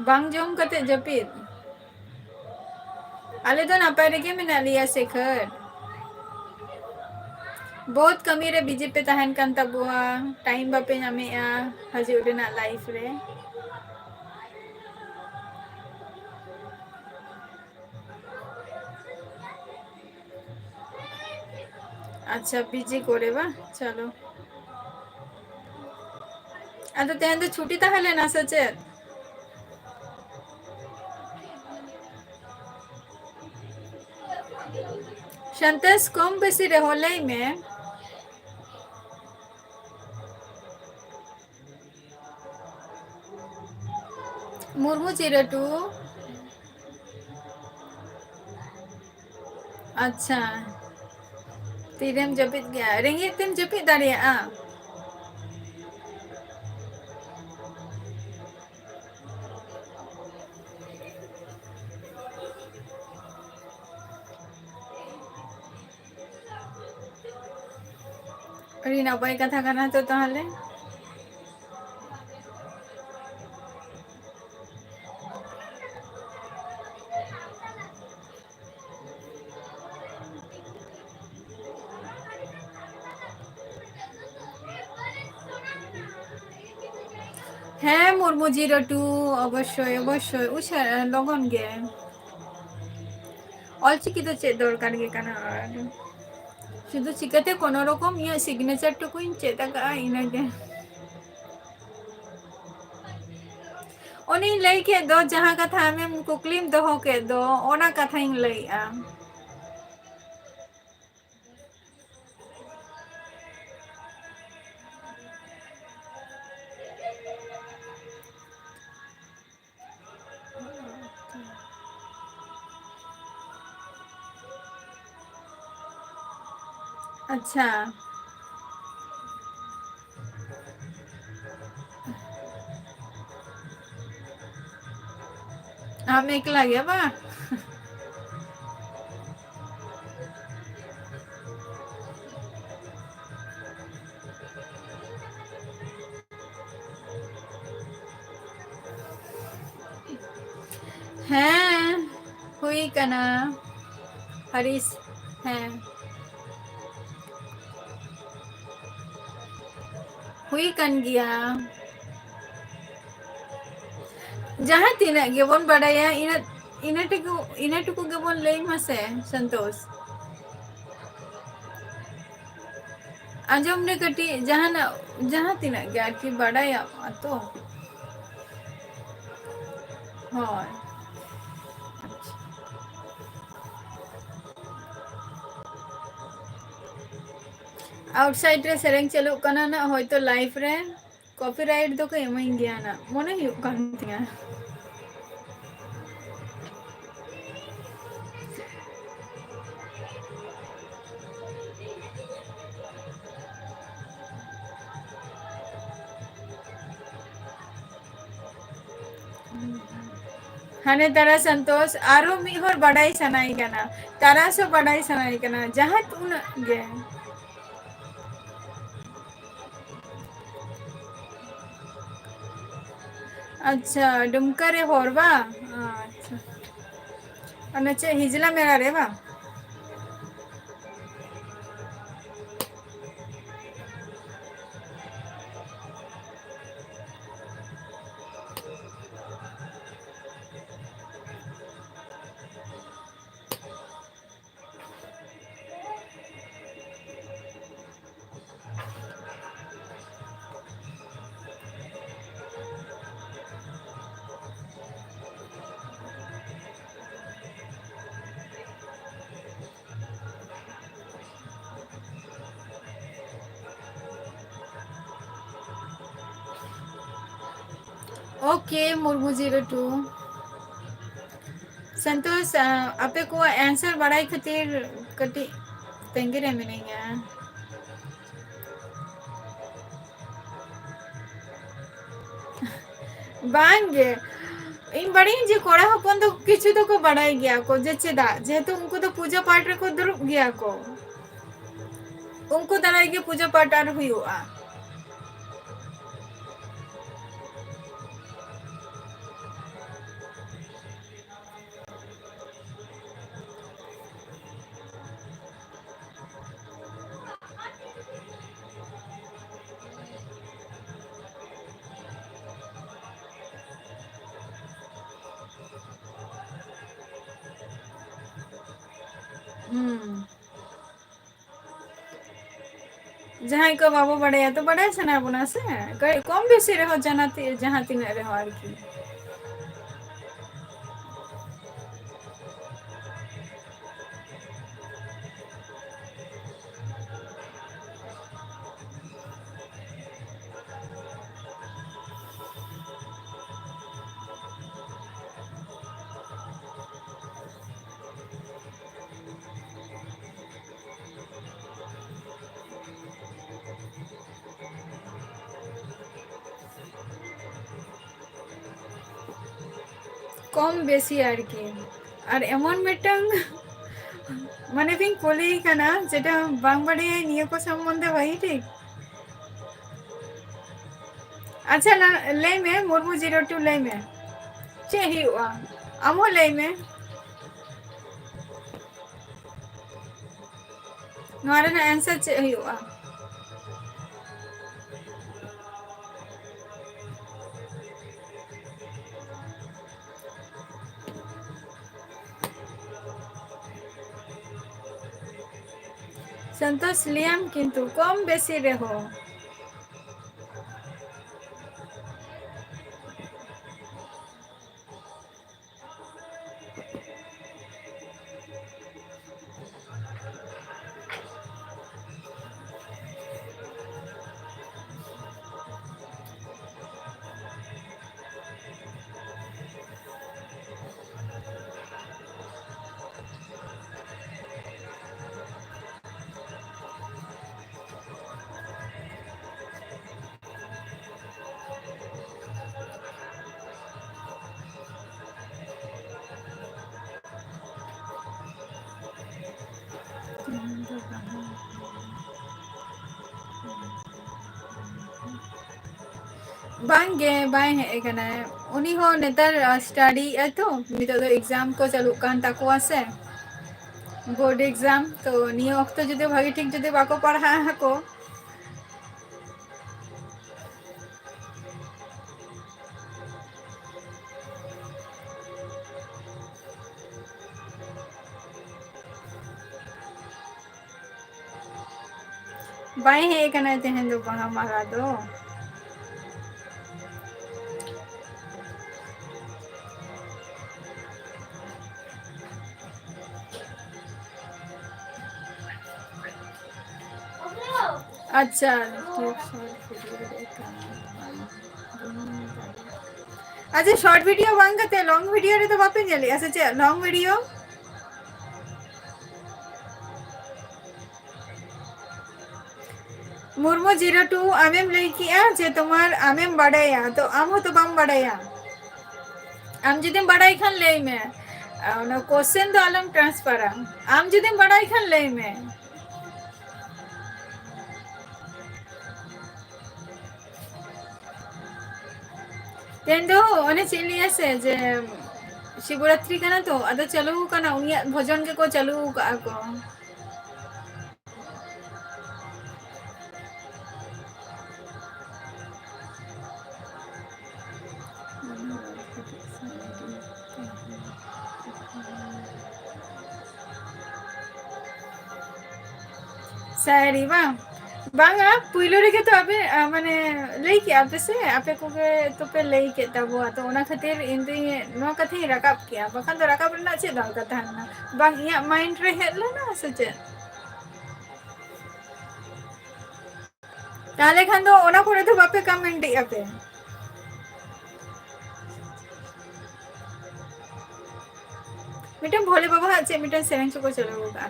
ᱵᱟᱝ ᱡᱚᱢ ᱠᱟᱛᱮ ᱡᱟᱹᱯᱤᱫ? ᱟᱞᱮ ᱫᱚ ᱱᱟᱯᱟᱭ ᱨᱮᱜᱮ ᱢᱮᱱᱟᱜ ᱞᱮᱭᱟ ᱥᱮᱠᱷᱚᱨ᱾ ᱵᱚᱦᱩᱛ ᱠᱟᱹᱢᱤ ᱨᱮ ᱵᱤᱡᱤ ᱯᱮ ᱛᱟᱦᱮᱱ ᱠᱟᱱ ᱛᱟᱵᱚᱣᱟ, ᱴᱟᱭᱤᱢ ᱵᱟᱯᱮ ᱧᱟᱢᱮᱜᱼᱟ ᱦᱤᱡᱩᱜ ᱨᱮᱱᱟᱜ ᱞᱟᱭᱤᱯᱷ ᱨᱮ᱾ ᱟᱪᱪᱷᱟ, ᱵᱤᱡᱤ ᱠᱚᱨᱮ ᱵᱟ? ᱪᱚᱞᱚ᱾ ᱟᱫᱚ ᱛᱮᱦᱮᱧ ᱫᱚ ᱪᱷᱩᱴᱤ ᱛᱟᱦᱮᱸ ᱞᱮᱱᱟ ᱥᱮ ᱪᱮᱫ? ᱥᱟᱱᱛᱮᱥ, ᱠᱚᱢ ᱵᱮᱥᱤ ᱨᱮᱦᱚᱸ ᱞᱟᱹᱭ ᱢᱮ᱾ ᱢᱩᱨᱢᱩ ᱪᱤᱨᱟᱹᱴᱩ᱾ ᱟᱪᱪᱷᱟ, ᱛᱤᱨᱮᱢ ᱡᱟᱹᱯᱤᱫ ᱜᱮᱭᱟ? ᱨᱮᱸᱜᱮᱡ ᱛᱮᱢ ᱡᱟᱹᱯᱤᱫ ᱫᱟᱲᱮᱭᱟᱜᱼᱟ? ᱟᱹᱰᱤ ᱱᱟᱯᱟᱭ ᱠᱟᱛᱷᱟ ᱠᱟᱱᱟ ᱛᱚ ᱛᱟᱦᱚᱞᱮ᱾ ᱦᱮᱸ, ᱢᱩᱨᱢᱩ ᱡᱤᱨᱚ ᱴᱩ, ᱚᱵᱚᱥᱥᱳᱭ, ᱚᱵᱚᱥᱥᱳᱭ, ᱩᱥᱟᱹᱨᱟ, ᱞᱚᱜᱚᱱ ᱜᱮ᱾ ᱚᱞᱪᱤᱠᱤ ᱫᱚ ᱪᱮᱫ ᱫᱚᱨᱠᱟᱨ ᱜᱮ ᱠᱟᱱᱟ, ᱟᱨ ᱥᱩᱫᱷᱩ ᱪᱤᱠᱟᱹᱛᱮ ᱠᱳᱱᱳ ᱨᱚᱠᱚᱢ ᱤᱧᱟᱹᱜ ᱥᱤᱜᱽᱱᱮᱪᱟᱨ ᱴᱩᱠᱩᱧ ᱪᱮᱫ ᱟᱠᱟᱜᱼᱟ, ᱤᱱᱟᱹᱜᱮ᱾ ᱚᱱᱮᱧ ᱞᱟᱹᱭ ᱠᱮᱫ ᱫᱚ, ᱡᱟᱦᱟᱸ ᱠᱟᱛᱷᱟ ᱟᱢᱮᱢ ᱠᱩᱠᱞᱤᱢ ᱫᱚᱦᱚ ᱠᱮᱫ ᱫᱚ, ᱚᱱᱟ ᱠᱟᱛᱷᱟᱧ ᱞᱟᱹᱭᱮᱜᱼᱟ᱾ ᱟᱪᱪᱷᱟ᱾ ᱟᱢ ᱮᱠᱞᱟ ᱜᱮ ᱵᱟᱝ? ᱦᱮᱸ, ᱦᱩᱭ ᱦᱩᱭ ᱠᱟᱱᱟ᱾ ᱦᱟᱨᱤᱥ, ᱦᱮᱸ᱾ ᱦᱩᱭ ᱠᱟᱱ ᱜᱮᱭᱟ᱾ ᱡᱟᱦᱟᱸ ᱛᱤᱱᱟᱹᱜ ᱜᱮᱵᱚᱱ ᱵᱟᱰᱟᱭᱟ, ᱤᱱᱟᱹ, ᱤᱱᱟᱹ ᱴᱩᱠᱩ, ᱤᱱᱟᱹ ᱴᱩᱠᱩ ᱜᱮᱵᱚᱱ ᱞᱟᱹᱭ ᱢᱟ ᱥᱮ, ᱥᱚᱱᱛᱳᱥ᱾ ᱟᱸᱡᱚᱢ ᱨᱮ ᱠᱟᱹᱴᱤᱡ ᱡᱟᱦᱟᱱᱟᱜ, ᱡᱟᱦᱟᱸ ᱛᱤᱱᱟᱹᱜ ᱜᱮ ᱟᱨᱠᱤ ᱵᱟᱰᱟᱭᱚᱜᱼᱟ ᱛᱚ᱾ ᱦᱳᱭ᱾ ᱟᱪᱪᱷᱟ᱾ Outside ᱨᱮ ᱥᱮᱨᱮᱧ ᱪᱟᱹᱞᱩᱜ ᱠᱟᱱᱟ ᱱᱟᱜ, ᱦᱚᱭᱛᱚ live ᱨᱮ copyright ᱫᱚᱠᱚ ᱮᱢᱟᱹᱧ ᱜᱮᱭᱟ ᱱᱟᱜ, ᱢᱚᱱᱮ ᱦᱩᱭᱩᱜ ᱠᱟᱱ ᱛᱤᱧᱟ᱾ ᱦᱟᱱᱮ ᱛᱟᱨᱟ ᱥᱚᱱᱛᱳᱥ, ᱟᱨᱚ ᱢᱤᱫ ᱦᱚᱲ ᱵᱟᱰᱟᱭ ᱥᱟᱱᱟᱭᱮ ᱠᱟᱱᱟ, ᱛᱟᱨᱟᱥ ᱦᱚᱸ ᱵᱟᱰᱟᱭ ᱥᱟᱱᱟᱭᱮ ᱠᱟᱱᱟ, ᱡᱟᱦᱟᱸ ᱛᱤᱱᱟᱹᱜ ᱜᱮ᱾ ᱟᱪᱪᱷᱟ, ᱰᱩᱢᱠᱟ ᱨᱮ ᱦᱚᱨ ᱵᱟᱝ? ᱟᱪᱪᱷᱟ, ᱚᱱᱟ ᱪᱮᱫ ᱦᱤᱡᱞᱟ ᱢᱮᱞᱟ ᱨᱮ ᱵᱟᱝ? Okay, Murmu zero two᱾ Santosh, ᱟ, ᱟᱯᱮ ᱠᱚᱣᱟᱜ answer ᱵᱟᱲᱟᱭ ᱠᱷᱟᱹᱛᱤᱨ ᱠᱟᱹᱴᱤᱡ ᱛᱟᱺᱜᱤ ᱨᱮ ᱢᱤᱱᱟᱹᱧᱟ᱾ ᱵᱟᱝ ᱜᱮ, ᱤᱧ ᱵᱟᱲᱟᱭᱟᱹᱧ ᱡᱮ ᱠᱚᱲᱟ ᱦᱚᱯᱚᱱ ᱫᱚ ᱠᱤᱪᱷᱩ ᱫᱚᱠᱚ ᱵᱟᱲᱟᱭ ᱜᱮᱭᱟ ᱠᱚ, ᱡᱮ ᱪᱮᱫᱟᱜ, ᱡᱮᱦᱮᱛᱩ ᱩᱱᱠᱩ ᱫᱚ ᱯᱩᱡᱟᱹ ᱯᱟᱴ ᱨᱮᱠᱚ ᱫᱩᱲᱩᱵ ᱜᱮᱭᱟ ᱠᱚ, ᱩᱱᱠᱩ ᱫᱟᱨᱟᱭ ᱜᱮ ᱯᱩᱡᱟᱹ ᱯᱟᱴ ᱟᱨ ᱦᱩᱭᱩᱜᱼᱟ᱾ ᱦᱩᱸ᱾ ᱡᱟᱦᱟᱸᱭ ᱠᱚ ᱵᱟᱵᱚ ᱵᱟᱲᱟᱭᱟ, ᱛᱚ ᱵᱟᱲᱟᱭ ᱥᱟᱱᱟ ᱵᱚᱱᱟ ᱥᱮ, ᱠᱟᱹᱡ ᱠᱚᱢ ᱵᱮᱥᱤ ᱨᱮᱦᱚᱸ, ᱡᱟᱦᱟᱸ ᱛᱤ-, ᱡᱟᱦᱟᱸ ᱛᱤᱱᱟᱹᱜ ᱨᱮᱦᱚᱸ ᱟᱨᱠᱤ᱾ ᱠᱚᱢ ᱵᱮᱥᱤ ᱟᱨᱠᱤ᱾ ᱟᱨ ᱮᱢᱚᱱ ᱢᱤᱫᱴᱟᱝ ᱢᱟᱱᱮ ᱵᱤᱱ ᱠᱩᱞᱤᱭᱮ ᱠᱟᱱᱟ, ᱡᱮᱴᱟ ᱵᱟᱝ ᱵᱟᱰᱟᱭᱟ ᱱᱤᱭᱟᱹ ᱠᱚ ᱥᱚᱢᱵᱚᱱᱫᱷᱮ ᱵᱷᱟᱜᱤ ᱴᱷᱤᱠ᱾ ᱟᱪᱪᱷᱟ, ᱞᱟ-, ᱞᱟᱹᱭ ᱢᱮ, ᱢᱩᱨᱢᱩ ᱡᱤᱨᱳ ᱴᱩ ᱞᱟᱹᱭ ᱢᱮ, ᱪᱮᱫ ᱦᱩᱭᱩᱜᱼᱟ? ᱟᱢ ᱦᱚᱸ ᱞᱟᱹᱭ ᱢᱮ᱾ ᱱᱚᱣᱟ ᱨᱮᱱᱟᱜ answer ᱪᱮᱫ ᱦᱩᱭᱩᱜᱼᱟ? ᱥᱚᱱᱛᱳᱥ, ᱞᱟᱹᱭᱟᱢ ᱠᱤᱱᱛᱩ ᱠᱚᱢ ᱵᱮᱥᱤ ᱨᱮᱦᱚᱸ᱾ ᱵᱟᱝᱜᱮ, ᱵᱟᱭ ᱦᱮᱡ ᱟᱠᱟᱱᱟᱭ᱾ ᱩᱱᱤ ᱦᱚᱸ ᱱᱮᱛᱟᱨ, ᱟ, study ᱮᱫᱟᱭ ᱛᱚ, ᱱᱤᱛᱚᱜ ᱫᱚ exam ᱠᱚ ᱪᱟᱹᱞᱩᱜ ᱠᱟᱱ ᱛᱟᱠᱚᱣᱟ ᱥᱮ, board exam᱾ ᱛᱚ ᱱᱤᱭᱟᱹ ᱚᱠᱛᱚ ᱡᱩᱫᱤ ᱵᱷᱟᱜᱮ ᱴᱷᱤᱠ ᱡᱩᱫᱤ ᱵᱟᱠᱚ ᱯᱟᱲᱦᱟᱜ ᱟᱠᱚ, ᱵᱟᱭ ᱦᱮᱡ ᱟᱠᱟᱱᱟᱭ ᱛᱮᱦᱮᱧ ᱫᱚ ᱵᱟᱦᱟ ᱢᱟᱞᱟ ᱫᱚ᱾ ᱟᱪᱪᱷᱟ, ᱴᱷᱤᱠ, short video ᱨᱮ ᱠᱟᱹᱢᱤ ᱵᱟᱝ ᱫᱟᱲᱮᱭᱟᱜ᱾ ᱟᱪᱪᱷᱟ, short video ᱵᱟᱝ ᱠᱟᱛᱮ long video ᱨᱮᱫᱚ ᱵᱟᱯᱮ ᱧᱮᱞᱮᱜᱼᱟ ᱥᱮ ᱪᱮᱫ? Long video? Murmu zero two, ᱟᱢᱮᱢ ᱞᱟᱹᱭ ᱠᱮᱜᱼᱟ ᱡᱮ ᱛᱳᱢᱟᱨ, ᱟᱢᱮᱢ ᱵᱟᱰᱟᱭᱟ, ᱛᱚ ᱟᱢ ᱦᱚᱸᱛᱚ ᱵᱟᱢ ᱵᱟᱰᱟᱭᱟ᱾ ᱟᱢ ᱡᱩᱫᱤᱢ ᱵᱟᱰᱟᱭ ᱠᱷᱟᱱ ᱞᱟᱹᱭ ᱢᱮ, ᱟᱨ ᱚᱱᱟ question ᱫᱚ ᱟᱞᱚᱢ transferᱟ᱾ ᱟᱢ ᱡᱩᱫᱤᱢ ᱵᱟᱰᱟᱭ ᱠᱷᱟᱱ ᱞᱟᱹᱭ ᱢᱮ᱾ ᱛᱮᱦᱮᱧ ᱫᱚ ᱚᱱᱮ ᱪᱮᱫ ᱤᱧ ᱞᱟᱹᱭᱟ ᱥᱮ, ᱡᱮ ᱥᱤᱵᱚᱨᱟᱛᱨᱤ ᱠᱟᱱᱟ ᱛᱚ, ᱟᱫᱚ ᱪᱟᱹᱞᱩ ᱠᱟᱱᱟ, ᱩᱱᱤᱭᱟᱜ ᱵᱷᱚᱡᱚᱱ ᱜᱮᱠᱚ ᱪᱟᱹᱞᱩ ᱠᱟᱜᱼᱟ ᱠᱚ᱾ ᱥᱟᱭᱨᱤ ᱵᱟᱝ? ᱵᱟᱝᱟ, ᱯᱩᱭᱞᱩ ᱨᱮᱜᱮ ᱛᱚ ᱟᱯᱮ, ᱟ, ᱢᱟᱱᱮ, ᱞᱟᱹᱭ ᱠᱮᱜᱼᱟ ᱯᱮ ᱥᱮ, ᱟᱯᱮ ᱠᱚᱜᱮ ᱛᱚᱯᱮ ᱞᱟᱹᱭ ᱠᱮᱫ ᱛᱟᱵᱚᱣᱟ, ᱛᱚ ᱚᱱᱟ ᱠᱷᱟᱹᱛᱤᱨ ᱤᱧ ᱫᱚᱧ ᱱᱚᱣᱟ ᱠᱟᱛᱷᱟᱧ ᱨᱟᱠᱟᱵ ᱠᱮᱜᱼᱟ, ᱵᱟᱠᱷᱟᱱ ᱫᱚ ᱨᱟᱠᱟᱵ ᱨᱮᱱᱟᱜ ᱪᱮᱫ ᱫᱚᱨᱠᱟᱨ ᱛᱟᱦᱮᱸ ᱞᱮᱱᱟ? ᱵᱟᱝ ᱤᱧᱟᱹᱜ mind ᱨᱮ ᱦᱮᱡ ᱞᱮᱱᱟ ᱥᱮ ᱪᱮᱫ? ᱛᱟᱦᱞᱮ ᱠᱷᱟᱱ ᱫᱚ ᱚᱱᱟ ᱠᱚᱨᱮ ᱫᱚ ᱵᱟᱯᱮ comment ᱮᱜᱼᱟ ᱯᱮ? ᱢᱤᱫᱴᱮᱱ ᱵᱷᱳᱞᱮ ᱵᱟᱵᱟ ᱦᱟᱜ ᱪᱮᱫ ᱢᱤᱫᱴᱮᱱ ᱥᱮᱨᱮᱧ ᱪᱚᱠᱚ ᱪᱟᱹᱞᱩ ᱟᱠᱟᱫᱼᱟ᱾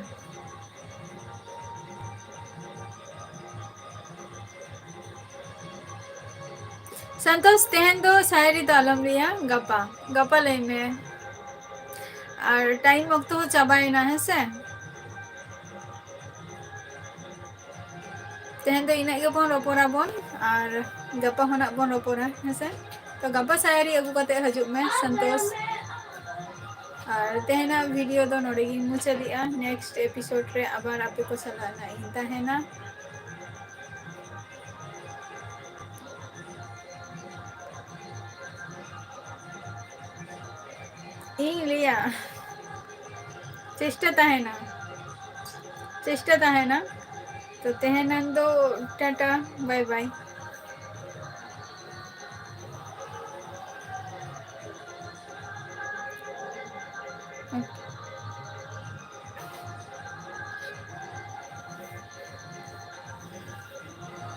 ᱥᱚᱱᱛᱳᱥ, ᱛᱮᱦᱮᱧ ᱫᱚ ᱥᱟᱭᱨᱤ ᱫᱚ ᱟᱞᱚᱢ ᱞᱟᱹᱭᱟ, ᱜᱟᱯᱟ, ᱜᱟᱯᱟ ᱞᱟᱹᱭ ᱢᱮ᱾ ᱟᱨ time ᱚᱠᱛᱚ ᱦᱚᱸ ᱪᱟᱵᱟᱭᱮᱱᱟ, ᱦᱮᱸ ᱥᱮ? ᱛᱮᱦᱮᱧ ᱫᱚ ᱤᱱᱟᱹᱜ ᱜᱮᱵᱚᱱ ᱨᱚᱯᱚᱲᱟᱵᱚᱱ, ᱟᱨ ᱜᱟᱯᱟ ᱦᱚᱸ ᱱᱟᱜ ᱵᱚᱱ ᱨᱚᱯᱚᱲᱟ, ᱦᱮᱸ ᱥᱮ? ᱛᱚ ᱜᱟᱯᱟ ᱥᱟᱭᱨᱤ ᱟᱹᱜᱩ ᱠᱟᱛᱮ ᱦᱤᱡᱩᱜ ᱢᱮ, ᱥᱚᱱᱛᱳᱥ᱾ ᱟᱨ ᱛᱮᱦᱮᱧᱟᱜ video ᱫᱚ ᱱᱚᱰᱮ ᱜᱤᱧ ᱢᱩᱪᱟᱹᱫᱮᱜᱼᱟ᱾ Next episode ᱨᱮ ᱟᱵᱟᱨ ᱟᱯᱮ ᱠᱚ ᱥᱟᱞᱟᱜ ᱱᱟᱜ ᱤᱧ ᱛᱟᱦᱮᱱᱟ᱾ ᱤᱧ ᱞᱟᱹᱭᱟ, ᱪᱮᱥᱴᱟ ᱛᱟᱦᱮᱱᱟ, ᱪᱮᱥᱴᱟ ᱛᱟᱦᱮᱱᱟ᱾ ᱛᱮᱦᱮᱧ ᱫᱚ ᱴᱟᱴᱟ, ᱵᱟᱭ ᱵᱟᱭ᱾ Okay.